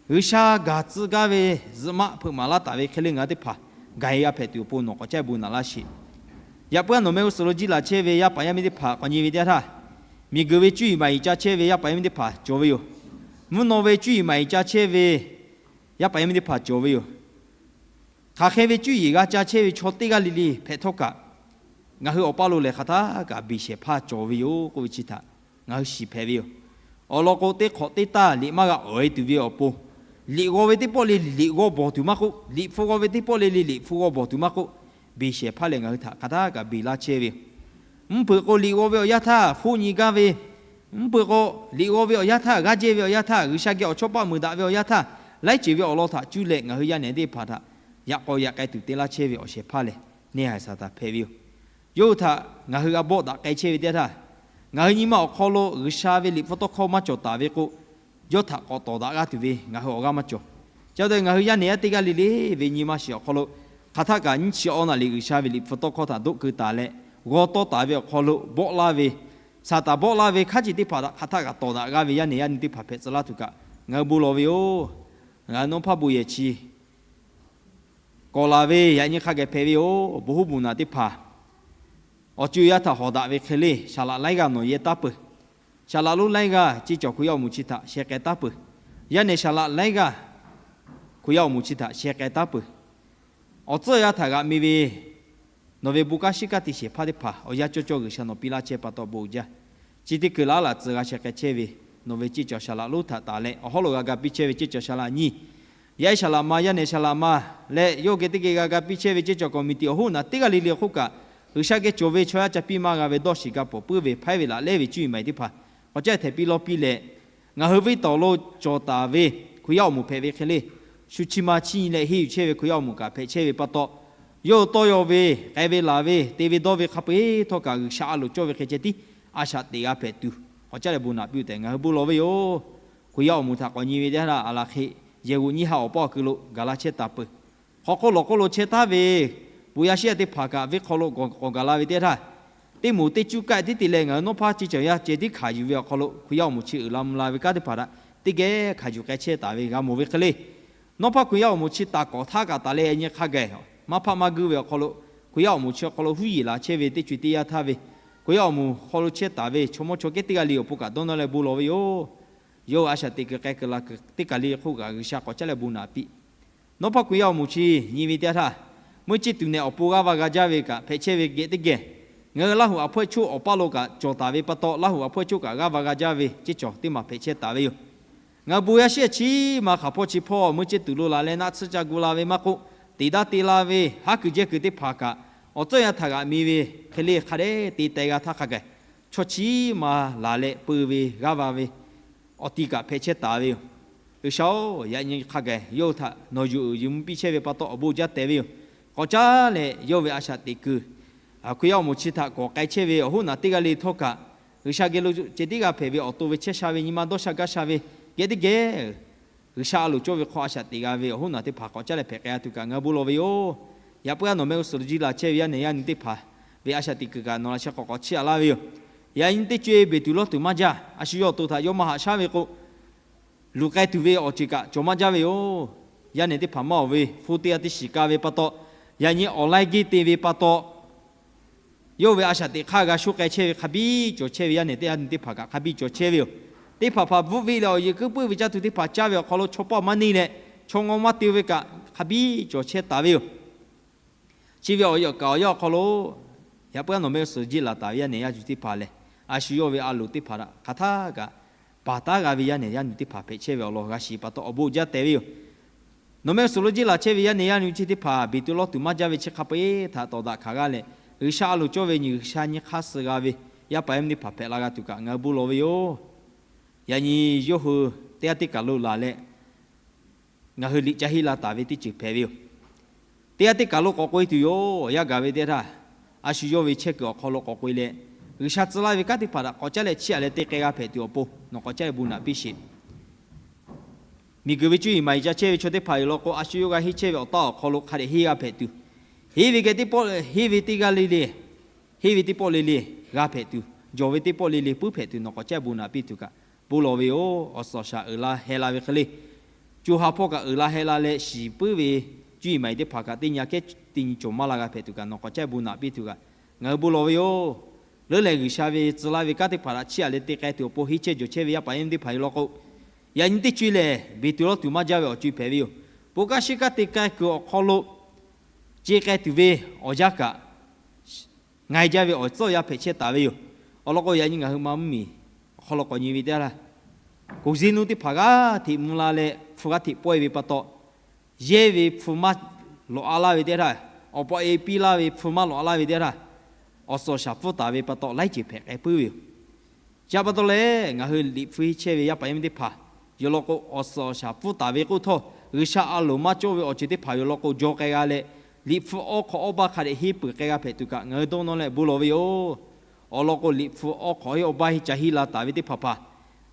G'uiˬsha gaˬ tcuh gaˇ ve zuhꞈ maˆ hpeuꞈ maˍ laˇ taˍ ve hk'e le ngaˬ hui teˇ hpaˍ gaˬ e g'a hpehꞈ tuˬ awˬ pon nawˬ k'awꞈ caˇ bon naꞈ laˇ sheˍ. Yaꞈ puiˉ haˉ nawˬ mehˆ g'uˇ suhˍ lo jiˆ laˬ chehˇ ve yaˇ paˍ yaˇ miˇ teˇ hpaˍ k'awꞈ nyi ve teˇ yanˇ htaˇ, miˬguiˬ ve cuˇ yiˍ maˍ yiˍ ca chehˇ ve yaˇ paˍ yaˇ miˇ teˇ hpaˍ cawˬ ve yoˬ. Mvuhˇ naw ve cuˇ yiˍ maˍ yiˍ ca chehˇ ve yaˇ paˍ yaˇ miˇ teˇ hpaˍ cawˬ ve yoˬ. Hk'aˬ hk'e ve cuˇ yiˍ g'a ca chehˇ ve chaw teˇ g'aˇ le le hpehꞈ htawˇ kaꞈ, ngaˬ hui awˬ paˇ lo lehˬ hk'aˬ htaˇ kaꞈ beˬ shehˍ hpaˇ cawˬ ve yoˬ k'oˆ ve chi htaꞈ ngaˬ hui shiˍ hpehꞈ ve yoˬ. Awˬ lawn k'o, teˇ hk'awꞈ teˇ taˇ liꞈ maˇ g'a awˬ e tuˬ ve awˬ pon, liꞈ g'aw ve teˇ pawˆ le liꞈ g'aw bawˬ tuˬ maˇ k'oˆ, liꞈ hpu g'aw ve teˇ pawˆ le le liꞈ hpu g'aw bawˬ tuˬ maˇ k'oˆ, beˬ shehˍ hpaˇ lehˬ ngaˬ hui htaꞈ hk'aˬ htaˇ kaꞈ beˬ laˇ chehˇ ve yoˬ. Mvuhˇ hpeuꞈ k'o, liꞈ g'aw ve awˬ yanˇ htaˇ hpfuhˇ nyi gaˇ ve, mvuhˇ hpeuꞈ k'o, liꞈ g'aw ve awˬ yanˇ htaˇ g'aˇ jehˇ ve awˬ yanˇ htaˇ, G'uiˬsha geh awˬ chawˇ paˆ meuˍ daꞈ ve awˬ yanˇ htaˇ, laiˉ ceuˬ ve awˬ lawn htaꞈ cuˇ leh ngaˬ hui yaˇ nehˬ teˇ hpaˍ htaꞈ yaꞈ k'aw yaꞈ k'ai tuˬ te laˇ chehˇ ve awˬ shehˍ hpaˇ lehˬ, neˇ haiˬ Saˍtanˍ hpehꞈ ve yoˬ. Yawˇ hui htaꞈ ngaˬ hui g'a bawˆ daꞈ k'ai chehˇ ve teˇ htaˇ, ngaˬ hui nyi ma awˬ hk'aw lo G'uiˬsha ve Liꞈ hpu tawˇ hkawˇ maˇ cawˬ taˍ ve k'o, yawˇ htaꞈ k'awꞈ tawˍ daꞈ g'a tuˬ ve ngaˬ hui awˬ g'aˇ maˇ cawˬ. Chi pa taw ngaˬ hui yaˇ nehˬ yaˇ teˇ g'aˇ le le ve nyi ma shiˍ awˬ hk'aw lo, hk'aˬ htaˇ kaꞈ nyiˇ chi awˬ naˬ liꞈ G'uiˬsha ve Liꞈ hpu tawˇ hkawˇ htaꞈ doˆ keu taˍ leh, g'aw tawˇ taˍ ve awˬ hk'aw lo bawˆ laˇ ve, Saˍtanˍ bawˆ laˇ ve hk'aˇ ceuˬ teˇ hpaˍ htaꞈ hk'aˬ htaˇ kaꞈ tawˍ daꞈ g'a ve yaˇ nehˬ yaˇ nyi teˇ hpaˍ hpehꞈ tcuh laˇ tuˬ kaꞈ ngaˬ hui bon lawˬ ve yoˬ. Ngaˬ hui nawˉ hpaˇ bon yehˬ chi kawꞈ laˬ ve yaꞈ nyi hk'a geh hpehꞈ ve yoˬ. Bon huˉ bon naˬ teˇ hpaˍ awˬ co yaˇ htaꞈ hawˍ daꞈ ve hk'e le, saˍ laꞈ laiˉ g'aˇ nawˬ yehˇ taˉ peuˬ. Saˍ laꞈ lonˉ laiˉ g'aˇ ceˇ cawˬ Hkriꞈ yaˇ awˬ moˍ chi htaꞈ sheh k'ai taˉ peuˬ. Yaˇ nehˬ saˍ laꞈ laiˉ g'aˇ Hkriꞈ yaˇ awˬ moˍ chi htaꞈ sheh k'ai taˉ peuˬ. Awˬ tcuhˉ yaˇ htaꞈ g'aꞈ mi ve nawˬ ve bon kanˉ shiˉ kanˉ te shehˍ hpaˇ teˇ hpaˍ awˬ yanˇ cawˇ cawˇ G'uiˬsha nawˬ piˇ laˇ chehˇ pa taw bon jaˇ. Chi teˇ hkui laˉ laꞈ tcuh g'a sheh k'ai chehˇ ve nawˬ ve ceˇ cawˬ saˍ laꞈ lonˉ htaꞈ taˍ leh, awˬ hawˉ lo g'a ga piˇ chehˇ ve ceˇ cawˬ saˍ laꞈ nyiˇ, yaˇ ehˉ saˍ laꞈ ma, yaˇ nehˬ saˍ laꞈ ma leh yawˇ geh teˇ geh g'a ga piˇ chehˇ ve ceˇ cawˬ committee awˬ hoˉ naˬ teˇ g'aˇ le le hk'oˆ kaꞈ, G'uiˬsha geh cawˬ ve chaw yaˇ ca piˇ maˇ g'a ve dawˇ shiˍ ga pawˍ puiˉ ve hpaiˉ ve laꞈ lehˉ ve cuˇ yiˍ maˍ yiˍ teˇ hpaˍ k'awꞈ caˇ htehˍ piˇ lawˇ piˇ leh, ngaˬ hui venˇ tawˍ lo cawˬ taˍ ve Hkriꞈ yaˇ awˬ moˍ hpehꞈ ve hk'e le, shu chi ma chiˇ nyi leh henˇ yuˬ chehˇ ve Hkriꞈ yaˇ awˬ moˍ kaꞈ hpehꞈ chehˇ ve pa taw, yawˇ hui tawˇ yaw ve, k'ai ve laˬ ve, te ve dawˇ ve hk'a peu-eˬ htawˇ kaꞈ G'uiˬsha a loˍ cawˇ ve hk'e ceh tiˉ a shaꞈ teꞈ g'a hpehꞈ tuˬ, k'awꞈ caˇ leh bon naꞈ piˇ tehꞈ ngaˬ hui bon lawˬ ve yoˬ. Hkriꞈ yaˇ awˬ moˍ htaꞈ k'awꞈ nyi ve teˇ htaˇ, aˬ laˬ hk'e yehˬ g'oꞈ nyiˇ ha awˬ paˇ awˬ kui lo gaˬ la chehˇ taˍ peuˬ. Hk'aw hk'oˆ lawˬ hk'oˆ lo chehˇ taˉ ve bon yaˇ shiˉ yaˇ teˇ hpaˍ kaꞈ venˇ hk'aw lo k'awꞈ gaˬ la ve teˇ htaˇ, teˇ moˍ teˇ cuˇ kaˆ tiˉ te leh ngaˬ hui nawˉ hpaˇ ceˇ cawˬ yaˇ ceh tiˉ hkanˍ yuˬ ve awˬ hk'aw lo Hkriꞈ yaˇ awˬ moˍ chi uiˍ la mvuh la ve kanˉ teˇ hpaˍ htaꞈ teˇ geh hkanˍ yuˬ k'ai chehˇ taˍ ve g'a mawˬ ve hk'e le. Nawˉ hpaˇ Hkriꞈ yaˇ awˬ moˍ chi taˍ kawꞈ htaˇ kaꞈ taˍ leh yaꞈ nyi hk'a gaˬ maˇ hpaˆ maˇ guˇ ve awˬ hk'aw lo, Hkriꞈ yaˇ awˬ moˍ chi awˬ hk'aw lo huˉ yeˬ la chehˇ ve teˇ co-e teˇ yanˇ htaˇ ve, Hkriꞈ yaˇ awˬ moˍ hk'aw lo chehˇ taˍ ve chaw mawˇ chaw kehˉ teˇ g'aˇ le awˬ pon kaꞈ dawˇ nawˇ leh bon lawˬ ve yoˬ. Yawˇ hui a shaꞈ teꞈ kuiˬ k'ai kuiˬ la kuiˬ teˇ kaˬ le hk'oˆ kaꞈ G'uiˬsha k'awꞈ caˇ leh bon naꞈ piˇ. Nawˉ hpaˇ Hkriꞈ yaˇ awˬ moˍ chi nyi ve teˇ htaˇ, meuˇ ceˇ tuˬ nehˬ awˬ pon g'aˇ va g'a jaˇ ve kaꞈ hpehꞈ chehˇ ve geh teˇ geh, ngaˬ hui Laˇ huˍ Aˬ hpawehˇ choˆ awˬ paˇ lo kaꞈ cawˬ taˍ ve pa taw, Laˇ huˍ Aˬ hpawehˇ choˆ kaꞈ g'aˇ va g'a jaˇ ve ceˇ cawˬ teˇ maˬ hpehꞈ chehˇ taˍ ve yoˬ. Ngaˬ hui bon yaˇ shiˉ yaˇ chi ma hk'aˬ hpawˇ chi hpawˇ meuˇ ceˇ tuˬ lo laˬ leh naˆ tsuhˇ ca gu la ve maˇ k'oˆ, teꞈ daˇ te la ve haˉ kuiˬ jehˇ kuiˬ teˇ hpaˍ kaꞈ awˬ tcuhˇ yanˇ htaꞈ g'aꞈ mi ve hk'e le hk'a dehꞈ te teh g'a htaˇ hk'a gaˬ, chaw chi ma laˬ leh peu ve g'aˇ va ve awˬ ti kaꞈ hpehꞈ chehˇ taˍ ve yoˬ. G'uiˬsha-oˬ, yaꞈ nyi hk'a gaˬ yawˇ hui htaꞈ nawˬ yuˬ uiˍ yuˬ mvuh piˇ chehˇ ve pa taw awˬ bon jaˇ tehꞈ ve yoˬ. K'awꞈ caˇ leh yawˇ ve a shaꞈ teꞈ kuiˬ Hkriꞈ yaˇ awˬ moˍ chi htaꞈ k'awꞈ k'ai chehˇ ve awˬ hoˉ naˬ teˇ g'aˇ le htawˇ kaꞈ, G'uiˬsha geh lo ceh tiˉ g'a hpehꞈ ve awˬ to ve chehˇ sha ve nyi ma dawˇ sha gaˇ sha ve geh teˇ geh, G'uiˬsha a loˍ cawˇ ve hk'aw a shaꞈ teꞈ g'a ve awˬ hoˉ naˬ teˇ hpaˍ k'awꞈ caˇ leh hpehꞈ k'ai g'a tuˬ kaꞈ ngaˬ hui bon lawˬ ve yoˬ. Yaꞈ puiˉ a nawˬ mehˆ g'uˇ suhˍ lo jiˇ laˬ chehˇ ve yaˇ nehˬ yaˇ nyi teˇ hpaˍ ve a shaꞈ teꞈ kuiˬ kaꞈ nawˬ laꞈ sheh k'awꞈ k'awꞈ chiˇ aꞈ laˇ ve yoˬ. Yaꞈ nyi teˇ co-e beˬ tuˬ lawˇ tuˬ maˇ jaˇ. A shu yawˇ awˬ to htaꞈ yawˇ maˇ haꞈ shaˉ ve k'o, luˬ k'ai tuˬ ve awˬ ceuˬ kaꞈ cawˬ maˇ jaˇ ve yoˬ. Yaˇ nehˬ teˇ hpaˍ maˇ awˬ ve hpu teˇ g'aˇ teˇ shiˍ ka ve pa taw, yaꞈ nyi online geh te ve pa taw, yawˇ ve a shaꞈ teꞈ hk'aˇ g'a shuˉ k'ai chehˇ ve hk'a biˇ cawˬ chehˇ ve yaˇ nehˬ teˇ g'aˇ nyi teˇ hpaˍ kaꞈ hk'a biˇ cawˬ chehˇ ve yoˬ. Teˇ hpaˍ hpaˍ bvuhˆ ve leh awˬ yeˬ kuiˉ puiˉ ve caˇ tuˬ teˇ hpaˍ caˇ ve awˬ hk'aw lo chaw paˆ maˇ neˇ leh, chaw ngaw maˇ te ve kaꞈ hk'a biˇ cawˬ chehˇ taˍ ve yoˬ. Chi ve awˬ yaꞈ kaꞈ awˬ yanˇ awˬ hk'aw lo, yaꞈ puiˉ a nawˬ mehˆ g'uˇ suhˍ lo jiˇ laˬ taˍ ve yaˇ nehˬ yaˇ yuˬ teˇ hpaˍ lehˬ, a shu yawˇ ve a loˍ teˇ hpaˍ htaꞈ hk'aˬ htaˇ kaꞈ paˍ taˉ g'a ve yaˇ nehˬ yaˇ nyi teˇ hpaˍ hpehꞈ chehˇ ve awˬ lawn g'a shiˍ pa taw awˬ bon jaˇ tehꞈ ve yoˬ. Nawˬ mehˆ g'uˇ suhˍ lo jiˇ laˬ chehˇ ve yaˇ nehˬ yaˇ nyi chi teˇ hpaˍ beˬ tuˬ lawˇ tuˬ maˇ jaˇ ve chi hk'a peu-eˬ htaꞈ tawˍ daꞈ hkanˍ g'a leh, G'uiˬsha a loˍ cawˇ ve nyi G'uiˬsha nyi hk'aˇ suh g'a ve yaˇ paˍ yaˇ miˇ teˇ hpaˍ hpehꞈ la g'a tuˬ kaꞈ ngaˬ hui bon lawˬ ve yoˬ. Yaꞈ nyi yawˇ hui teˇ g'aˇ teˇ kaˬ lo laˬ leh, ngaˬ hui liꞈ ca henˇ la taˍ ve teˇ ceuˬ hpehꞈ ve yoˬ. Teˇ g'aˇ teˇ kaˬ lo k'awꞈ k'oꞈ-e tuˬ yoˬ. Awˬ yanˇ gaˬ ve teˇ htaˇ, a shu yawˇ ve chehˇ kuiˬ awˬ hk'aw lo k'awꞈ k'oꞈ-e leh, G'uiˬsha tcuh laˇ ve kanˉ teˇ hpaˍ htaꞈ k'awꞈ caˇ leh chiˇ aꞈ leh te k'ai g'a hpehꞈ tuˬ awˬ pon nawˬ k'awꞈ caˇ leh bon naꞈ piˇ sheˍ. Miˬguiˬ ve cuˇ yiˍ maˍ yiˍ ca chehˇ ve chaw teˇ hpaˍ yoˬ law k'o, a shu yawˇ g'a henˇ chehˇ ve awˬ taˇ awˬ hk'aw lo hk'a dehꞈ henˇ g'a hpehꞈ tuˬ, henˇ ve geh teˇ pawˆ, henˇ ve teˇ g'aˇ le le, henˇ ve teˇ pawˆ le le g'a hpehꞈ tuˬ, jawˬ ve teˇ pawˆ le le puiˉ hpehꞈ tuˬ nawˬ k'awꞈ caˇ bon naꞈ piˇ tuˬ kaꞈ bon lawˬ ve yoˬ. Awˬ suhˍ awˬ shaˍ uiˍ la heh la ve hk'e le, co ha hpawˇ kaꞈ uiˍ la heh la leh shiˍ puiˉ ve cuˇ yiˍ maˍ yiˍ teˇ hpaˍ kaꞈ teˇ nyi kehˉ teˇ nyi cawˬ maˇ la g'a hpehꞈ tuˬ kaꞈ nawˬ k'awꞈ caˇ bon naꞈ piˇ tuˬ kaꞈ ngaˬ hui bon lawˬ ve yoˬ. Leuˉ lehˬ G'uiˬsha ve tcuh laˇ ve kanˉ teˇ hpaˍ htaꞈ chiˇ aꞈ leh te k'ai tuˬ awˬ pon henˇ chehˇ jawˬ chehˇ ve yaˇ paˍ yaˇ miˇ teˇ hpaˍ yoˬ law k'o, yaꞈ nyi teˇ co-e lehˬ beˬ tuˬ lawˇ tuˬ maˇ jaˇ ve awˬ co-e hpehꞈ ve yoˬ. Bon kanˉ shiˉ kanˉ te k'ai kuiˬ awˬ hk'aw lo ce k'ai tuˬ ve awˬ yanˇ kaꞈ, nga-e jaˇ ve awˬ tcuhˉ awˬ yanˇ hpehꞈ chehˇ taˍ ve yoˬ. Awˬ lawn k'o, yaꞈ nyi ngaˬ hui ma mvuhˇmiˬ awˬ hk'aw lo k'awꞈ nyi ve teˇ htaˇ, koˬ zeˇ nuˇ teˇ hpaˍ g'aˇ hteꞈ mvuh la leh hpu g'aˇ hteꞈ pawehˇ ve pa taw, yehˇ ve hpu maˇ lawꞈ a laˇ ve teˇ htaˇ, awˬ pa e piˇ laˇ ve hpu maˇ lawꞈ a laˇ ve teˇ htaˇ, awˬ suhˍ awˬ shaˍ pfuhˇ taˍ ve pa taw laiˉ ceuˬ hpehꞈ k'ai puiˉ ve yoˬ. Chi pa taw leh, ngaˬ hui liꞈ hpu henˇ chehˇ ve yaˇ paˍ yaˇ miˇ teˇ hpaˍ yoˬ law k'o, awˬ suhˍ awˬ shaˍ pfuhˇ taˍ ve k'oˆ htawˇ, G'uiˬsha a loˍ maˇ cawˇ ve awˬ ceuˬ teˇ hpaˍ yoˬ law k'o, jaw k'ai g'a leh, liꞈ hpu awˇ hk'awꞈ awˇ baˇ hk'a dehꞈ henˇ peuˬ k'ai g'a hpehꞈ tuˬ kaꞈ ngaˬ hui dawˇ nawˇ leh bon lawˬ ve yoˬ. Awˬ lawn k'o, liꞈ hpu awˇ hk'awꞈ henˇ awˇ baˇ henˇ ca henˇ la taˍ ve teˇ hpaˍ hpaˍ,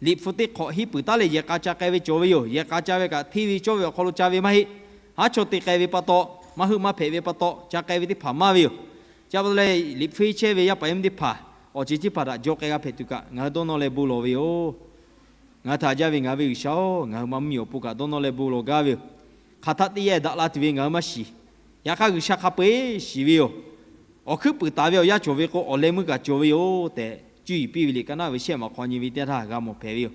liꞈ hpu teˇ hk'awꞈ henˇ peuˬ taˉ leh yehˬ k'a ca k'ai ve cawˬ ve yoˬ. Yehˬ k'a ca ve kaꞈ hteˇ ve cawˇ ve awˬ hk'aw lo ca ve maˇ heˆ. Haˉ chaw te k'ai ve pa taw, maˇ heuˆ maˇ hpehꞈ ve pa taw ca k'ai ve teˇ hpaˍ maˇ ve yoˬ. Chi pa taw leh, liꞈ hpu henˇ chehˇ ve yaˇ paˍ yaˇ miˇ teˇ hpaˍ, awˬ ceuˬ teˇ hpaˍ htaꞈ jaw k'ai g'a hpehꞈ tuˬ kaꞈ ngaˬ hui dawˇ nawˇ leh bon lawˬ ve yoˬ. Ngaˬ hui htaꞈ jaˇ ve ngaˬ ve G'uiˬsha-oˬ, ngaˬ hui ma mvuhˇmiˬ awˬ pon kaꞈ dawˇ nawˇ leh bon lawˬ gaˇ ve yoˬ. Hk'aˬ htaˆ teˇ yanˇ daꞈ la tuˬ ve ngaˬ hui maˇ shiˍ. Yaꞈ hk'aˇ, G'uiˬsha hk'a peu-eˬ shiˍ ve yoˬ. Awˬ hkuiˉ puiˍ taˍ ve awˬ yanˇ cawˬ ve k'o, awˬ leh meuˇ kaꞈ cawˬ ve yoˬ tehꞈ, cuˇ yiˍ piˇ ve liꞈ ka naˉ ve shehˆ maˬ hk'aw nyi ve teˇ htaˇ g'a mawˬ hpehꞈ ve yoˬ.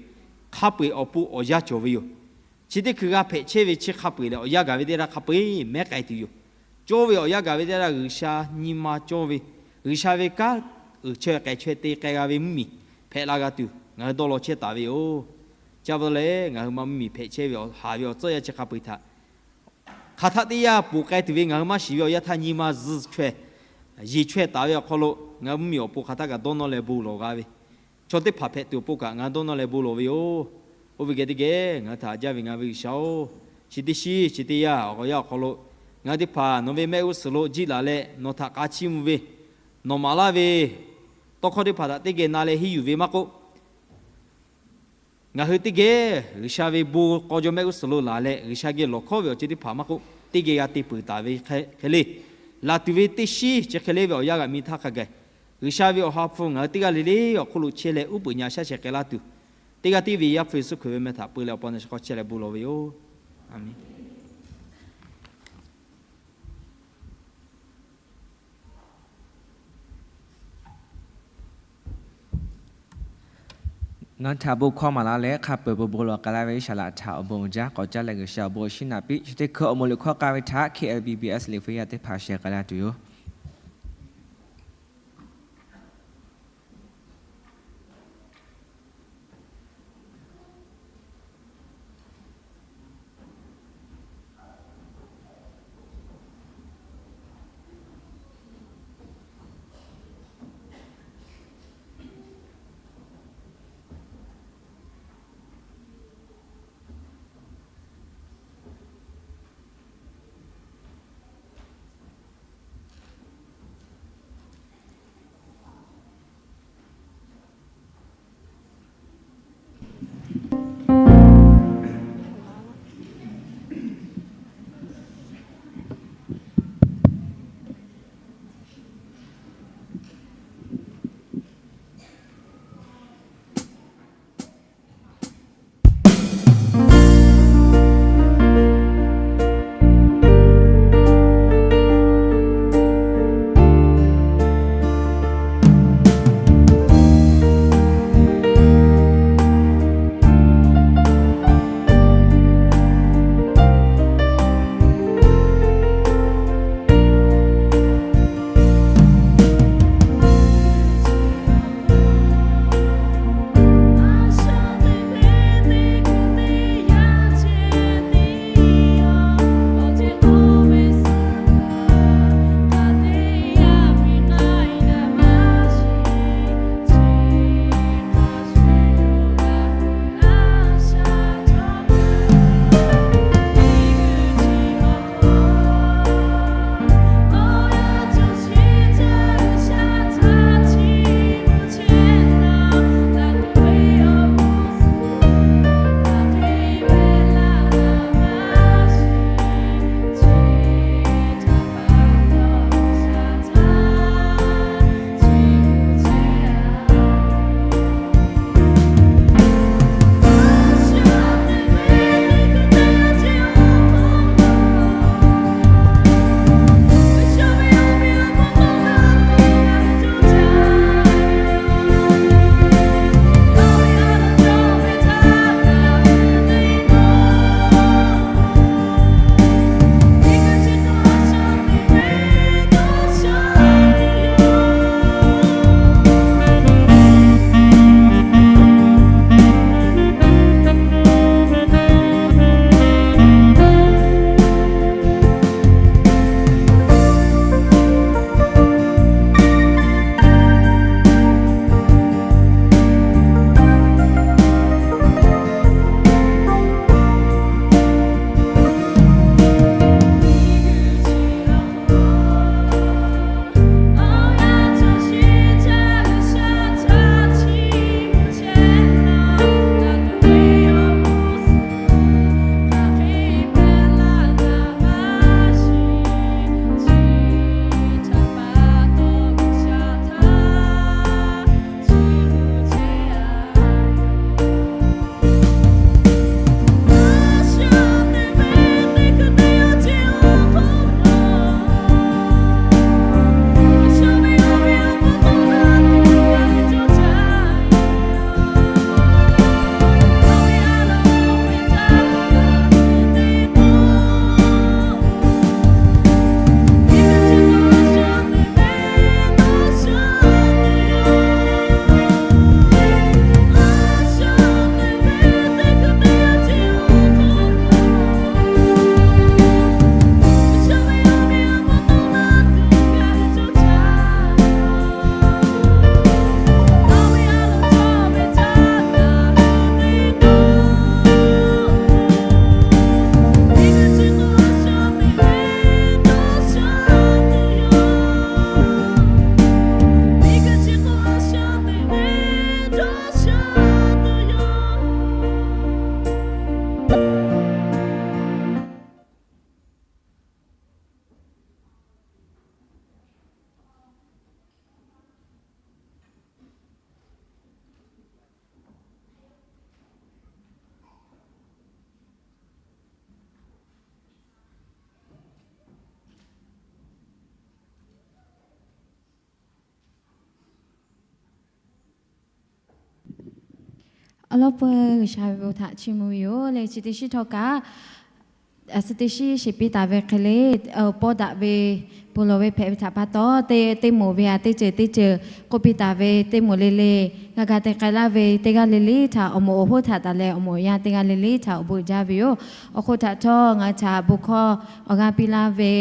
Hk'a peu-eˬ awˬ pon awˬ yanˇ cawˬ ve yoˬ. Chi teˇ hkui g'a hpehꞈ chehˇ ve chi hk'a peu-eˬ lehˬ, awˬ yanˇ gaˬ ve teˇ htaˇ hk'a peu-eˬ mehˉ k'ai tuˬ yoˬ. Cawˇ ve awˬ yanˇ gaˬ ve teˇ htaˇ G'uiˬsha nyi ma cawˇ ve, G'uiˬsha ve kanˉ uiˍ chaweh k'ai chaweh te k'ai g'a ve mvuhˇmiˬ hpehꞈ la g'a tuˬ ngaˬ hui dawˇ law chehˇ taˍ ve yoˬ. Chi pa taw leh, ngaˬ hui ma mvuhˇmiˬ hpehꞈ chehˇ ve awˬ haˍ ve awˬ tcuhˉ yanˇ chi hk'a peu-eˬ htaꞈ hk'aˬ htaˆ teˇ yanˇ ponˬ k'ai tuˬ ve ngaˬ hui maˇ shiˍ ve awˬ yanˇ htaˇ nyi ma zuhˬ chaweh, yeˬ chaweh taˍ ve awˬ hk'aw lo ngaˬ hui mvuhˇmiˬ awˬ pon hk'aˬ htaˆ kaꞈ dawˇ nawˇ leh bon lawˬ g'a ve, chaw teˇ hpaˍ hpehꞈ tuˬ awˬ pon kaꞈ ngaˬ hui dawˇ nawˇ leh bon lawˬ ve yoˬ. Oˇ ve geh teˇ geh ngaˬ hui htaꞈ haꞈ jaˇ ve ngaˬ ve G'uiˬsha-oˬ, chi teˇ shiˉ chi teˇ yanˇ awˬ g'aw yaˇ awˬ hk'aw lo ngaˬ hui teˇ hpaˍ nawˬ ve mehˆ g'uˇ suhˍ lo jiˆ laˬ leh nawˬ htaꞈ k'a chiˇ mvuh ve, nawˬ maˍ laˇ ve tawˇ hkawˇ teˇ hpaˍ htaꞈ teˇ geh na leh henˇ yuˬ ve maˇ k'oˆ, ngaˬ hui teˇ geh G'uiˬsha ve bon k'aw jaw mehˆ g'uˇ suhˍ lo laˬ leh G'uiˬsha geh lawˬ hkawˉ ve awˬ ceuˬ teˇ hpaˍ maˇ k'oˆ, teˇ geh g'a te peuˬ taˍ ve hk'e le. Laˬ tuˬ ve teˇ shiˉ chi hk'e le ve awˬ yanˇ g'aꞈ mi htaˇ hk'a gaˬ, G'uiˬsha ve awˬ ha hpu ngaˬ hui teˇ g'aˇ le le awˬ hk'oˆ lo chehˇ leh uˉ peunˍ nyi shaˉ sheh k'ai laˇ tuˬ, teˇ g'aˇ tiˉ ve Yaˇ hpu Yeˍsuˆ Hkriꞈ ve meh htaꞈ peu leh awˬ pa na chi hk'aw chehˇ leh bon lawˬ ve yoˬ. Aˍmenˍ. Ngaˬ hui htaꞈ bon hkawˇ maˍ laˇ leh hk'a peuˬ bon bon lawˬ k'ai laˇ ve Iˉsaˍreˍlaˆ htaꞈ awˬ bon uiˍ jaˇ k'awꞈ caˇ leh G'uiˬsha awˬ bon awˬ shinˉ naꞈ piˇ. Chi teˇ hkui awˬ moˍ liꞈ hkawˇ k'ai ve htaꞈ K L B B S liꞈ hpu yaˇ teˇ hpaˍ sheh k'ai laˇ tuˬ yoˬ. Awˬ lawn peuˬ G'uiˬsha ve bon htaꞈ chiˇ mvuh ve yoˬ le. Chi teˇ shinˉ htawˇ kaꞈ, a shu teˇ shinˉ sheˍ piˇ taˍ ve hk'e le, pawˇ daꞈ ve bon lawˬ ve hpehꞈ ve htaꞈ pa taw, teˇ moˍ ve a teˇ ceuˬ teˇ ceuˬ k'oˆ piˇ taˍ ve teˇ moˍ le le, g'a ga te k'ai laˇ ve teˇ g'aˇ le le htaꞈ awˬ moˍ awˬ hoˉ htaꞈ taˍ leh awˬ moˍ awˬ yanˇ teˇ g'aˇ le le htaꞈ awˬ bon jaˇ ve yoˬ. Awˬ hk'oˆ htaꞈ htawˇ ngaˬ hui htaꞈ bon hkawˇ awˬ g'aˇ piˇ laˇ ve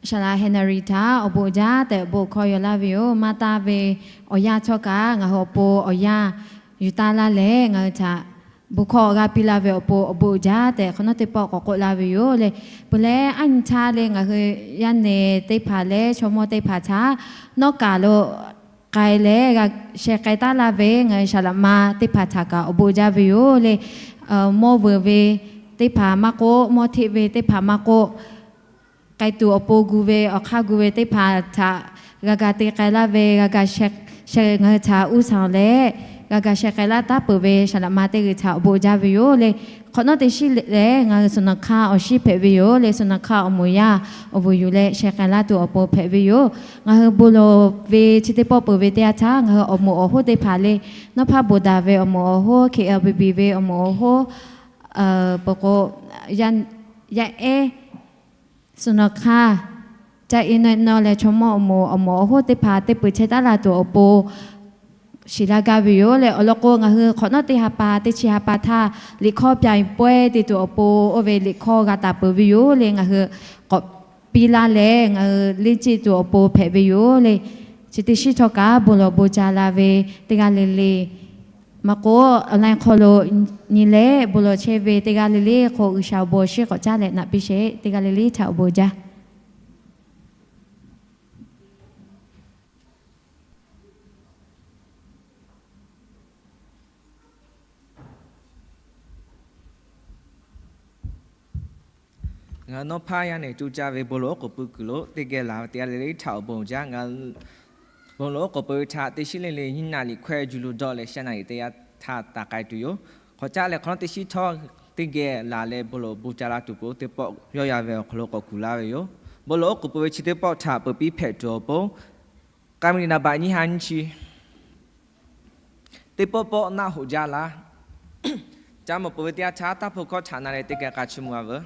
Saˍ laꞈ Henry htaꞈ awˬ bon jaˇ tehꞈ bon hkawˇ yaw laˇ ve yoˬ. Maˇ taˇ ve awˬ yanˇ htawˇ kaꞈ ngaˬ hui awˬ pon awˬ yanˇ yuˬ taˇ laˇ leh ngaˬ hui htaꞈ bon hkawˇ awˬ g'aˇ piˇ laˇ ve awˬ pon awˬ bon jaˇ tehꞈ hk'awꞈ nawˉ teˇ pawˆ k'awꞈ k'oˆ laˇ ve yoˬ le. Peuˬ leh a nyi htaˇ le ngaˬ hui yaˇ nehˬ teˇ hpaˍ leh chaw mawˇ teˇ hpaˍ htaꞈ nawˉ kaˬ lo k'ai leh g'a sheh k'ai taˉ laˇ ve ngaˬ hui saˍ laꞈ ma teˇ hpaˍ htaꞈ kaꞈ awˬ bon jaˇ ve yoˬ le. Mawˇ veuˬ ve teˇ hpaˍ maˇ k'oˆ, mawˇ hteˆ ve teˇ hpaˍ maˇ k'oˆ, k'ai tuˬ awˬ pon gu ve awˬ hk'aˇ gu ve teˇ hpaˍ htaꞈ g'a ga te k'ai laˇ ve, g'a ga sheh, ngaˬ hui htaꞈ uˉ sanˍ leh g'a ga sheh k'ai laˇ taˉ peuˬ ve saˍ laꞈ ma teˇ g'uiˬ htaꞈ awˬ bon jaˇ ve yoˬ le. Hk'awꞈ nawˉ teˇ shinˉ leh ngaˬ hui suhˍ naˍ hk'aˇ awˬ shinˉ hpehꞈ ve yoˬ le. Suhˍ naˍ hk'aˇ awˬ moˍ yaˇ awˬ vuiˬ yuˬ leh sheh k'ai laˇ tuˬ awˬ pon hpehꞈ ve yoˬ. Ngaˬ hui bon lawˬ ve chi teˇ pawˆ peuˬ ve teˇ yanˇ htaˇ ngaˬ hui awˬ moˍ awˬ hoˉ teˇ hpaˍ le, Nawˉ hpaˇ Bon daˍ ve awˬ moˍ awˬ hoˉ, K L B B ve awˬ moˍ awˬ hoˉ, peuˬ k'o, yaˇ ehˉ, suhˍ naˍ hk'aˇ, caˇ e nawˇ e nawˇ leh chaw mawˇ awˬ moˍ awˬ moˍ awˬ hoˉ teˇ hpaˍ teˇ peuˬ chehˇ taˉ la tuˬ awˬ pon shiˍ laˇ gaˇ ve yoˬ le. Awˬ lawn k'o, ngaˬ hui hk'awꞈ nawˉ teˇ ha pa teˇ chi ha pa htaˇ liꞈ hkawˇ ပြိုင်ပွဲ te tuˬ awˬ pon oˇ ve liꞈ hkawˇ g'a taˍ peuˬ ve yoˬ le. Ngaˬ hui k'awꞈ piˇ laˇ leh ngaˬ hui leˇ ceˇ tuˬ awˬ pon hpehꞈ ve yoˬ le. Chi teˇ shinˉ htawˇ kaꞈ bon lawˬ bon ca la ve teˇ g'aˇ le le, maˇ k'oˆ online hk'aw lo nyi leh bon lawˬ chehˇ ve teˇ g'aˇ le le hk'o G'uiˬsha awˬ bon awˬ shinˉ k'awꞈ caˉ leh naꞈ piˇ sheˍ. Teˇ g'aˇ le le htaꞈ awˬ bon jaˇ. Ngaˬ hui Nawˉ hpaˇ yaˇ nehˬ co caˇ ve bon lawˬ oˉ k'oˍ pui kuiˬ lo teˇ geh laˬ ve teˇ g'aˇ le le htaꞈ awˬ bon jaˇ. Bon lawˬ oˉ k'oˍ pui ve htaꞈ teˇ shinˉ le le nyiˇ naˍ riˍ hkawehˇ juˇ lo dawˇ leh shaˉ naˍ riˍ teˇ yanˇ htaˇ taˍ k'ai tuˬ yoˬ. Hk'awꞈ caˉ leh hk'awꞈ nawˉ teˇ shinˉ htawˇ teˇ geh laˬ leh bon lawˬ bon ca la tuˬ peuˬ teˇ pawˆ yawˇ yaˇ ve awˬ hk'aw lo k'awꞈ kuˬ laˇ ve yoˬ. Bon lawˬ oˉ k'oˍ pui ve chi teˇ pawˆ htaꞈ peuˬ piˇ hpehꞈ tuˬ awˬ pon, k'a mi liꞈ naˍ baꞈ nyiˇ ha nyiˇ chi teˇ pawˆ pawˆ naˆ hoꞈ jaˇ laˇ. Ca mawˬ peuˬ ve teˇ yanˇ htaˇ taˇ hpu hkawˇ htaꞈ na leh teˇ geh k'a chiˇ mvuh a veuˬ.